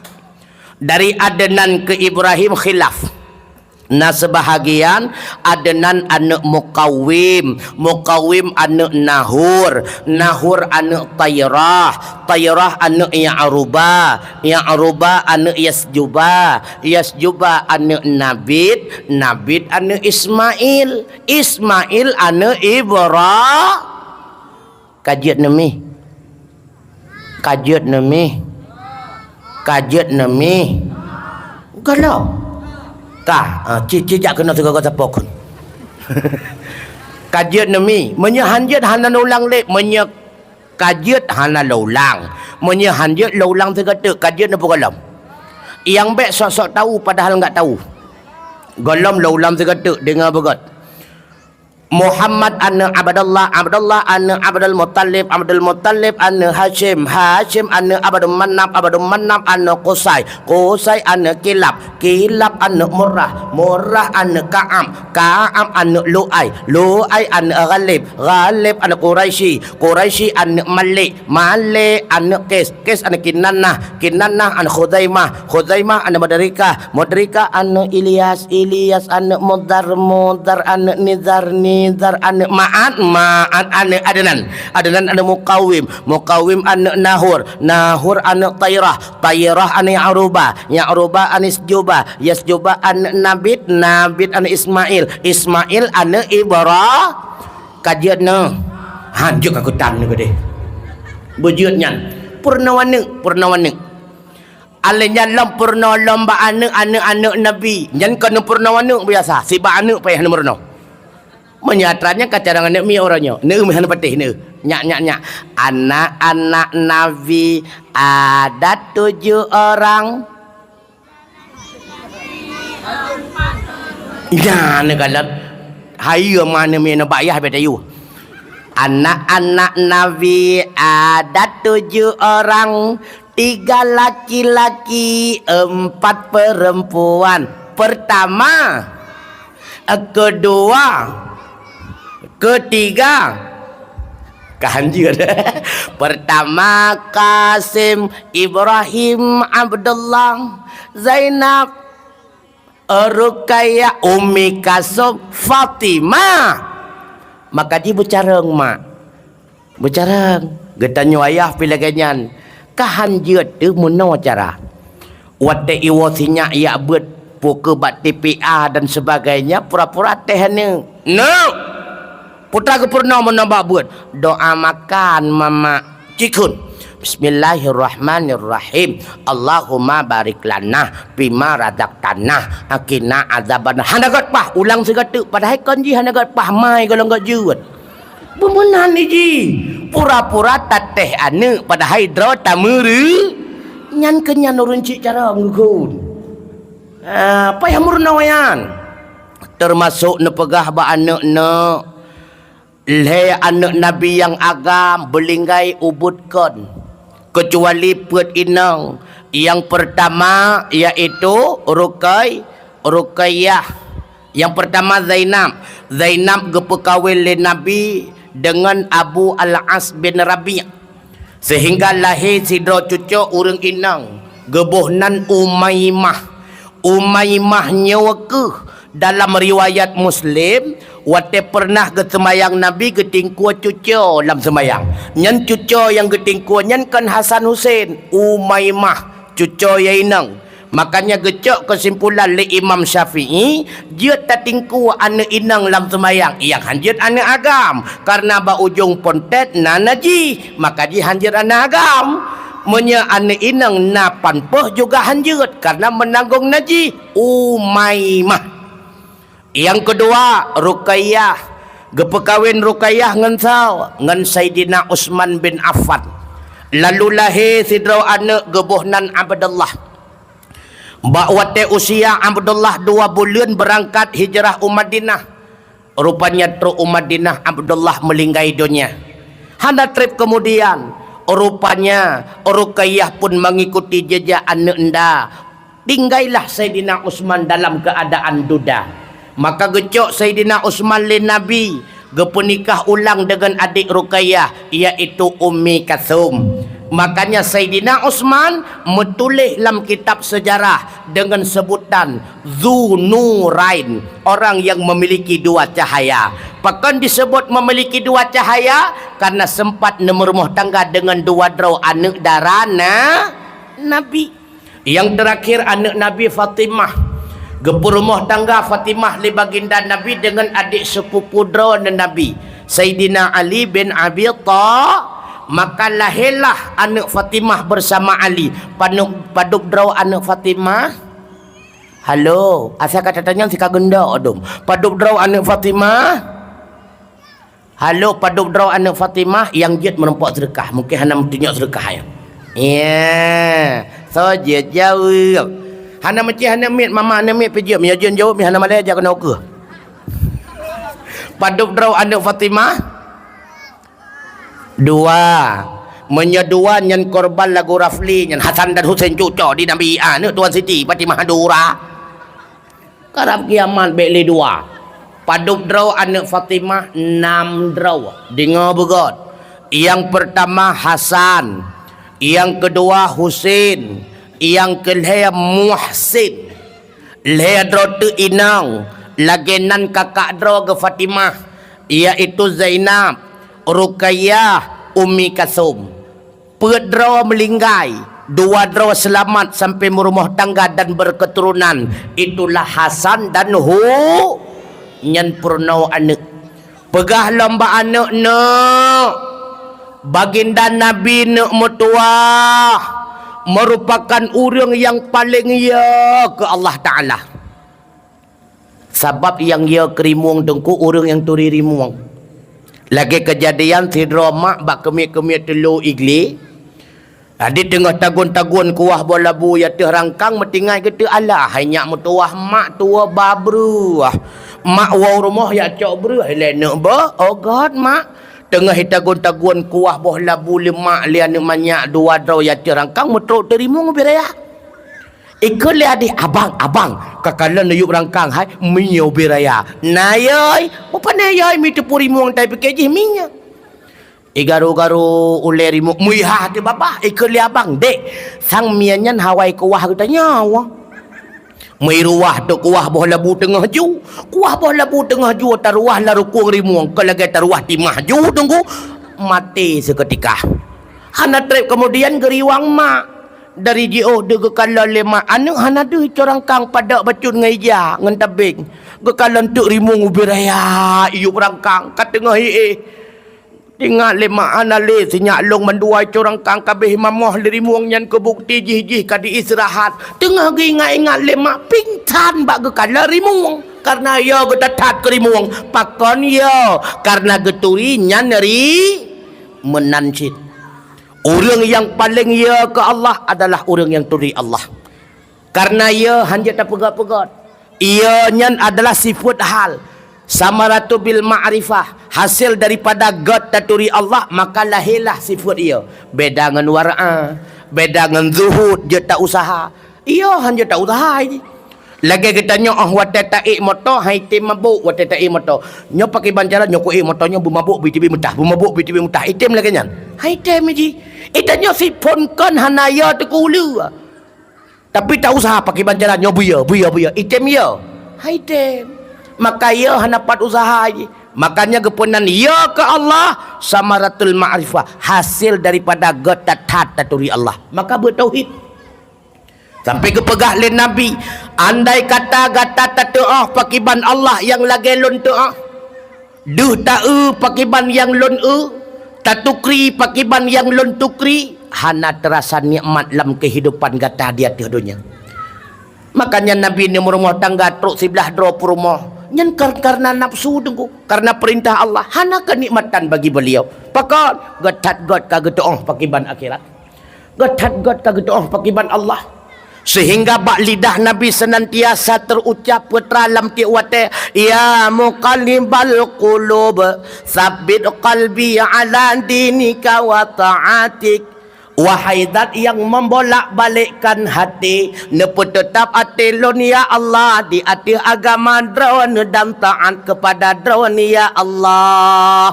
Dari Adnan ke Ibrahim khilaf. Na sebahagian Adnan aneuëk Muqawim, Muqawim aneuëk Nahur, Nahur aneuëk Tairah, Tairah aneuëk Ya'ruba, Ya'ruba aneuëk Yasjuba, Yasjuba aneuëk Nabit, Nabit aneuëk Ismail, Ismail aneuëk Ibra-, Ka jeuet neumih. Ka jeuet neumih. Ka jeuet neumih. Galom. Ka, ah, ci, ci jak keunoe sigoe-goe sapo kon. Ka jeuet neumih. Meunyoe han jeuet hana lôn ulang lé, meunyoe ka jeuet hana lôn ulang. Meunyoe han jeuet lôn ulang sigoe teuk, ka jeuet neupeugalom. Nyang bék sok-sok tahu padahal enggak tahu. Galom lôn ulang sigoe teuk, deungoe beugét. Muhammad aneuëk Abdullah, Abdullah aneuëk Abdul Muttalib, Abdul Muttalib aneuëk Hasyim, Hasyim aneuëk Abdul Manaf, Abdul Manaf aneuëk Qusay, Qusay aneuëk Kilab, Kilab aneuëk Murrah, Murrah aneuëk Ka'ab, Ka'ab aneuëk Lu'ay, Lu'ay aneuëk Ghalib, Ghalib aneuëk Quraisy, Quraisy aneuëk Malik, Malik aneuëk Qis, Qis aneuëk Kinanah, Kinanah aneuëk Khuzaimah, Khuzaimah aneuëk Mudrikah, Mudrikah aneuëk Ilyas, Ilyas aneuëk Mudar, Mudar aneuëk Nizar, Nizar aneuëk Ma'ad, Ma'ad aneuëk Adnan, Adnan aneuëk Muqawim, Muqawim aneuëk Nahur, Nahur aneuëk Tairah, Tairah aneuëk Ya'ruba, Ya'ruba aneuëk Yasjuba, Yasjuba aneuëk Nabit, Nabit aneuëk Ismail, Ismail aneuëk Ibra-, Ka jeuet neuh. Han jeuet ka kutan neuh keudeh. Beujeuet nyan. Peurunoe aneuëk, peurunoe aneuëk. Alèh nyan lom peurunoe lom bak aneuëk, aneuëk-aneuëk Nabi. Nyan kon peurunoe aneuëk biasa. Sibak aneuëk payah neumeurunoe. Meunyoe atra nyan ka carông aneuëk miet uroe nyoe. Neueu meuhan patéh neueu. Nyak, nyak, nyak. Anak-anak Nabi ada tujuh orang. Nyan neukalon. Hai, mana mina bak yah beda yu. Anak-anak Nabi ada tujuh orang, tiga laki-laki, empat perempuan. Pertama, kedua, ketiga, ka han jeuet. Pertama, Qasim, Ibrahim, Abdullah, Zainab, Ruqayyah, Ummi Kalsum, Fatimah. Maka jih beucarông mak. Beucarông. Geutanyoe ayah pi lagèe nyan. Ka han jeuet teuh meunoe cara. Watèe iwoe sinyak yak beuet, pukeuh bak T P A dan sebagainya, pura-pura teh aneuëk. Neuk! Putra geupeurunoe meunoe bak beuet. Doa makan, Mamak. Cikheun. Bismillahirrahmanirrahim. Allahumma barik lana fima razaqtana wa qina azabannar. Hana gét paih, ulang sigoe teuk, padahai kon jih hana gét paih, mai golom gét jeuet. Beumeunan jih. Pura-pura tateh aneuëk, padahai droe tameureuh. Nyan keuh nyan ureuëng cit cara geukheun. Ah, payah meurunoe nyan. Teumasok neupeugah bak aneuëk-neuëk, lhèe aneuëk Nabi nyang agam beulinggai ubit kon, keucuali peuet inong. Nyang peurtama yaitu Ruqay-, Ruqayyah. Nyang peurtama Zainab. Zainab geupeukawen lé Nabi deungon Abu Al-As bin Rabi'. Seuhingga lahé sidroe cucoe ureuëng inong, geuboh nan Umaimah. Umaimah nyoe keuh dalam riwayat Muslim, watée peureunah geuseumayang Nabi geutingkue cucoe lam seumayang. Nyan cucoe nyang geutingkue nyan kon Hasan Husen, Umaimah, cucoe nyang inong. Makanya geucok keusimpulan lé Imam Syafi'i, jeuet tatingkue aneuëk inong lam seumayang, nyang han jeuet aneuëk agam, kareuna bak ujong pontet na najih, maka jih han jeuet aneuëk agam. Meunyoe aneuëk inong na pampéh juga hanjeuet, karena meunanggong najih. Umaimah. Nyang keudua, Ruqayyah. Geupeukawen Ruqayyah ngon soe? Ngon Saidina Utsman bin Affan. Lalu lahé sidroe aneuëk, geuboh nan Abdullah. Bak watée usia Abdullah dua buleuen beurangkat hijrah u Madinah. Rupanya trok u Madinah Abdullah meulinggai donya. Hana treb keumudian, rupanya Ruqayyah pun mengikuti jejak aneuëk nda. Tinggailah Saidina Utsman dalam keuadaan duda. Maka geucok Saidina Utsman lé Nabi, geupeunikah ulang deungon adék Ruqayyah, yaitu Ummi Kalsum. Makanya Saidina Utsman meutuléh lam kitab seujarah deungon seubutan Dzunurain, orang yang memiliki dua cahaya. Pakon disebut memiliki dua cahaya? Karena sempat neumeurumoh tangga deungon dua droe aneuëk dara na-, Nabi. Nyang teurakhir aneuëk Nabi Fatimah. Geupeurumoh tangga Fatimah lé baginda Nabi deungon adék seupupu droeneuh Nabi, Saidina Ali bin Abi Tha-, maka lahélah aneuëk Fatimah bersama Ali. Panu-, padub droe aneuëk Fatimah? Halo, asai ka tatanyong si ka geundok dum. Padub droe aneuëk Fatimah? Halo, padub droe aneuëk Fatimah nyang jeuet meurumpok seudeukah. Mungken hana meutunyok seudeukah nyan. Ya, soe jeuet jaweueb? Hana meucih aneuëk miet, mama aneuëk miet pih jeuet. Meunyoe jeuet jaweueb, mi hana malée jak keunoe keuh. Padub droe aneuëk Fatimah? Dua. Meunyoe dua nyan korban lagu Rafli nyan, Hasan dan Husein cuco di Nabi, aneuëk Tuan Siti Fatimah Dura. Karab kiamat bék lé dua. Padub droe aneuëk Fatimah? Nam droe. Deungoe beugét. Nyang peurtama Hasan, nyang keudua Husein, nyang keulhée Muhsin. Lhée droe teuk inong, lagée nan kakak droe geuh Fatimah, yaitu Zainab, Ruqayyah, Ummi Kalsum. Peuet droe meulinggai, dua droe seulamat sampai meurumoh tangga dan berketurunan, itulah Hasan dan Hu-, nyan peurunoe aneuëk. Peugah lom bak aneuëk, "Neuk, baginda Nabi neuk meutuwah meurupakan ureuëng nyang paleng yo keu Allah Taala." Sabab nyang yo keu rimueng teungku ureuëng nyang turi rimueng. Lagée keujadian sidroe mak bak keumiet-keumiet teulô Igleh, jadi teungoh tagun-tagun kuwah boh labu ateueh rangkang, meutinggai geuteuk alah, hai nyak meutuwah mak tuwoe ba breueh. Mak woe u rumoh jak cok breueh, ilée neuk beuh, "Oh gét mak." Teungoh tagun-tagun kuwah boh labu lé mak lé aneuëk manyak dua droe ateueh rangkang meutrok teurimueng ubé raya. Ikheun lé adéh, "Abang, abang, kakalon neuyueb rangkang hai, mi ubé raya." "Na yoi." "Bukon na yoi, mi teupeu rimueng tai pike jih mi nyan." Igaru-garu ulée rimueng, "Meuiha teuh babah." Ikheun lé abang, "Dek, sang mi nyan hawai kuwah geutanyoe." Meuiruwah teuh kuwah boh labu teungoh ju. Kuwah boh labu teungoh ju taruwah lam rukueng rimueng, kon lagée taruwah timah ju teungku. Maté seukeutika. Hana treb keumudian geuriwang mak. Dari jiôh deuh geukalon lé mak, aneuëk hana deuh icok rangkang padok bacut ngon ija ngon tabeng. Geukalon teuk rimueng ubé raya iyueb rangkang ka teungoh iéh. Ingat lé mak, hana lé sinyak lôn mandua icok rangkang ka abéh imamoh lé rimueng nyan, keu bukeuti jih-jih ka diistirahat. Teungoh geuingat-ingat lé mak, pingsan bak geukalon rimueng. Kareuna yo geuthat-that keu rimueng. Pakon yo? Kareuna geuturi nyan ri-, meunan cit. Ureuëng nyang paleng yo keu Allah adalah ureuëng nyang turi Allah. Kareuna yo hanjeuet tapeugét-peugét. Yo nyan adalah sifeuet hal. Samaratu bil ma'rifah, hasil daripada gét taturi Allah, maka lahirlah sifeuet yo. Beda ngon wara', beda ngon zuhud, jeuet ta-useuha. Yo hanjeuet ta-useuha jih. Lagée geutanyoe 'oh watée taék moto, han item mabök watée taék moto. Nyoe pakriban cara nyoe kuék moto nyoe beumabök bit teubiet meutah, beumabök bit teubiet meutah. Item lagée nyan. Han item jih. Itanyoe siphon kon hana yo teuku uleue. Tapi ta-useuha pakriban cara nyoe beuyo, beuyo, beuyo. Item yo. Han item. Maka yo hana pat useuha jih. Makanya geupeunan yo keu Allah samaratul ma'rifah, hasil daripada gét that-that taturi Allah. Maka beutauhid. Sampai geupeugah lé Nabi, andai kata gata tateu'oh pakriban Allah nyang lagée lôn teu'oh, deuh ta-eu pakriban nyang lôn eu, tatukri pakriban nyang lôn tukri, hana teurasa nikmat lam keuhidupan gata di ateueh donya. Makanya Nabi ni meurumoh tangga trok siblah droe peurumoh. Nyan kar-, karena nafsu teungku, karena perintah Allah. Hana keunikmatan bagi beliau. Pakon? Göt that göt ka geutu'oh pakiban akhirat. Göt that göt ka geutu'oh pakiban Allah. Sehingga bak lidah Nabi senantiasa terucap peutra lam tiep watée, "Ya muqallibal qulub, tsabbit qalbi ala dinika wa ta'atik." Wahai Zat yang membolak-balikkan hati, neupeuteutap até lôn, ya Allah, di ateueh agama Droeneuh dan taat kepada Droeneuh, ya Allah.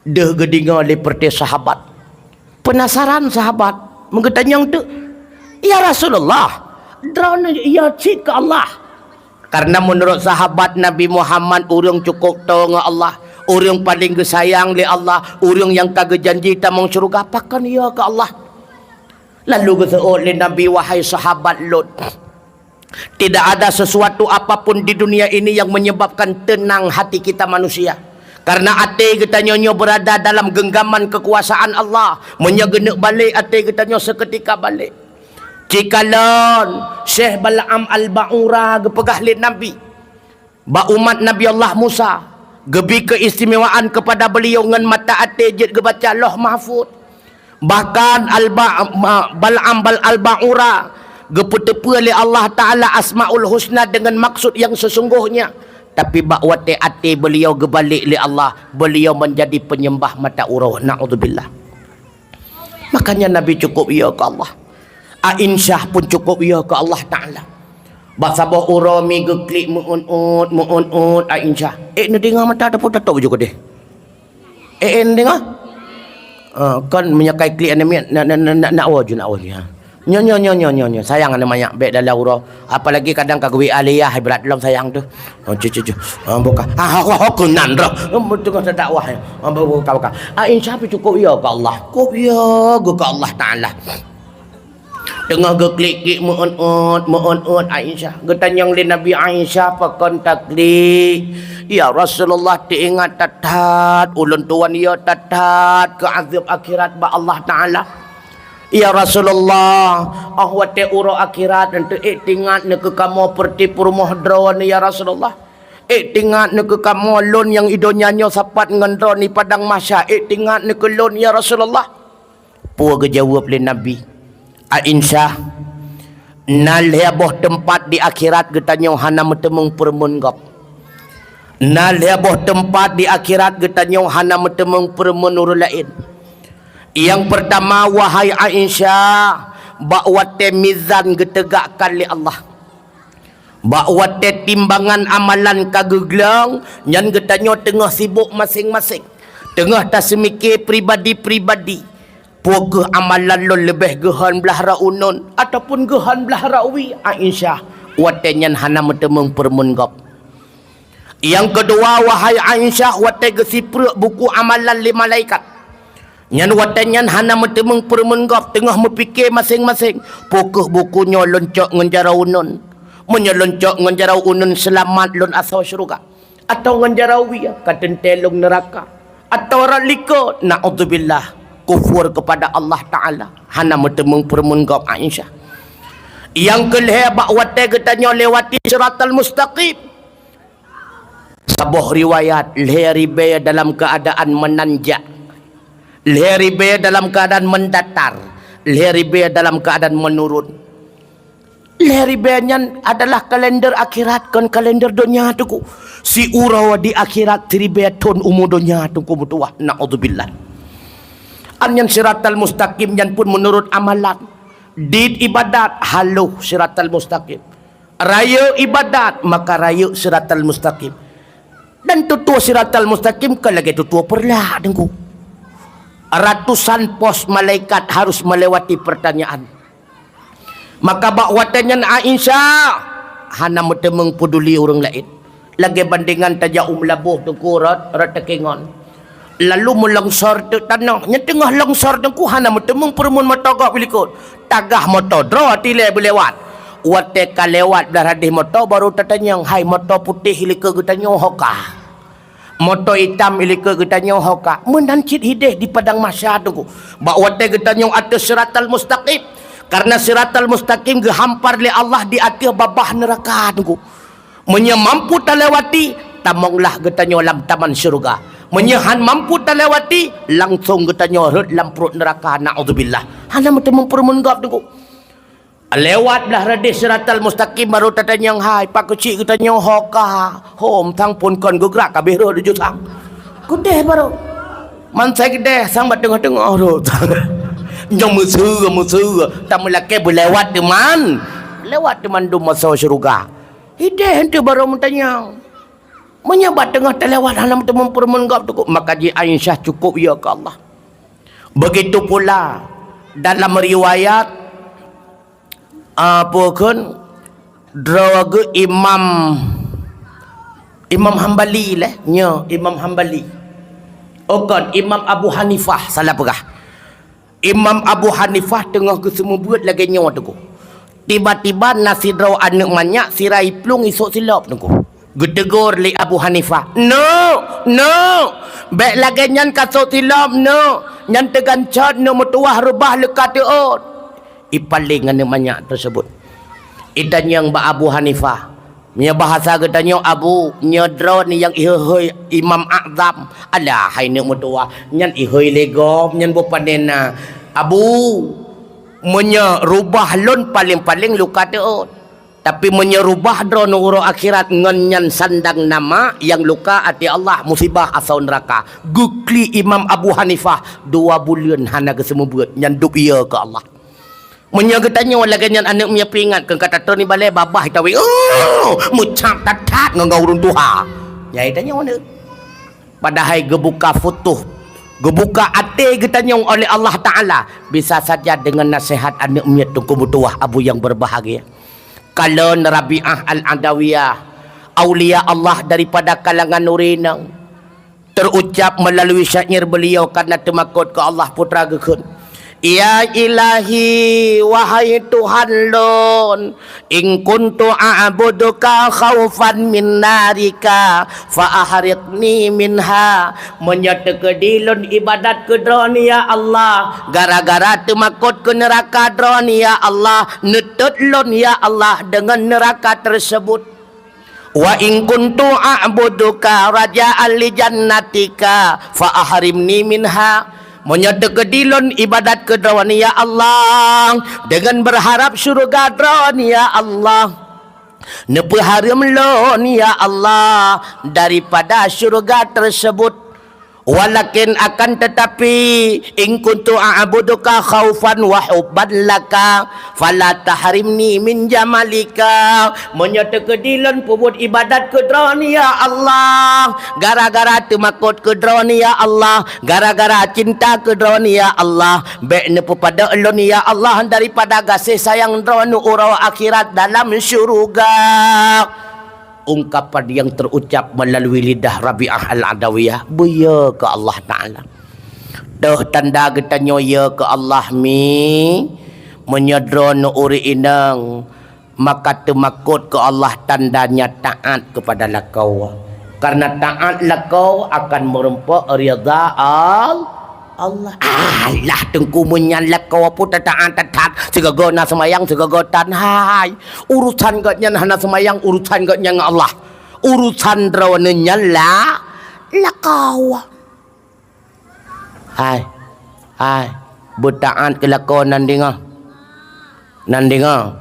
Deuh geudeungoe lé peureté sahabat. Peunasaran sahabat, meugeutanyong teuk, "Ya Rasulullah, Droeneuh ya cit keu Allah?" Karena meunurot sahabat Nabi Muhammad, ureuëng cukup toe ngon Allah, ureuëng paleng geusayang lé Allah, ureuëng nyang ka geujanji tamong syeuruga, pakon ya keu Allah. Lalu geuseuôt lé Nabi, "Wahai sahabat lôn, tidak ada sesuatu apapun di dunia ini yang menyebabkan tenang hati kita manusia. Karena até geutanyoe nyoe berada dalam genggaman kekuasaan Allah. Meunyoe geuneuk balek, até geutanyoe seketika balek." Cikalon Syekh Bal'am Al-Ba'ura geupeugah lé Nabi, bak umat Nabi Allah Musa, geubi keistimewaan kepada beliau ngon mata até jeuet geubaca Lauh Mahfuz. Bahkan Alba, ma, Bal'am Bal Al-Ba'ura geupeuteupeue lé Allah Ta'ala Asmaul Husna dengan maksud yang sesungguhnya. Tapi bak watée até beliau geubalek lé Allah, beliau menjadi penyembah mata uroe. Naudzubillah. Makanya Nabi cukup ya keu Allah. Aisyah pun cukup ya keu Allah Ta'ala. Bak saboh uroe mi geuklik meu'ut-'ut, meu'ut-'ut Aisyah. Eh, neudeungoe mata tapeutatôp ju keudeh. Eh, eh, neudeungoe? Ah, kan meunyoe ka klik aneuk miet, nak, nak, nak, nak, nak woe ju, nak woe ju, ha. Nyoe, nyoe, nyoe, nyoe, nyoe, nyoe. Sayang aneuk manyak, bék dalam uroe. Apalagi kadang ka geubi aliyah, berat lom sayang tu. Oh, cu, cu, cu. Ah, buka. Ah, ho, ho, ho, keunan roh. Em, teungoh tadakwah, ya. Ah, bu-, buka, buka. Ah, insya Allah cukup ya keu Allah. Cukup ya keu Allah Ta'ala. Teungoh geuklik-klik meu'ut-'ut, meu'ut-'ut Aisyah. Geutanyong lé Nabi, "Aisyah, pakon taklik?" "Ya Rasulullah, teuingat that-that ulôn tuan ya that-that keu azab akhirat bak Allah Ta'ala." "Ya Rasulullah, 'oh watée uroe akhirat nyan teuh ék teuingat neukeu kamoe peureté peurumoh droeneuh ya Rasulullah. Ék teuingat neukeu kamoe lôn nyang i donya nyoe sapat ngon droeneuh padang mahsyar, ék teuingat neukeu lôn ya Rasulullah.'" Peue geujaweueb lé Nabi, "Aisyah, na lhée boh teumpat di akhirat geutanyoe hana meuteumeung peureumeun gob. Na lhée boh teumpat di akhirat geutanyoe hana meuteumeung peureumeun ureuëng laén. Nyang peurtama, wahai Aisyah, bak watée mizan geuteugakkan lé Allah. Bak watée timbangan amalan ka geuglong, nyan geutanyoe teungoh sibok maséng-maséng, teungoh taseumike pribadi-pribadi. Peue kheueh amalan lôn leubeh geuhon blaih rot uneuen ataupun geuhon blaih rot wie, Aisyah, watée nyan hana meuteumeung peureumeun gob. Nyang keudua, wahai Aisyah, watée geusipreuk buku amalan lé malaikat, nyan watée nyan hana meuteumeung peureumeun gob, teungoh meupike maséng-maséng, peue kheueh buku nyoe lôn cok ngon jaroe uneuen. Meunyoe lôn cok ngon jaroe uneuen, seulamat lôn asoe syeuruga. Atawa ngon jaroe wie ka teuntée lôn neuraka. Atawa rot likot, naudzubillah, kufur kepada Allah Ta'ala, hana meuteumeung peureumeun gob Aisyah. Nyang keulhée, bak watée geutanyoe lewati siratal mustaqim." Saboh riwayat, lhée ribée dalam keuadaan meunanjak, lhée ribée dalam keuadaan mendatar, lhée ribée dalam keuadaan menurun. Lhée ribée nyan adalah kalender akhirat, kon kalender donya teungku. Siuroe di akhirat, siribée thon umu donya teungku meutuwah. Naudzubillah. An nyan siratal mustaqim nyan pun meunurot amalan. Dit ibadat, haloh siratal mustaqim. Rayeuk ibadat, maka rayeuk siratal mustaqim. Dan tutoe siratal mustaqim kon lagée tutoe peureulak teungku. Ratusan pos malaikat harus melewati pertanyaan. Maka bak watée nyan Aisyah hana meuteumeung peuduli ureuëng laén. Lagée bandengan tajak u meulaboh teungku rot, rot teukingon. Lalu meulongsor teuk tanoh. Nyan teungoh longsor teungku hana meuteumeung peureumeun moto gob likot. Tagah moto droe tilée beulewat. Watée ka lewat blah radeh moto baru tatanyong, "Hai moto putéh likot geutanyoe ho ka?" Moto itam ilikot geutanyoe ho ka. Meunan cit hideh di padang mahsyar tu. Bak watée geutanyoe ateueh siratal mustaqim. Karena siratal mustaqim geuhampar lé Allah di ateueh babah neuraka tu. Meunyoe mampu talewati, tamonglah geutanyoe lam taman syeuruga. Meunyoe han mampu talewati, langsong geutanyoe rhot lam pruet neuraka. Naudzubillah. Hana meuteumé peurumun gob tu. Lewat blah radeh siratal mustaqim baru tatanyong, "Hai, pakeucik geutanyoe ho ka?" Hom, sang phon kon geugrak ka beh rhot tujoh sang. Keudeh baru. Man sai keudeh, sang bak teungoh-teungoh rhot. Nyang meuseu, meuseu. Tameulakée beulewat teuman. Lewat teuman dum masa syeuruga. Hideh enteuk baru meutanyong. Meunyoe bak teungoh talewat hana meuteumé peurumun gob tu, maka jih Aisyah cukup ya keu Allah. Begitu pula dalam riwayat, apa kheun, droe geuh Imam, Imam Hambali lé, nyo Imam Hambali. Oh kon, Imam Abu Hanifah, salah peugah. Imam Abu Hanifah teungoh geuseumeubuet lagée nyoe teungku. Tiba-tiba na sidroe aneuëk manyak sira iplueng isok silop teungku. Geuteugor lé Abu Hanifah, "Neuk, neuk! Bék lagée nyan kasok silop, neuk! Nyan teugancot neuk meutuwah reubah leuka teuôt." Ipaleng aneuëk manyak teuseubut. Itanyong bak Abu Hanifah, Meunyoe bahasa geutanyoe, Abu, nyoe droeneuh nyang ihôi-hôi Imam A'zam. Alah, hai neuk meutuwah, nyan ihôi lé gob, nyan boh pané na. Abu, meunyoe rubah lôn paleng-paleng luka teuôt. Tapi meunyoe rubah droeneuh uroe akhirat ngon nyan sandang nama nyang luka até Allah, musibah asoe neuraka. Geuklik Imam Abu Hanifah dua buleuen hana geuseumeubeuet, nyan dub ie keu Allah. Meunyoe geutanyoe lagée nyan aneuëk miet peuingat keu ka tatron ibalée babah itawi, oh, meucab that-that ngon, ngon ureuëng tuha. Nyai tanyoe aneuëk. Padahai geubuka futuh, geubuka até geutanyoe oleh Allah Taala bisa saja dengan nasihat aneuëk miet teungku meutuwah Abu yang berbahagia. Kalon Rabi'ah Al-Adawiyah, aulia Allah daripada kalangan ureuëng inong. Teurucab meulalu syair beuliau kana teumakot keu Allah putra geukheun, "Ya Ilahi, wahai Tuhan lôn, in kuntu a'buduka khaufan min narika, fa ahriqni minha." Meunyoe teukeudi lôn ibadat keu Droeneuh, ya Allah, gara-gara teumakot keu neuraka Droeneuh, ya Allah, neutot lôn, ya Allah, deungon neuraka teuseubut. "Wa in kuntu a'buduka raja'an li jannatika fa ahrimni minha." Meunyoe teukeudi lôn ibadat keu Droeneuh, ya Allah, deungon beurharab syeuruga Droeneuh, ya Allah, neupeuhareuem lôn, ya Allah, daripada syeuruga teuseubut. Walakin, akan tetapi, in kuntu a'buduka khaufan wa hubban laka, fala tahrimni min jamalika. Meunyoe teukeudi lôn peubuet ibadat keu Droeneuh, ya Allah, gara-gara teumakot keu Droeneuh, ya Allah, gara-gara cinta keu Droeneuh, ya Allah, bék neupeupadok lôn, ya Allah, daripada gaséh sayang Droeneuh uroe akhirat dalam syeuruga. Ungkapan yang terucap melalui lidah Rabi'ah Al-Adawiyah, beuye keu Allah Taala. Toh tanda geutanyoe ye keu Allah mi, meunyoe droeneuh ureuëng inong, maka teumakot keu Allah tandanya taat kepada lakoe. Karena taat lakoe akan meureumpok ridha Al-, Allah. Alah, teungku, meunyan lakoe peue tataat that-that, sigoe-goe na seumayang, sigoe-goe tan hai. Urusan gobnyan hana seumayang, urusan gobnyan ngon Allah. Urusan droeneuh nyan la-, lakoe. Hai, hai, beutaat keu lakoe nan deungoe. Nan deungoe,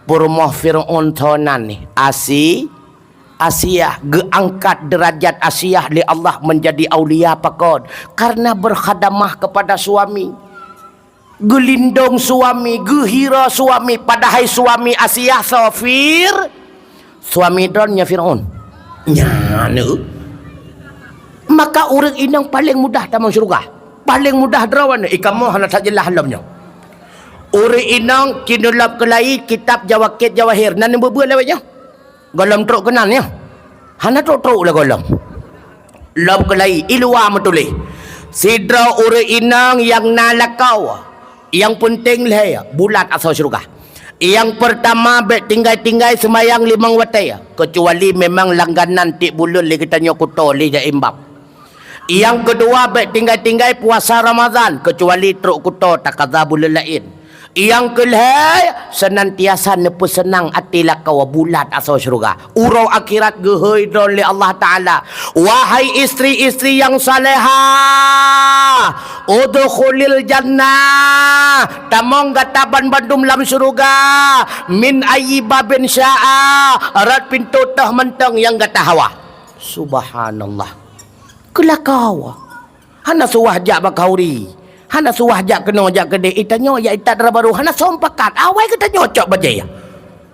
peurumoh Fir'aun tho nan ni, Asi-, Asiah, geuangkat deurajat Asiah lé Allah menjadi aulia pakon, karena berkhadamah kepada suami. Geulindong suami, geuhira suami, padahai suami Asiah soe? Fir-, suami droeneuh Fir'aun. Nyan, maka ureuëng inong paleng mudah tamong syeuruga. Paleng mudah droeneuh, i kamoe hana that jeulaih lom nyoe. Ureuëng inong ci neulop keulayi kitab Jawakit Jawahir, nan neubeuet-beuet lawét nyoe. Gohlom trok keunan nyoe. Hana trok-trok lé gohlom. Lom keulayi, i luwa meutuléh, sidroe ureuëng inong nyang na lakoe, nyang peunteng lhée bulat asoe syeuruga. Nyang peurtama, bék tinggai-tinggai seumayang limong watée, keucuali memang langganan tiek buleuen lé geutanyoe kuto lé jak imbab. Nyang keudua, bék tinggai-tinggai puasa Ramadhan, keucuali trok kuto takaza buleuen laén. Nyang keulhée, seunantiasa neupeuseunang até lakoe bulat asoe syeuruga. Uroe akhirat geuhôi droe lé Allah Taala, "Wahai istri-istri nyang salehah, udkhulil jannah, tamong gata banmandum lam syeuruga, min ayyi babin sya'a, rot pintoe toh mantong nyang gata hawa." Subhanallah. Keulakau. Hana suwah jak bak khauri. Hana suwah jak keunoe jak keudeh. Itanyoe jak itat dara barô. Hana som pakat. Awai geutanyoe cok bajée.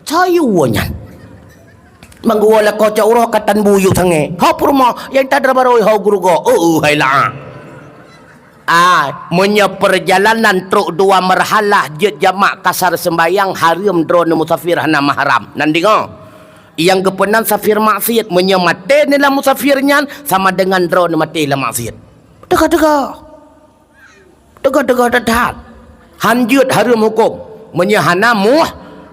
Sayue nyan. Manggoe lakoe cok uroe ka tan buyuek sangée. Ho peurumoh, nyang itat dara barô ho geurugoe. Oh, hai la. Ah, meunyoe peurjalanan trok dua marhalah jeuet jamak kasar seumbahyang, hareuem droeneuh musafir hana mahram. Nan deungoe. Nyang geupeunan safir maksiet, meunyoe maté neuh lam musafir nyan sama deungon droeneuh maté lam maksiet. Teuka-teuka. Teuka-teuka that-that. Han jeuet hareuem huköm. Meunyoe hana muh,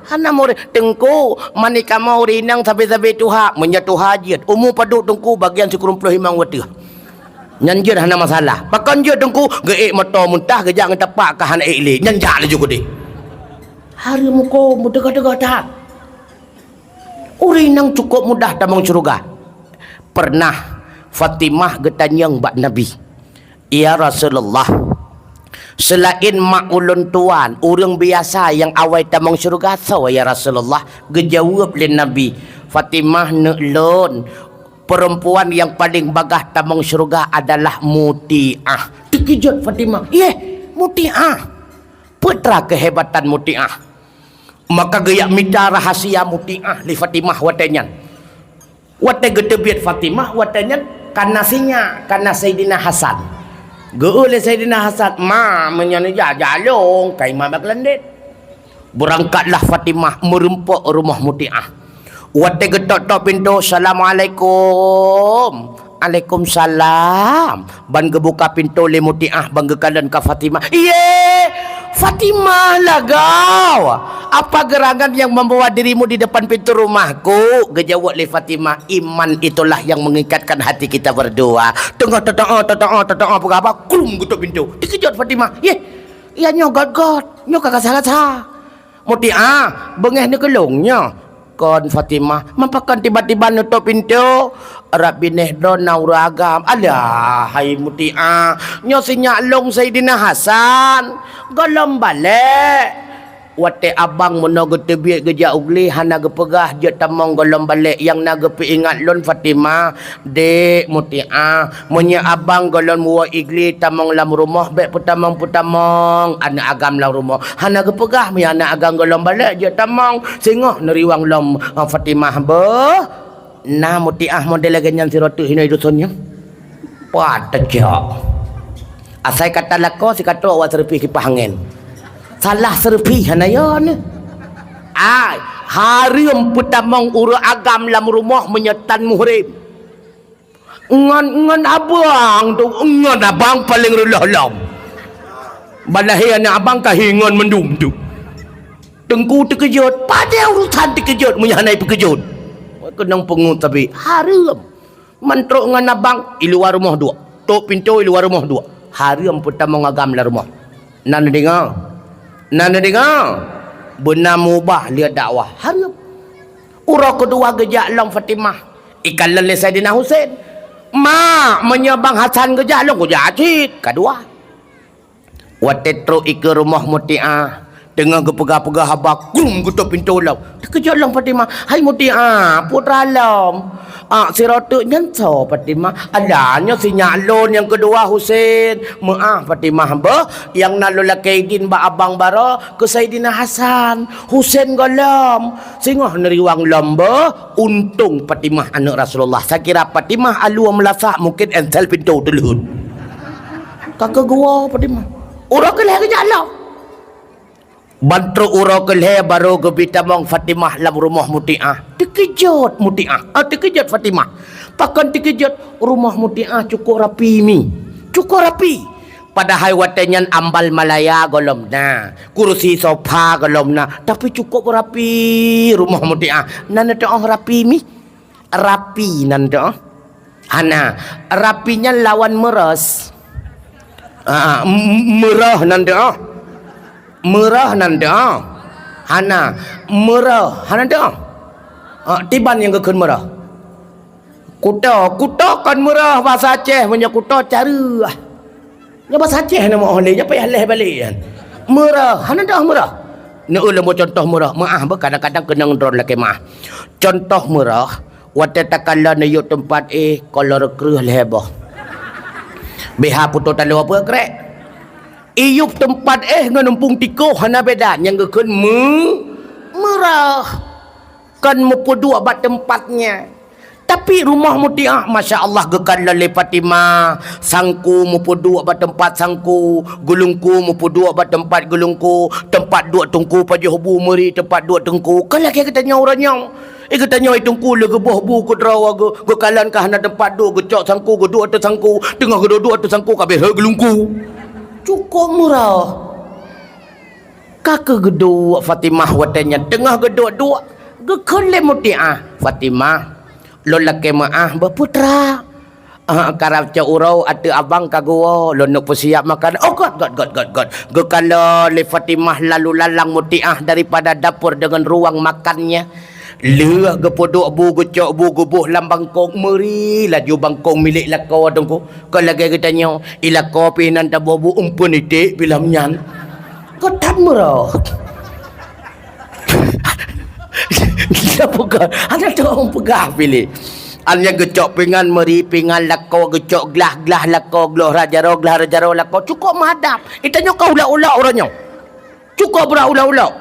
hana muréh. Teungku, mani kamoe ureuëng inong sabe-sabe tuha. Meunyoe tuha jeuet, umu padub teungku bagian sikureueng ploh limong wateuh. Nyan jeuet hana masalah. Pakon jeuet teungku, geuék moto muntah geujak ngon tapak ka hana ék lé. Nyan jak laju keudeh. Hareuem huköm, teuka-teuka that. Ureuëng inong cukôp mudah tamong syeuruga. Peureunah Fatimah geutanyong bak Nabi, "Ya Rasulullah, seulaén mak ulôn tuan, ureuëng biasa nyang awai tamong syeuruga soe ya Rasulullah?" Geujaweueb lé Nabi, "Fatimah neuk lôn, peurempuan nyang paleng bagaih tamong syeuruga adalah Mutiah." Teukeujot Fatimah, "Yeh, Mutiah? Peue teuma keuhebatan Mutiah?" Maka geujak mita rahasia Mutiah lé Fatimah watée nyan. Watée geuteubiet Fatimah watée nyan ka na sinyak, ka na Saidina Hasan. Geu-eu lé Saidina Hasan, "Ma, meunyoe neujak, jak lôn, ka iman bak landét." Beurangkatlah Fatimah meurumpok rumoh Mutiah. Watée geutok-tok pintoe, "Assalamualaikum." "Alaikumsalam." Ban geubuka pintoe lé Mutiah, ban geukalon ka Fatimah. "Iye, Fatimah lagoe! Apa gerangan yang membawa dirimu di depan pintu rumahku?" Geujaweueb lé Fatimah, "Iman itulah yang mengikatkan hati kita berdua." Teungoh teutoe, teutoe, teutoe peugah haba, klum geutok pintoe. Teukeujot Fatimah. "Yeh, ya nyoe göt-göt, nyoe ka gasa-gasa." "Mutiah, beungéh neukeulong nyoe?" "Kon Fatimah." "Mapa kon tiba-tiba neutok pintoe?" "Rab binéh droe na ureuëng agam." "Alah, hai Mutiah, nyoe sinyak lôn Saidina Hasan, gohlom balek." "Watée abang meunoe geuteubiet geujak u glé hana geupeugah jeuet tamong gohlom balek, nyang na geupeuingat lôn Fatimah." "Dek Mutiah, meunyoe abang gohlom woe i glé tamong lam rumoh, bék peutamong-peutamong aneuëk agam lam rumoh. Hana geupeugah meunyoe aneuëk agam gohlom balek jeuet tamong, singoh neuriwang lom, eh, Fatimah beuh." Na Mutiah model lagée nyan sidroe teuk hinoe duson nyoe. Pat teucok. Asai kata lakoe sikatrok awak seureupi kipah angén. Salah seureupi hana yo nyoe. Ai, hareuem peutamong ureuëng agam lam rumoh meunyoe tan muhrim. Ngon, ngon abang tu, ngon abang paleng reuloh lom. Balahé aneuëk abang ka hi ngon mandum tu. Teungku teukeujot, padahai urusan teukeujot meunyoe hana ipeukeujot. Keunong peungeut sabe, hareuem. Man trok ngon abang, i luwa rumoh duek. Tok pintoe i luwa rumoh duek. Hareuem peutamong agam lam rumoh. Na neudeungoe? Na neudeungoe? Beuna mubah lé dakwah. Hareuem. Uroe keudua geujak lom Fatimah. Ikalon lé Saidina Husein. "Mak, meunyoe Bang Hasan geujak lom, kujak cit." Kadua. Watée trok ikeue rumoh Mutiah, teungoh geupeugah-peugah haba, krum geutok pintoe lom. Teukeujot lom Fatimah, "Hai Mutiah, putra lom. Ah, sidroe teuk nyan soe Fatimah?" "Alah, nyoe sinyak lôn nyang keudua Husein." "Meuáh Fatimah beuh, nyang na lôn lakée idin bak abang baroe keu Saidina Hasan. Husein gohlom. Singoh neuriwang lom beuh." Untông Fatimah aneuëk Rasulullah. Sakira Fatimah alue meulasak, mungken ensel pintoe teuleuheut. Ka keuh geuwoe Fatimah. Uroe keulhée geujak lom. Ban trok uroe keulhée barô geubri tamong Fatimah lam rumoh Mutiah. Teukeujot Mutiah. Ah, teukeujot Fatimah. Pakon teukeujot? Rumoh Mutiah cukôp rapi mi. Cukôp rapi. Padahai watée nyan ambal malaya gohlom na, kursi sofa gohlom na, tapi cukup rapi rumoh Mutiah. Nan teuh rapi mi? Rapi nan teuh? Hana. Rapi nyan lawan meurôh. Ah, m-, meurôh nan teuh? Meurôh nan teuh? Hana. Meurôh hana teuh? Ah, tiban nyang geukheun meurôh. Kuto, kuto kon meurôh, basa Aceh meunyoe kuto careueh. Nyoe basa Aceh nama oh lé, nyoe payah leh balek nyan. Meurôh, hana teuh meurôh. Neueu lom contoh meurôh, meu'ah beuh kadang-kadang keunong droe lakée meu'ah. Contoh meurôh, watée takalon neuyue teumpat éh, kolor kreueh lhée boh. B H putôh taloe peue krek. Iyup teumpat éh ngon eumpung tikoh hana beda, nyang geukheun meu-, meurôh. Kon meupeuduek bak teumpat nyan. Tapi rumoh Mutiah, masya Allah, geukalon lé Fatimah. Sangku meupeuduek bak teumpat sangku, geulungku meupeuduek bak teumpat geulungku, teumpat duek teungku pajoh bu meuri teumpat duek teungku. Kon lagée geutanyoe uroe nyoe. Eh, geutanyoe teungku lé geuboh bu keu droe geu-, geukalon ka hana teumpat duek, geucok sangku, geuduek ateueh sangku, teungoh geuduek-duek ateueh sangku ka beuhe geulungku. Cukup meurôh. Ka keuh geuduek Fatimah watée nyan teungoh geuduek-duek, geukheun lé Mutiah, "Fatimah, lôn lakée meu'ah beuh putra. Ah, karab cok uroe ateueh abang ka geuwoe, lôn neuk peusiap makan." Oh, göt, göt, göt, göt, göt. Geukalon lé Fatimah lalu lalang Mutiah daripada dapur deungon ruang makannya. Lheueh geupeuduek bu, geucok bu, geuboh lam bangkong, meuri laju bangkong milék lakoe teungku. Kon lagée geutanyoe, i lakoe pih nan taboh bu, eumpeuen iték pih lam nyan. Göt that meurôh. Gila peugah, hana teuh peugah piléh. An nyang geucok pingan meuri pingan lakoe, geucok glah-glah lakoe, glah rot jaroe, glah rot jaroe lakoe, cukup meuadab. Geutanyoe ka ulok-ulok uroe nyoe. Cukup brat ulok-ulok.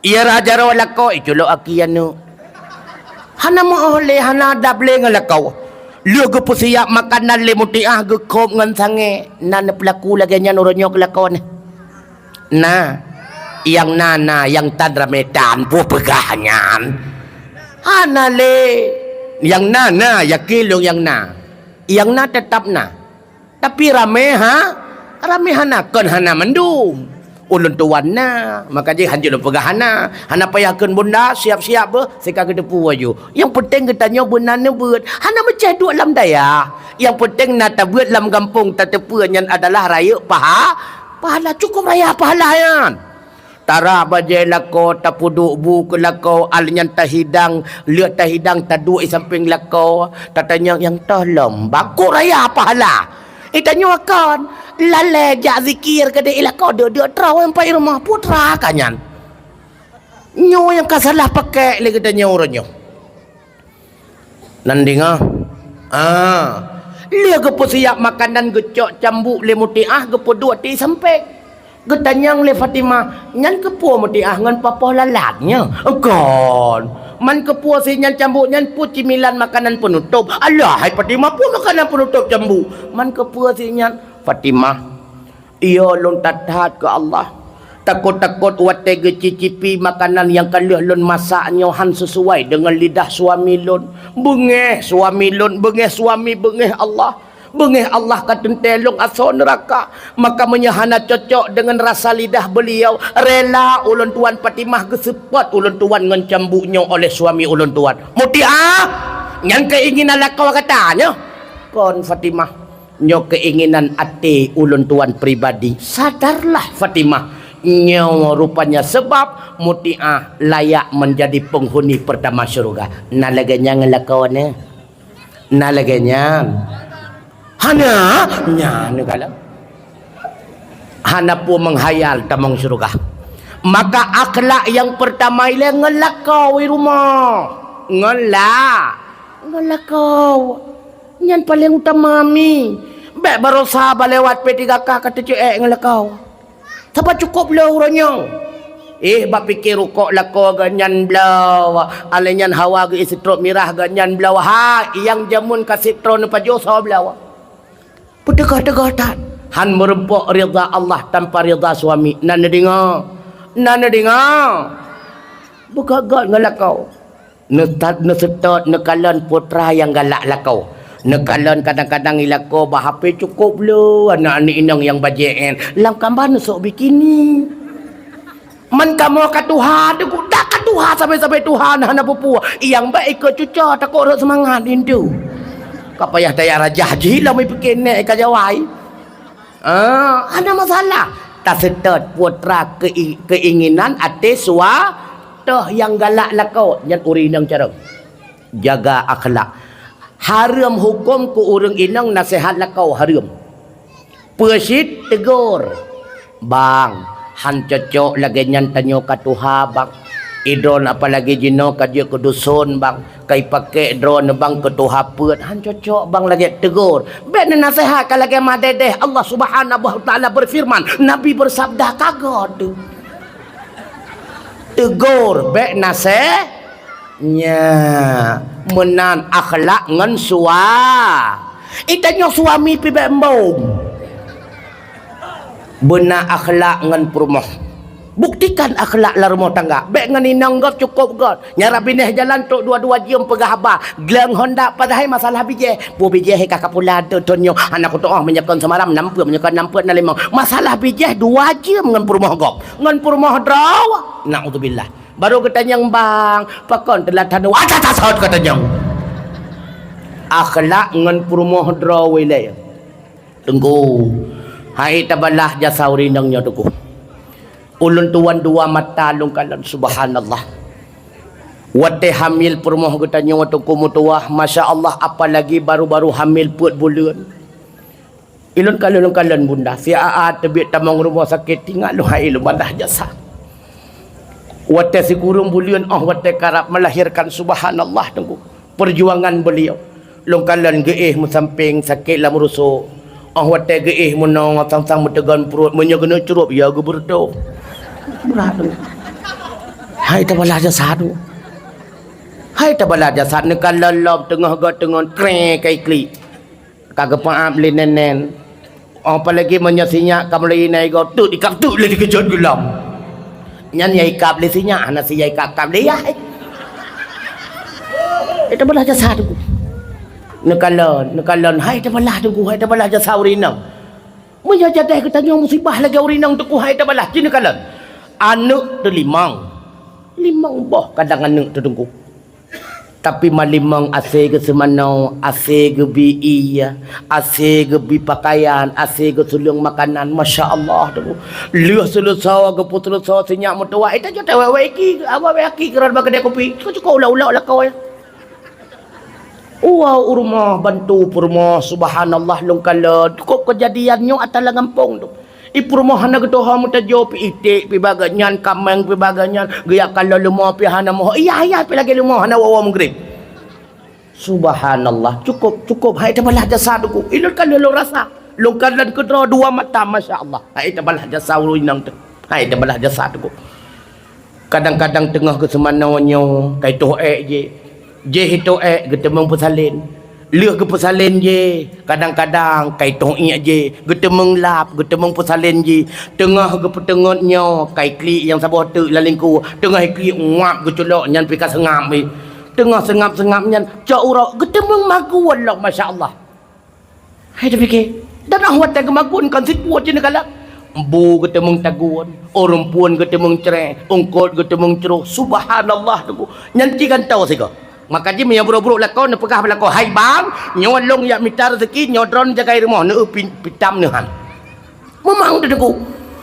Iya rot jaroe lakoe, iculok aki aneuk. Hana meu'oh lé, hana adab lé ngon lakoe. Lheueh geupeusiap makanan lé Mutiah, geukhôb ngon sangée. Na neupeulaku lagée nyan uroe nyoe keu lakoe nyan? Na. Nyang na, na, nyang tan ramé tan, peue peugah nyan? Hana lé. Nyang na, na, yakin lôn nyang na. Nyang na teutap na. Tapi ramé ha, ramé hana, kon hana mandum. Ulôn tuan na, maka jih hanjeuet lôn peugah hana. Hana payah kheun bunda, siap-siap beuh, sika geuteupeue aju. Nyang peunteng geutanyoe beuna neubeuet. Hana meucéh duek lam dayah. Nyang peunteng na tabeuet lam gampông, tateupeue nyan adalah rayeuk paha-, pahala. Cukup raya pahala nyan. Tarab bajée lakoe, tapeuduek bu keu lakoe, al nyan tahidang, lheueh tahidang taduek i sampéng lakoe, tatanyong nyang toh lom, bakok raya pahala. Geutanyoe kon, lalée jak zikir keudeh i lakoe, deuk-deuk troh sampai rumoh, putra ka nyan. Nyoe nyang ka salah pakék lé geutanyoe uroe nyoe. Nan deungoe? Ah. Lheueh geupeusiap makanan geucok cambuk lé Mutiah geupeuduek ti sampéng. Geutanyong lé Fatimah, "Nyan keupeue Mutiah ngon papoh lalat nyoe?" "Kon. Man keupeue si nyan cambuk nyan peue cimilan makanan peunutôp?" "Alah, hai Fatimah, peue makanan peunutôp cambuk? Man keupeue si nyan?" Fatimah, Iya lôn that-that keu Allah. Takot-takot watée geucicipi makanan nyang ka lheueh lôn masak nyoe han sisuai deungon lidah suami lôn. Beungéh suami lôn, beungéh suami, beungéh Allah. Beungéh Allah ka teuntée lôn asoe neuraka. Maka meunyoe hana cocok deungon rasa lidah beuliau, rela ulôn tuan Fatimah geuseupôt ulôn tuan ngon cambuk nyoe oleh suami ulôn tuan. Mutiah, nyan keuinginan lakoe gata nyoe? Kon Fatimah. Nyoe keuinginan até ulôn tuan pribadi. Sadarlah Fatimah, nyoe rupanya sabab Mutiah layak menjadi penghuni pertama syurga. Na lagée nyan ngon lakoe nyoe? Na lagée nyan? Hana, nyan galak. Hana peue menghayal tamong syurga. Maka akhlak nyang pertama ilée ngon lakoe i rumoh. Ngon la-, ngon lakoe. Nyan paleng utama mi. Bék barosa ba lewat P tiga K ka teuceuek ngon lakoe. Sabab cukup le uroe nyoe. Eh, bak pike rukok lakoe geuh nyan bloe. Alai nyan hawa geuh istrok mirah geuh nyan bloe. Ha, nyang jameun ka sit troe neupajoh soe bloe. Peuteugoh-teugoh that. Han meureumpok ridha Allah tanpa ridha suami. Na neudeungoe? Na neudeungoe? Beugöt-göt ngon lakoe. Neutat, neuseutôt, neukalon putra nyang galak lakoe. Neukalon kadang-kadang ilako bak H P, cukôp le aneuk-aneuk inong nyang bajée N. Lam kamba neusok bikini. Man kamoe ka tuha, teuku dak ka tuha, sabe-sabe tuha na hana peue-peue. Nyang bak iko cuco takot rot seumangat linto. Ka payah taya rajah jih lom ipike nek ka jawai. Ah, hana masalah. Taseutôt putra kei-, keinginan até sua toh nyang galak lakoe nyan ureueng inong carông. Jaga akhlak. Hareuem huköm keu ureueng inong naseuhat lakoe hareuem. Peue cit tegur. Bang, han cocok lagée nyan tanyoe ka tuha, Bang. Idroe apalagi jinoe ka jeuet keu duson, Bang. Ka ipakée droe, Bang, keu tuha peuet. Han cocok, Bang, lagée tegur. Bék neunaseuhat ka lagée madedeh. Allah Subhanahu wa Taala beufirman, Nabi beusabda, ka göt teuh. Tegur, bék naseh-, nya, meunan akhlak ngon sua-, itanyoe suami pih bék embong. Beuna akhlak ngon peurumoh. Buktikan akhlak lam rumoh tangga. Bék ngon inong göt, cukôp göt. Nyara binéh jalan trok dua-dua jeuem peugah haba. Gleueng honda padahai masalah bijéh. Peue bijéh ka kapula teuh thon nyoe. Hana kutuoh meunyoe kon seumalam nam peuet, meunyoe kon nam peuet na limong. Masalah bijéh dua jeuem ngon peurumoh gob. Ngon peurumoh droe. Naudzubillah. Baru geutanyong bang, pakon teulat hana. Atas asot geutanyong. Akhlak ngon peurumoh droe ilée. Teungku, hai tabalah jasa ureueng inong nyoe Teungku. Ulôn tuan dua mata lôn kalon, subhanallah. Watée hamil peurumoh geutanyoe Teungku meutuwah, masya Allah, apalagi baru-baru hamil peuet buleuen. Ilôn kalon, lôn kalon bunda, si aa teubiet tamong rumoh sakét, tingat lôn hai lôn balah jasa. Watée sikureueng buleuen óh watée karab melahirkan, subhanallah Teungku. Perjuangan beliau. Lôn kalon geuéh meusampéng sakét lam rusok. Óh watée geuéh meunoe sang-sang meuteugon pruet, meunyoe keuneuk crup ya geubeureutoh. Brat. Hai tabalah jasa tu. Hai tabalah jasa neukalon lom teungoh göt teungon tré kai klik. Ka geupeuab lé nenen. Apalagi meunyoe sinyak ka mulai inai goe, teuk ikab teuk lé dikeujot geulam. Nyan ya ikab lé sinyak, hana si ya ikab-kab lé yah. Eh, tabalah jasa tu. Neukalon, neukalon, hai tabalah tu, hai tabalah jasa ureueng inong. Meunyoe jadeh geutanyoe musibah lagée ureueng inong Teungku, hai tabalah, ci neukalon. Aneuk teulimong. Limong boh kadang aneuk teuh Teungku. Tapi malimong asée geuseumanoe, asée geubi ié, asée geubi pakaian, asée geuseuleueng makanan. Masya Allah tu. Lheueh seuleusoe geupeuseuleusoe sinyak meutuwah, eh, tajak tawai-wai aki, awai-wai aki keurot bak keudée kupi. Cuko-cuko ulok-ulok lakoe. Uwa u rumoh bantu peurumoh, subhanallah, lôn kalon. Cukup keujadian nyoe ata lam gampông tu. I peurumoh hana geutohom meutajô, pi iték, pi bagah nyan, kaméng, pi bagah nyan, geujak kalon leumo pi hana moh. Iya, iya, pi lagée leumo hana woe-woe meugreb. Subhanallah, cukup, cukup. Hai tabalah jasa Teungku. Ilôn ka lôn rasa. Lôn ka lôn keudroe dua mata, masya Allah. Hai tabalah jasa ureueng inong tu. Hai tabalah jasa Teungku. Kadang-kadang teungoh geuseumanoe nyoe, kai toh ék jih. Jih itoh ék geuteumong peusalén. Lheueh geupeusalén jih, kadang-kadang kai toh iék jih, geuteumong lap, geuteumong peusalén jih. Teungoh geupeuteungot nyoe, kai klik nyang saboh teuk lam lingku. Teungoh klik nguap geuculok nyan pih ka seungab jih. Teungoh seungab-seungab nyan, cok uroe geuteumong magun lom, masya Allah. Hai tapike, dan óh watée geumagun kon sipue cit neukalon. Bu geuteumong tagun, ureueng phon geuteumong cré, eungkot geuteumong croh. Subhanallah Teungku. Nyan ci gantoe sigoe. Maka jih meunyoe brok-brok lakoe neupeugah bak lakoe, "Hai bang, nyoe lôn jak mita raseuki, nyoe droeneuh jagai rumoh, neueu pi-, pitam neuhan." Meumang teuh Teungku.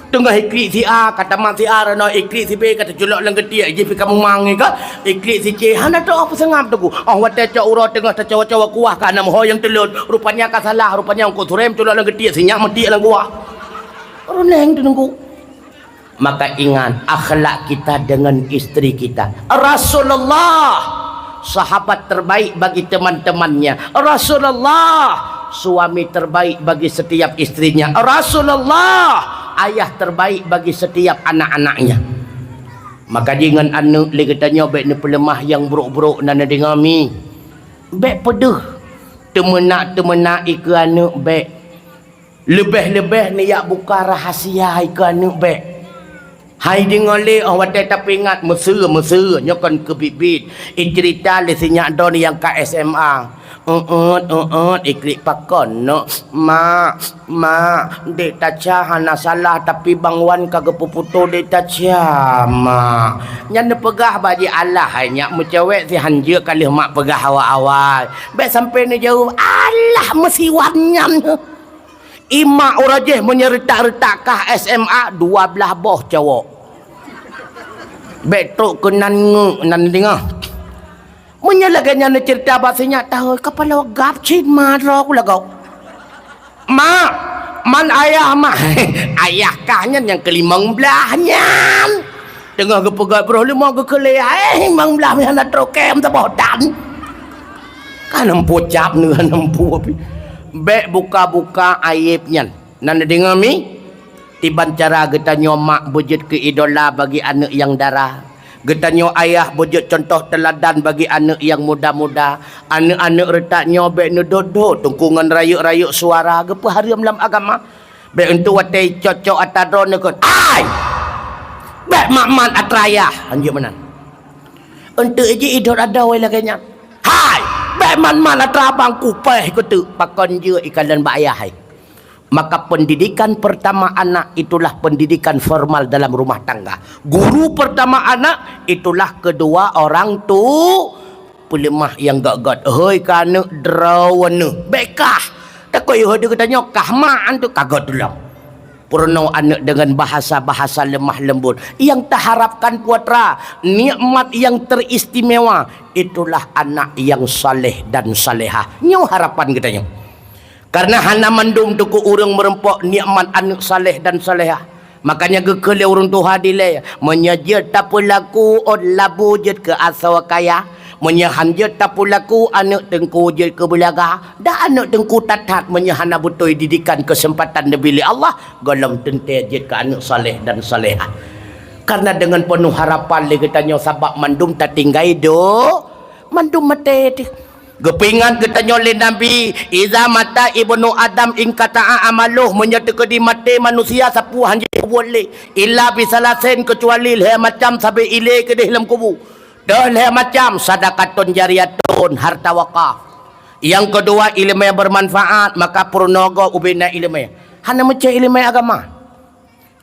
Teungoh iklik si A, ka tamat si A, ranoe iklik si B, ka teuculok lam geutiek, jih pih ka meumang nyan ka. Iklik si C, hana teuoh peuseungab Teungku. Óh watée cok uroe teungoh tacawa-cawa kuah ka na meuho nyang teulot. Rupanya ka salah, rupanya eungkot surém culok lam geutiek, sinyak meutiek lam kuah. Reuneng teuh Teungku. Maka ingat, akhlak kita dengan istri kita. Rasulullah, sahabat terbaik bagi teman-temannya. Rasulullah, suami terbaik bagi setiap istrinya. Rasulullah, ayah terbaik bagi setiap anak-anaknya. Maka jih ngon aneuk lé geutanyoe bék neupeuleumah nyang brok-brok na neudeungoe mi. Bék peudeuh. Teumeunak-teumeunak ikeue aneuk bék. Leubeh-leubeh neuyak buka rahasia ikeue aneuk bék. Hai deungoe lé, oh watèe tapeuingat, meuseu-meuseu, nyoe kon keubiet-biet. Icerita lé si nyak droeneuh nyang ka S M A. Eut, eut, iklik pakon, nok. Mak, mak, dek Tacha hana salah, tapi Bang Wan ka geupeuputoh dek Tacha, mak. Nyan neupeugah bak jih, alah, hai nyak meucewek si hanjeuet ka lheueh mak peugah awai-awai. Bèk sampoe neujaweueb, alah, meusiwan nyan. Imak uroe jéh meunyoe reutak-reutak kah S M A, dua blaih boh cowok. Bèk trok keunan ngeuk nan deungoe. Meunyoe lagèe nyan neuceurita bak si nyak, tahôi kapala gab cit ma droe ku lagoe. Mak, man ayah mak. Ayah kah nyan nyang keulimong blaih nyan. Teungoh geupeugah broh leumo geukeulé, eh, limong blaih nyan na trokem saboh dan. Ka neumpu cap neu, ka neumpu api. Bèk buka-buka aéb nyan. Na neudeungoe mi? Tiban cara geutanyoe mak beujeuet keu idola bagi aneuk nyang dara. Geutanyoe ayah beujeuet cuntoh teuladan bagi aneuk nyang muda-muda. Aneuk-aneuk reutak nyoe bèk neudot-dot teungku ngon rayeuk-rayeuk suara geupeuhareuem lam agama. Bèk eunteuk watèe cok-cok atra droeneuh kon, "Ai! Bèk mat-mat atra ayah!" Hanjeuet meunan. Eunteuk jih idot adoe lagèe nyan. "Hai! Bèk mat-mat atra abang kupèh keuteuk!" Pakon jeuet ikalon bak ayah hai. Maka pendidikan pertama anak itulah pendidikan formal dalam rumah tangga. Guru pertama anak itulah kedua orang tu. Peuleumah nyang göt-göt, hôi keu aneuk droeneuh, bèk kah. Takot yôh deuh geutanyoe kah mak antu ka göt tulông. Peurunoe aneuk dengan bahasa-bahasa lemah lembut. Yang taharapkan putra, nikmat yang teristimewa, itulah anak yang saleh dan salehah. Nyoe harapan geutanyoe. Karena hana mandum teungku ureueng meureumpok nikmat aneuk saleh dan salehah. Makanya geukheun lé ureueng tuha dilèe, meunyoe jeuet tapeulaku ôt labu jeuet keu asoe kaya, meunyoe han jeuet tapeulaku aneuk teungku jeuet keu beulaga, dan aneuk teungku that-that meunyoe hana beutôi didikan keuseumpatan neubri lé Allah, gohlom teuntèe jeuet keu aneuk saleh dan salehah. Karena deungon peunoh harapan lé geutanyoe sabab mandum tatinggai do, mandum maté teuh. Geupeuingat geutanyoe lé Nabi, "Iza mata ibnu Adam inqata'a amaluh," meunyoe teukeudi maté manusia sapeue han jipeubuet lé, "illa bisalasin," keucuali lhèe macam sabe ilèe keudeh lam kubu. Deuh lhèe macam, sadaqatun jariyatun, harta wakaf. Nyang keudua, ileumèe beumanfaat, maka peurunoe gob ubé na ileumèe. Hana meucèh ileumèe agama.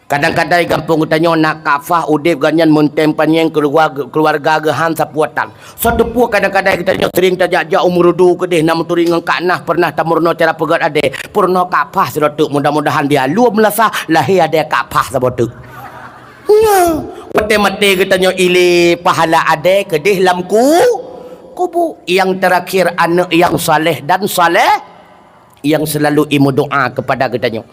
Kadang-kadang gampông geutanyoe na kafah udép gobnyan meuntèng panyèng keuluwa-, keuluwarga geuh han sapeue tan. Soe teupeu kadang-kadang geutanyoe sering tajak-jak u Meureudu keudeh na meuturi ngon Kak Nah peureunah tameurunoe cara peugöt adèe. Peurunoe kafah sidroe teuk, mudah-mudahan di alue meulasah lahé adèe kafah saboh teuk. Nyoe, watèe maté geutanyoe ilèe pahala adèe keudeh lam ku-, kubu. Nyang teurakhir aneuk nyang saleh dan saleh nyang seulalu imeudoa keupada geutanyoe.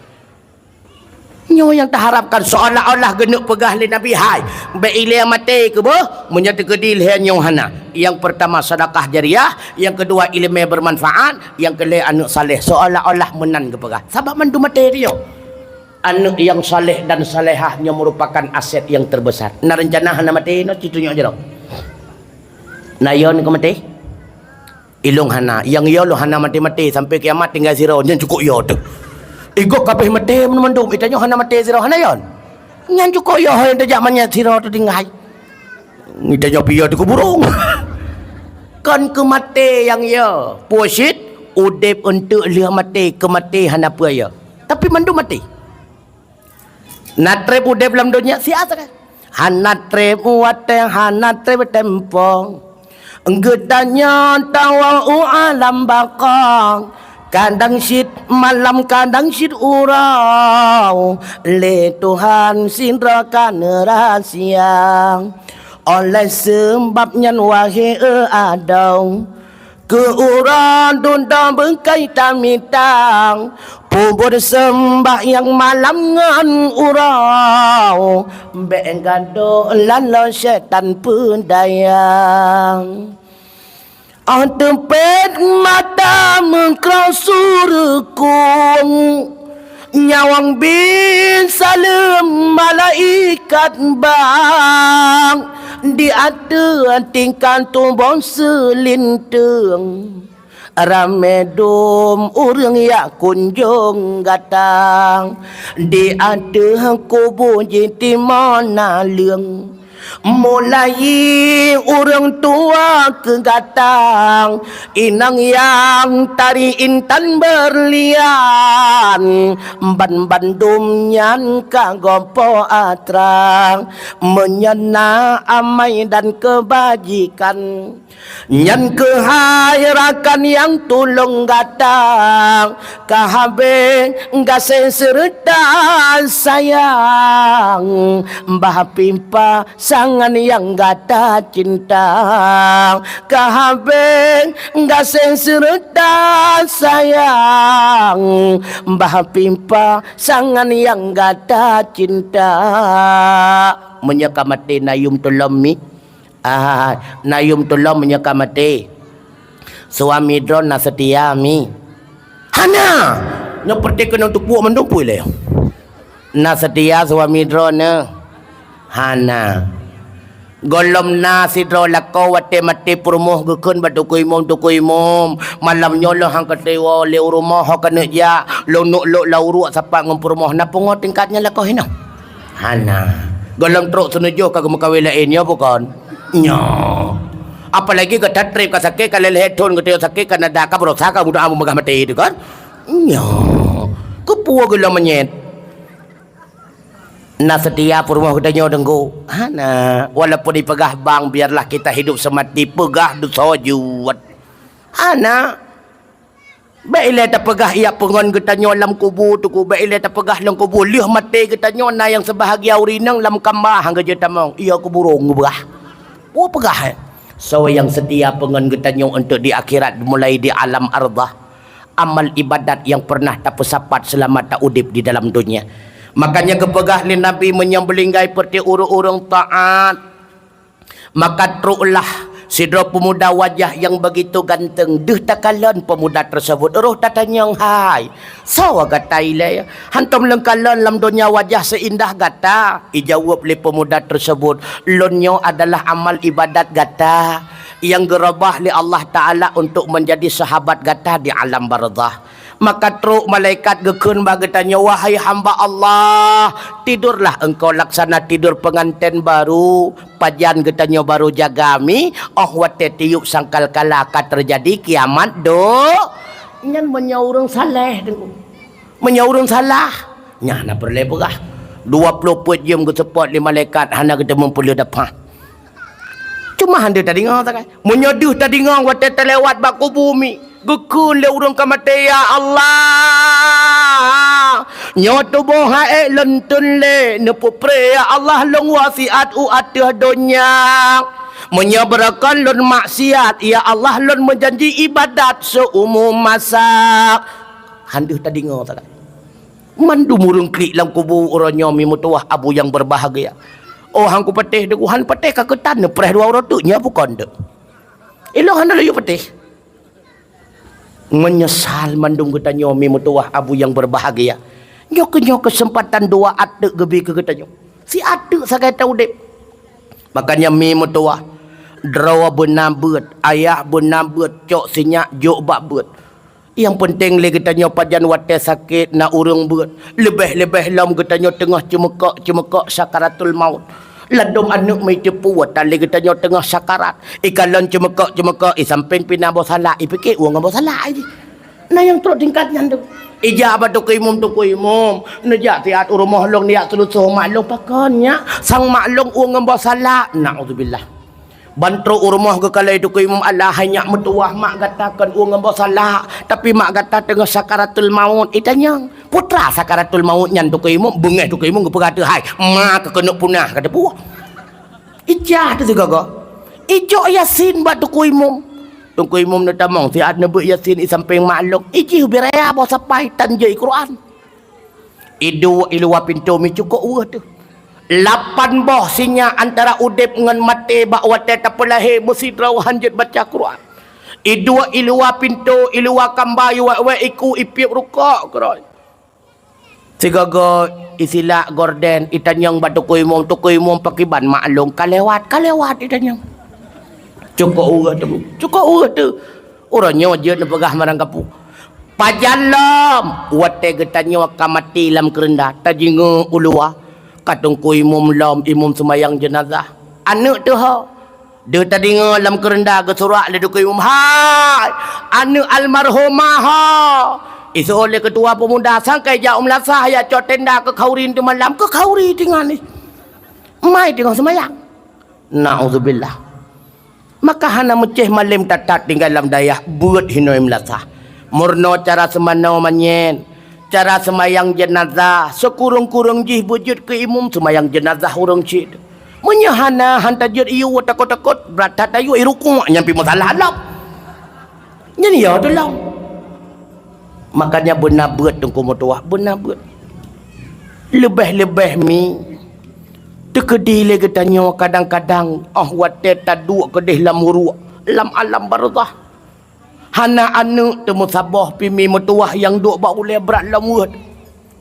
Nyoe nyang taharapkan, seolah-olah geuneuk peugah lé Nabi, "Hai, bèk ilèe maté keuh beuh, meunyoe teukeudi lhèe nyoe hana." Nyang peurtama sedekah jariyah, nyang keudua ileumèe beumanfaat, nyang keulhèe aneuk saleh, seolah-olah meunan geupeugah. Sabab mandum maté teuh nyoe. Aneuk nyang saleh dan salehah nyoe merupakan aset nyang teubesar. Na reuncana hana maté, nyoe ci tunyok jaroe. Na yo nyoe keu maté? Ilôn hana, nyang yo lôn hana maté-maté sampai kiamat tinggai sidroe, nyan cukôp yo teuh. Igob ka abéh maté mandum, itanyoe hana maté sidroe, hana yo. Nyan cukôp yo nyang tajak manyét sidroe teuh tinggai. Itanyoe pih yo teuh keu burông. Kon keu maté nyang yo. Peue cit, udép eunteuk lheueh maté, keu maté hana peue yo. Tapi mandum maté. Na trép udép lam donya siat sagai. Hana trép watèe, hana trép tempo. Geutanyoe tawoe u alam baqa. Kadang cit malam, kadang cit uroe. Lé Tuhan sidroe ka neurahsia. Oleh seubab nyan, wahé adoe, keu uroe dudoe beukai tamita, peubuet seumbahyang malam ngon uroe, bèk gadôh laloe syetan peudaya. Óh teupet mata meukroe sureukong, nyawöng bin saleuem malaikat bang, di ateueh tingkat tuboh seulinteung. Ramé dum ureuëng jak kunjong gata, di ateueh kubu jitimoh naleueng. Mulai ureuëng tuha keu gata, inong nyang tari intan beurlian, ban bandum nyan ka gopoh atra, meunyoe na amai dan keubajikan. Nyan keuhai rakan nyang tulông gata, ka habéh gaséh seureuta sayang, bah pih pasangan nyang gata cinta. Ka habéh gaséh seureuta sayang, bah pih pasangan nyang gata cinta. Meunyoe ka maté na yum tulông mi, Ah, na yum tulông meunyoe ka maté. Suami droeneuh na seutia mi? Hana! Nyoe peureté keunong teupuek mandum pui lé. Na seutia suami droeneuh? Hana. Gohlom na sidroe lakoe watée maté peurumoh geukheun bak Teungku Imum, "Teungku Imum, malam nyoe lôn han ka teuwoe lé u rumoh, ho keuneuk jak, lôn neuk lok lam uruek sapat ngon peurumoh." Na pungo tingkat nyan lakoe hinoe? Hana. Gohlom trok seuneujôh ka geumeukawen laén, nyo bukon? Nyo. Apalagi gata treb ka sakét, ka lhèe thon gata sakét, ka nada, ka beurasa, ka mudah meugah maté teuh kan? Nyo. Keupeue gohlom meunyét? Na seutia peurumoh geutanyoe Teungku? Hana. Walaupun dipeugah bang, biarlah kita hidup semati, peugah dusoe jeuet. Hana. Bék ilée tapeugah iyak peungon geutanyoe lam kubu Teungku, bék ilée tapeugah lam kubu. Lheueh maté geutanyoe na nyang seubahgia ureuëng inong lam kama han geujeuet tamong, iya keuburông geubeurah. Peue peugah, eh? Soe nyang seutia peungon geutanyoe untuk di akhirat, mulai di alam ardhah, amal ibadat nyang pernah tapeusapat seulama ta udeb di dalam donya. Makanya geupeugah lé Nabi, meunyoe beulinggai peureté ureuëng-ureuëng taát, maka troklah sidroe peumuda wajah nyang begitu ganteng deuh takalon peumuda tersebut. Roh tatanyong, "Hai, soe gata ilée? Hantom lôn kalon lam donya wajah seindah gata." Ijaweueb lé peumuda tersebut, "Lôn nyoe adalah amal ibadat gata nyang geureubah lé Allah Taala untuk menjadi sahabat gata di alam barzakh." Maka trok malaikat geukheun bak geutanyoe, "Wahai hamba Allah, tidurlah engkau laksana tidur pengantin baru." Pajan geutanyoe baru jaga mi, óh watée tiup sangkakala ka teujadi kiamat do. Nyan meunyoe ureuëng saleh Teungku. Meunyoe ureuëng salah, nyan na peureulée peugah. Dua ploh peuet jeuem geuseupôt lé malaikat hana geuteumeung peuleueh daphah. Cuma han deuh tadeungoe sagai. Meunyoe deuh tadeungoe watée talewat bak kubu mi, geukheun lé ureuëng ka maté, "Ya Allah, nyoe tuboh han ék lôn teun lé neupeupreh, ya Allah, lôn wasiat u ateueh donya. Meunyoe beureukan lôn maksiat, ya Allah, lôn meujanji ibadat seuumu masa." Han deuh tadeungoe sagai. Mandum ureuëng klik lam kubu uroe nyoe mi meutuwah abu nyang beubahgia. Oh, han kupatéh Teungku, han patéh ka keutan neupreh dua uroe teuk nyoe bukon teuk. Ilong hana laju patéh. Meunyeusal mandum geutanyoe mi meutuwah abu nyang beubahgia. Nyoe keuh nyoe keuseumpatan dua ateuek geubri keu geutanyoe. Si ateuek sagai ta udeb. Makanya mi meutuwah, droe beuna beuet, ayah beuna beuet, cok sinyak jok bak beuet. Nyang peunteng lé geutanyoe pajan watée sakét na ureuëng beuet. Leubeh-leubeh lom geutanyoe teungoh ceumeukok-ceumeukok sakaratul maut. Ladom aneuëk meuteupeu tan lé geutanyoe teungoh sakarat. Ikalon ceumeukok-ceumeukok, isampéng pih na boh salak, ipike ueh ngon boh salak jih. Na nyang trok tingkat nyan tu. Ijak bak Teungku Imum, "Teungku Imum, neujak siat u rumoh lôn neujak seulusoh mak lôn." "Pakon nyak, sang mak lôn ueh ngon boh salak?" Naudzubillah. Ban trok u rumoh geukalon Teungku Imum, "Alah hai nyak meutuwah, mak gata kon ueh ngon boh salak, tapi mak gata teungoh sakaratul maut." Itanyong, "Peue teuma sakaratul maut nyan Teungku Imum?" Beungéh Teungku Imum geupeugah teuh, "Hai, ma keuh keuneuk punah," ka teupeue. Ijak teuh sigoe-goe. Ijok Yasin bak Teungku Imum. Teungku Imum neutamong siat neubeuet Yasin isampéng mak lôn. Ijih ubé raya boh sapai tan jeuet Quran. Iduek iluwa pintoe mi cukok ueh teuh. Lapan boh sinyak antara udeb ngon maté bak watée tapeulahé meusidroe han jeuet baca Quran. Iduek iluwa pintoe, iluwa kamba, iwék-wék iku ipiep rukok keurôi. Sigoe-goe isilak gorden, itanyong bak Teungku Imum, "Teungku Imum, pakiban mak lôn?" "Ka lewat, ka lewat," itanyong. Cukok ueh teuh, cukok ueh teuh. Uroe nyoe jeuet neupeugah marang kapu. Pajan lom, watée geutanyoe ka maté lam keureunda, tajingeuk u luwa, ka teungku imum lom, imum seumayang jeunazah. Aneuëk teuh ho. Deuh tadeungoe lam keureunda geusurak lé teungku imum, "Hai, aneuëk almarhumah ho!" Iseuôt lé keutua peumuda, sangkai jak u meulasah, ya cok tenda keu khauri teumalam, keu khauri tinggai ni. Mai teungoh seumayang. Naudzubillah. Maka hana meucéh malém that-that tinggai lam dayah, beuet hinoe meulasah. Meurunoe cara seumanoe manyét, cara seumayang jeunazah, sikureueng-kureueng jih beujeuet keu imum seumayang jeunazah ureuëng cit. Meunyoe hana, han tajeuet iyue takot-takot, brat that tayue irukuk nyang pih meusalah lom. Nyan ya teuh lom. Makanya beuna beuet teungku meutuwah, beuna beuet. Leubeh-leubeh mi, teukeudi lé geutanyoe kadang-kadang óh watée taduek keudeh lam uruek, lam alam barzah. Hana aneuëk teumeusaboh pih mi meutuwah nyang duek bak ulée brat lom weuet.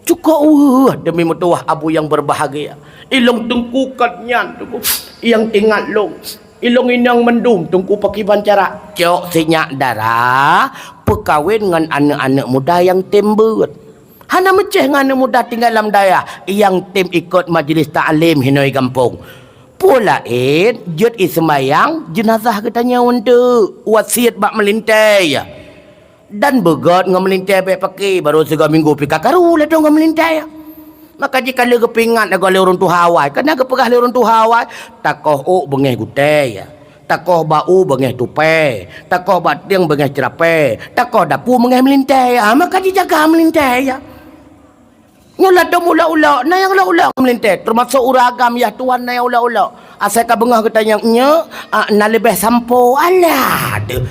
Cukôp weuet demi meutuwah abu nyang berbahagia. Ilong teungku kon nyan teungku nyang teuingat lôn. Ilong inong mandum teungku pakriban cara. Cok sinyak dara, peukawen ngon aneuëk-aneuëk muda nyang tem beuet. Hana meucéh ngon aneuëk muda tinggai lam dayah nyang tem ikot majlis taklim hinoe gampông. Peue laén jeuet iseumayang jeunazah geutanyoe untuk wasiet bak meulintée. Dan beugét ngon meulintée bék pake, barô sigoe minggu pih ka karu ladôm ngon meulintée. Maka jih ka lheueh geupeuingat lagoe lé ureuëng tuha awai, ka na geupeugah lé ureuëng tuha awai, "Takoh ôk beungéh gutée, takoh bak u beungéh tupée, takoh bak tieng beungéh ceurapée, takoh dapu beungéh meulintée." Ah, maka jijaga meulintée. Nyoe ladôm ulok-ulok, na nyang ulok-ulok meulintée, teumasok ureuëng agam yah tuwan na nyang ulok-ulok. Asai ka beungoh geutanyong, "Nyoe, a, na leubeh sampo?" Alah deuh,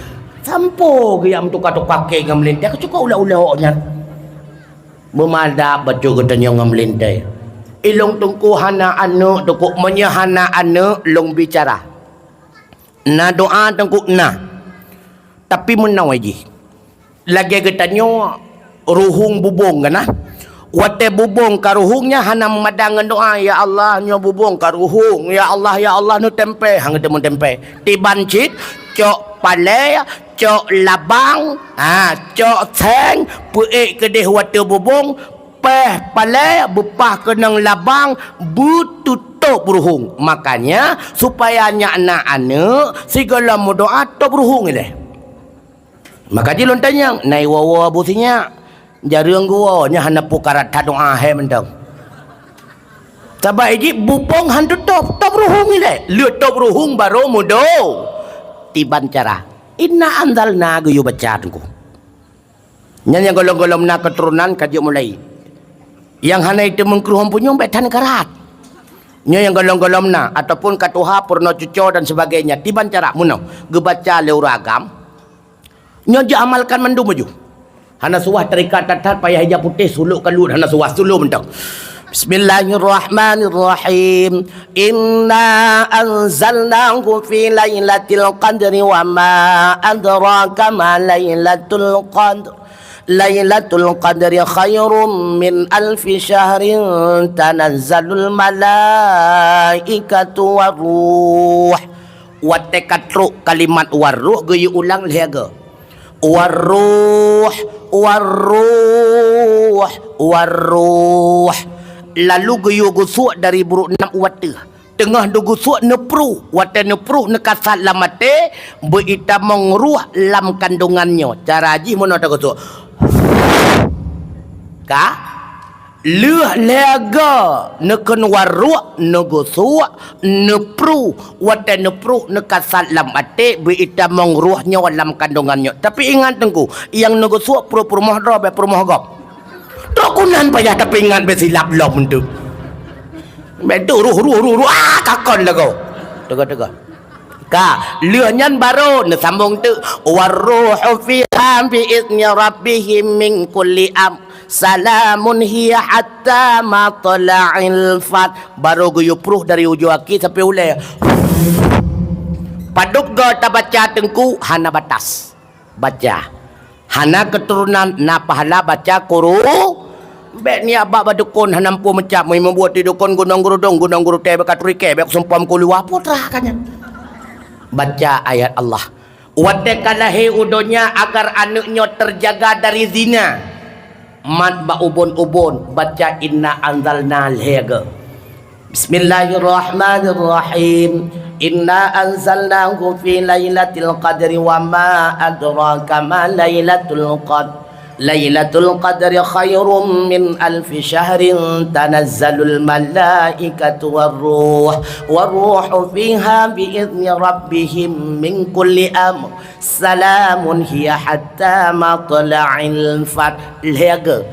sampo geuyak meutuka-tuka kée ngon meulintée, ka cukôp ulok-ulok nyan. Beumadab bacut geutanyong ngon meulintée. Ilong teungku hana aneuëk teungku, meunyoe hana aneuëk lôn bicara. Na doa teungku na. Tapi meunoe jih. Lagée geutanyoe ruhueng bubông kan na. Watée bubông ka ruhueng nyan hana meumadang ngon doa, "Ya Allah, nyoe bubông ka ruhueng. Ya Allah, ya Allah, neutempée." Hana teumeuntempée. Tiban cit, cok palée, cok labang, ha, cok seng, peuék keudeh watée bubông, péh palée, beupah keunong labang, beututôb ruhueng. Makanya, supaya nyak na aneuëk, sigohlom meudoa tôb ruhueng ilée. Maka jih lôn tanyong, na iwoe-woe abu sinyak, jareueng geuwoe nyan hana pukarat that doa hai mantong. Sabab ijih bubông han teutôb, tôb ruhueng ilée. Lheueh tôb ruhueng barô meudo. Tiban cara. Inna anzalna geuyue baca teungku. Nyan nyang gohlom-gohlom na keuturonan ka jeuet mulai. Nyang hana iteumeung kruhom punyueng bék that karat. Nyoe nyang gohlom-gohlom na ataupun ka tuha, peurunoe cucoe dan sebagainya. Tiban cara meunoe geubaca lé ureuëng agam. Nyoe jiamalkan mandum laju. Hana suah teurekat that-that payah ija putéh sulok kalut hana suah sulok mantong. Bismillahirrahmanirrahim. Inna anzalnahu fi lailatul qadri wa ma adraka ma lailatul qadr. Lailatul qadri khairum min alfi syahrin tanazzalul malaikatu war ruh. Watée ka trok kalimat war ruh geuyue ulang lhée goe. War ruh, war ruh, war ruh. Lalu geuyue geusuek dari buruek nam u ateueh. Teungoh geugeusuek neupruh, watée neupruh neukasat lam até, beuitamong ruh lam kandongan nyoe. Cara jih meunoe tageusuek. Ka? Lheueh lhée goe neukheun war ruh, neugeusuek, neupruh, watée neupruh neukasat lam até, beuitamong ruh nyoe lam kandongan nyoe. Tapi ingat teungku, nyang neugeusuek pruh peurumoh droe bék peurumoh gob. Trok kunan payah tapeuingat bék silap lom tu. Bék tu ruh, ruh, ruh, ruh, ah, kakon lagoe. Teuga, teuga. Ka, lheueh nyan barô neusambong teuk, "War ruhu fiha bi izni rabbihim min kulli am. Salamun hiya hatta matla'il fajr." Barô geuyue pruh dari ujong aki sampai ulée. Padub goe tabaca teungku hana batas. Baca. Hana keuturonan na pahala baca Qur'an. Bék niyak bak badukon hana meupeue meucab, meu meubuet di dukon gunong gurudong, gunong gurutée bék ka turike, bék seumpom kuluwa putra ka nyan. Baca ayat Allah. Watée ka lahé u donya agar aneuëk nyoe teujaga dari zina. Mat bak ubon-ubon, baca inna anzalna lhée goe. Bismillahirrahmanirrahim. Inna anzalnahu fi lailatul qadri wa ma adraka ma lailatul qadr. Lailatul qadri khairum min alfi syahrin, tanazzalul malaikatu war ruh, war ruhu fiha bi idzni rabbihim min kulli amr. Salamun hiya hatta matla'il fajr. Lhée goe.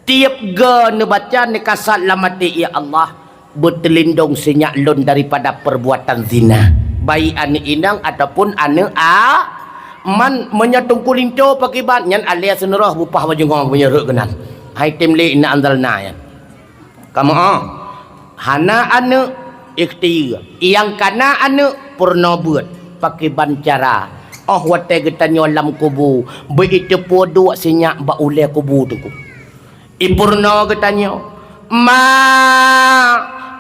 Tieb goe neubaca, neukasat lam até, "Ya Allah, beuteulindong sinyak lôn daripada perbuatan zina, baik aneuëk inong ataupun aneuëk a-, man, meunyoe teungku linto pakiban, nyan alée seuneurah bupah bajungoe meunyoe rhot keunan." Hai tem lé inna anzalna nyan. Kamoe, hana aneuëk, ikhtiar. Nyang kana aneuëk, peurunoe beuet. Pakiban cara? Óh watée geutanyoe lam kubu, beu iteupeue duek sinyak bak ulée kubu teungku. Ipeurunoe geutanyoe, "Ma,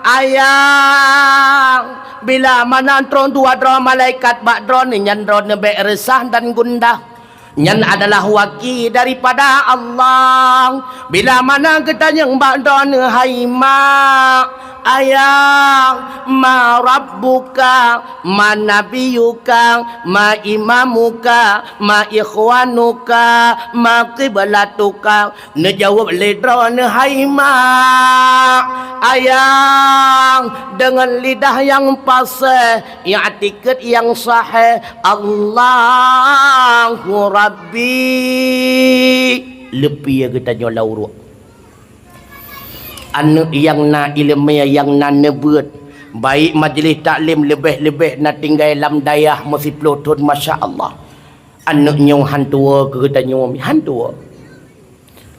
ayang, bila mana trôn dua droe malaikat bak droeneuh, nyan droeneuh bék reusah dan gundah. Nyan adalah waki daripada Allah. Bila mana geutanyong bak droeneuh, hai ma, ayang, ma rabbuka, ma nabiyuka, ma imamuka, ma ikhwanuka, ma qiblatuka." Neujaweueb lé droeneuh, "Hai ma, ayang," deungon lidah nyang paséh, nyang tikeuet nyang sahé, "Allahu Rabbi." Leupie geutanyoe lam uruek. Aneuëk nyang na iéleumé, nyang na neubeuet, baik majlis taklim, leubeh-leubeh na tinggai lam dayah meusiploh thon, masya Allah. Aneuëk nyoe han tuwoe keu geutanyoe, han tuwoe.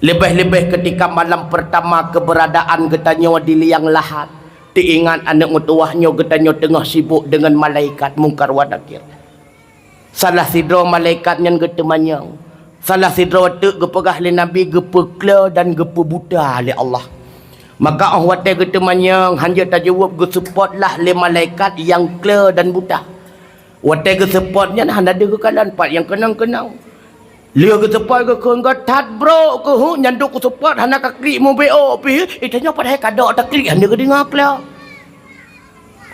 Leubeh-leubeh keutika malam peurtama keuberadaan geutanyoe di liang lahat, teuingat aneuëk meutuwah nyoe geutanyoe teungoh sibok deungon malaikat Mungkar wa Nakir. Salah sidroe malaikat nyan geuteumanyong, salah sidroe teuk geupeugah lé Nabi geupeukle dan geupeubuta lé Allah. Maka óh watée geuteumanyong, han jeuet tajaweueb, geuseupôt lah lé malaikat nyang kle dan buta. Watée geuseupôt nyan hana deuh geukalon pat nyang keunong-keunong. Lheueh geuseupôt geukheun, "Gét that brok keuh, nyan duek kuseupôt hana kaklik mubeuôt pih, itanyoe padahai kadok taklik hana geudeungoe kle."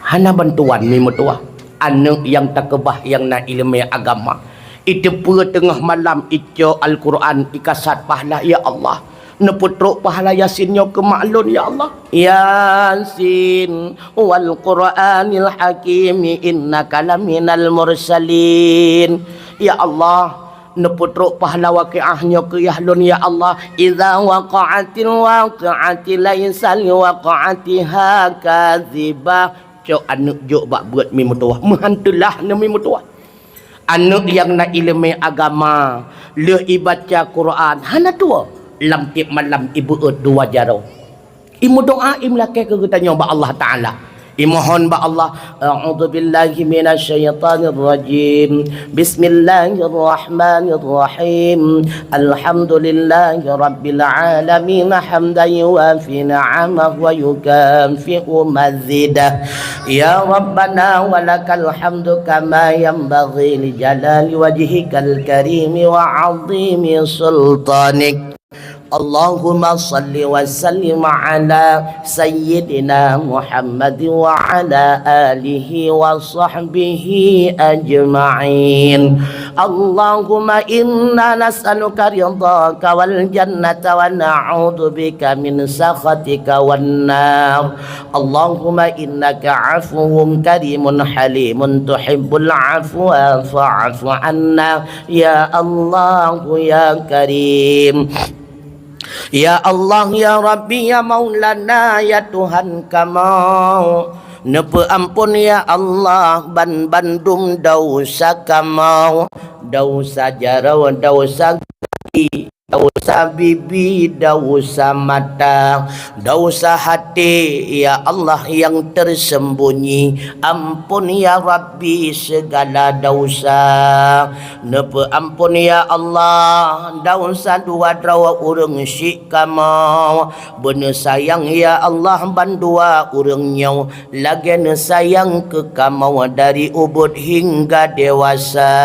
Hana bantuan mi meutuwah. Aneuëk nyang takeubah nyang na iéleumé agama, iteupeue teungoh malam icok Al-Qur'an, ikasat pahala, "Ya Allah, neupeutrok pahala Yasin nyoe keu mak lôn, ya Allah." "Yasin wal Qur'anil Hakim, innaka laminal mursalin." Ya Allah, neupeutrok pahala Waqiah nyoe keu yah lôn, ya Allah. "Idza waqa'atil waqi'atu laisa liwaqa'atiha kadzibah." Cok aneuëk jok bak beuet mi meutuwah, meuhan teulah neu mi meutuwah. Aneuëk nyang na iéleumé agama, lheueh ibaca Quran, hana tuwoe, lam tieb malam ibeuôt dua jaroe. Imeudoá, imeulakée keu geutanyoe bak Allah Taala. Imohon bak Allah, "A'udzubillahi minasyaitonirrajim. Bismillahirrahmanirrahim. Alhamdulillahi rabbil alamin, hamdan yuwafi ni'amahu wa yukafi'u mazidah. Ya Rabbana, wa lakal hamdu kama yanbaghi li jalali wajhikal karimi wa 'azimi sultanik." Allahumma salli wa sallim ala sayyidina Muhammad wa ala alihi wa sahbihi ajma'in. Allahumma inna nas'aluka ridhaka wal jannata wa na'udzubika min sakhatika wan nar. Allahumma innaka afuwun karimun halimun tuhibbul afwa fa'fu anna. Ya Allah, ya Karim. Ya Allah, ya Rabbi, ya Maulana, ya Tuhan kamoe, neupeuamphon, ya Allah, ban bandum desya kamoe, desya jaroe, desya gaki, Dausa bibi, dausa mata, dausa hati, ya Allah, yang tersembunyi. Ampun, ya Rabbi, segala dausa. Neupeuampun, ya Allah, dausa dua droe ureuëng syik kamoe. Beuneusayang, ya Allah, bandua ureuëng nyoe lagée neusayang keu kamoe dari ubit hingga dewasa.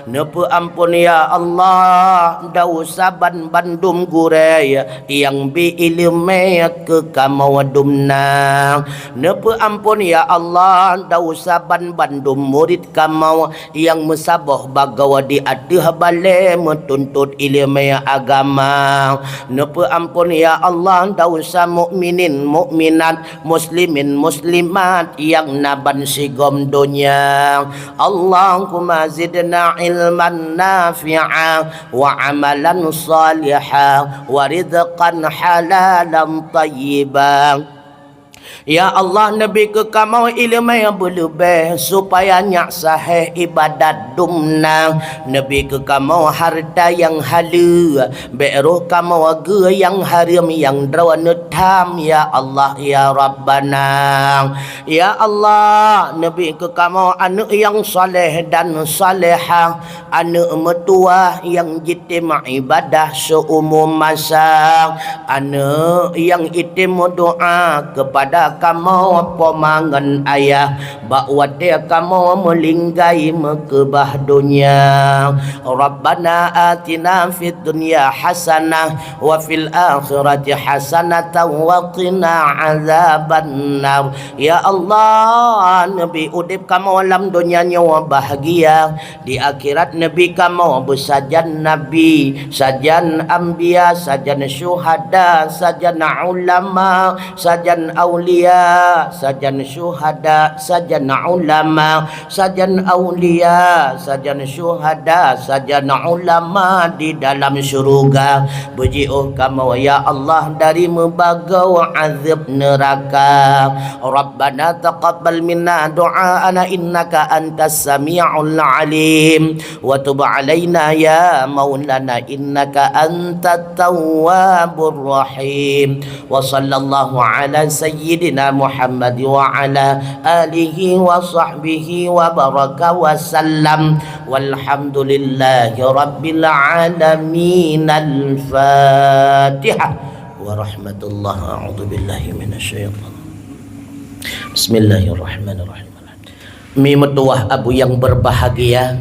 Neupeuampun, ya Allah, dausa ban bandum gurée nyang bi iéleumé keu kamoe dumna. Neupeuampun, ya Allah, dausa ban bandum murit kamoe nyang meusaboh bagoe di ateueh balée meutuntot iéleumé agama. Neupeuampun, ya Allah, dausa mukminin, mukminat, muslimin, muslimat nyang na ban sigom donya. Allahumma zidna ilman nafi'a wa amalan saliha wa rizqan halalan thayyiba. Ya Allah, neubi keu kamoe iéleumé beuleubeh, supaya nyak sahéh iébadat dumna. Neubi keu kamoe hareuta nyang haleue, bék roh kamoe geu nyang hareuem nyang droeneuh tham, ya Allah, ya Rabbana. Ya Allah, neubi keu kamoe aneuëk nyang saleh dan salehah, aneuëk meutuwah nyang jitem iébadat seuumu masa, aneuëk nyang item meudoá keupada kamoe poma ngon ayah bak watée kamoe meulinggai meukeubah donya. Rabbana atina fid dunya hasanah wa fil akhirati hasanatan wa qina azabannar. Ya Allah, neubi udeb kamoe lam donya nyoe bahgia, di akhirat neubi kamoe beusajan nabi, sajan anbiya, sajan syuhada, sajan ulama, sajan aulia, sajan syuhada, sajan ulama, sajan aulia, sajan syuhada, sajan ulama di dalam syeuruga. Beujiôh kamoe, ya Allah, dari meubagoe azab neuraka. Rabbana taqabbal minna du'aana innaka antas sami'ul alim, wa tub alaina ya maulana innaka antat tawwabur rahim. Wa sallallahu ala sayyidina Muhammad wa ala alihi wa sahbihi wa baraka wa sallam. Walhamdulillahi rabbil alamin. Al-Fatihah. Wa rahmatullah. A'udzu billahi minasyaitan. Bismillahirrahmanirrahim. Mi meutuwah abu nyang berbahagia,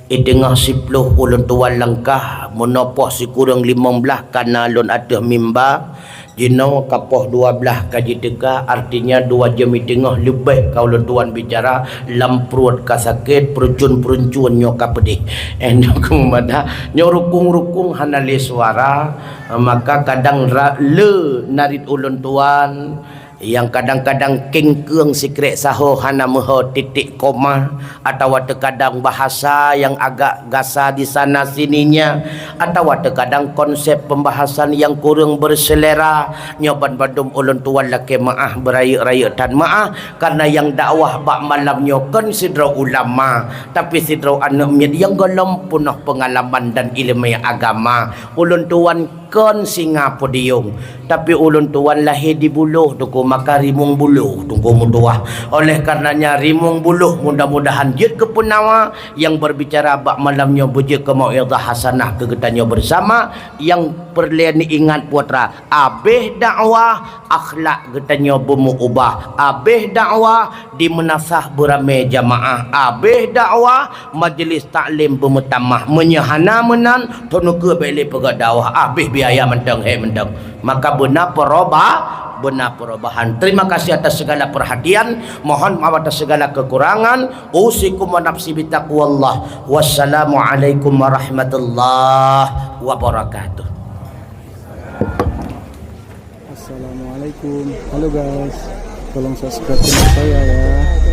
i teungoh siploh ulôn tuwan langkah, meunoe poh sikureueng limong blaih ka na lôn ateueh mimba, jinoe ka poh dua blaih ka jiteuka, artinya dua jeuem i teungoh leubeh ka ulôn tuwan bicara, lam pruet ka sakét, peuruncun-peuruncun nyoe ka peudeh. Eh, nyoe keuh meumadah, nyoe rukung-rukung hana lé suara, maka kadang ra-, le narit ulôn tuwan, nyang kadang-kadang kengkeung sikrek saho hana meuho titik koma, atawa teukadang bahasa nyang agak gasa di sana sininya, atawa teukadang konsep pembahasan nyang kureueng berselera, nyoe ban bandum ulôn tuwan lakée meuáh, beurayeuk-rayeuk that meuáh, karna nyang dakwah bak malam nyoe kon sidroe ulama, tapi sidroe aneuëk miet nyang gohlom peunoh peungalaman dan iéleumé agama. Ulôn tuwan kon singa podium, tapi ulôn tuwan lahé di Buloh, Teungku, maka rimueng Buloh, Teungku, meutuwah. Oleh karenanya, rimueng Buloh mudah-mudahan jeuet keu peunawa nyang berbicara bak malam nyoe, beujeuet keu mau'izah hasanah keu geutanyoe bersama, nyang peureulée neuingat putra, abéh dakwah, akhlak geutanyoe beumeuubah, abéh dakwah, di meunasah beuramé jamaah, abéh dakwah, majelis taklim beumeutamah. Meunyoe hana meunan, thon ukeue bék lé peugah dakwah, abéh biaya mantong, hék mantong. Maka beuna peroba-, beuna perubahan. Terima kasih atas segala perhatian. Mohon maaf atas segala kekurangan. Usikum wa nafsi bitaqwallah. Wassalamualaikum warahmatullahi wabarakatuh. Assalamualaikum. Halo guys, tolong subscribe channel saya ya.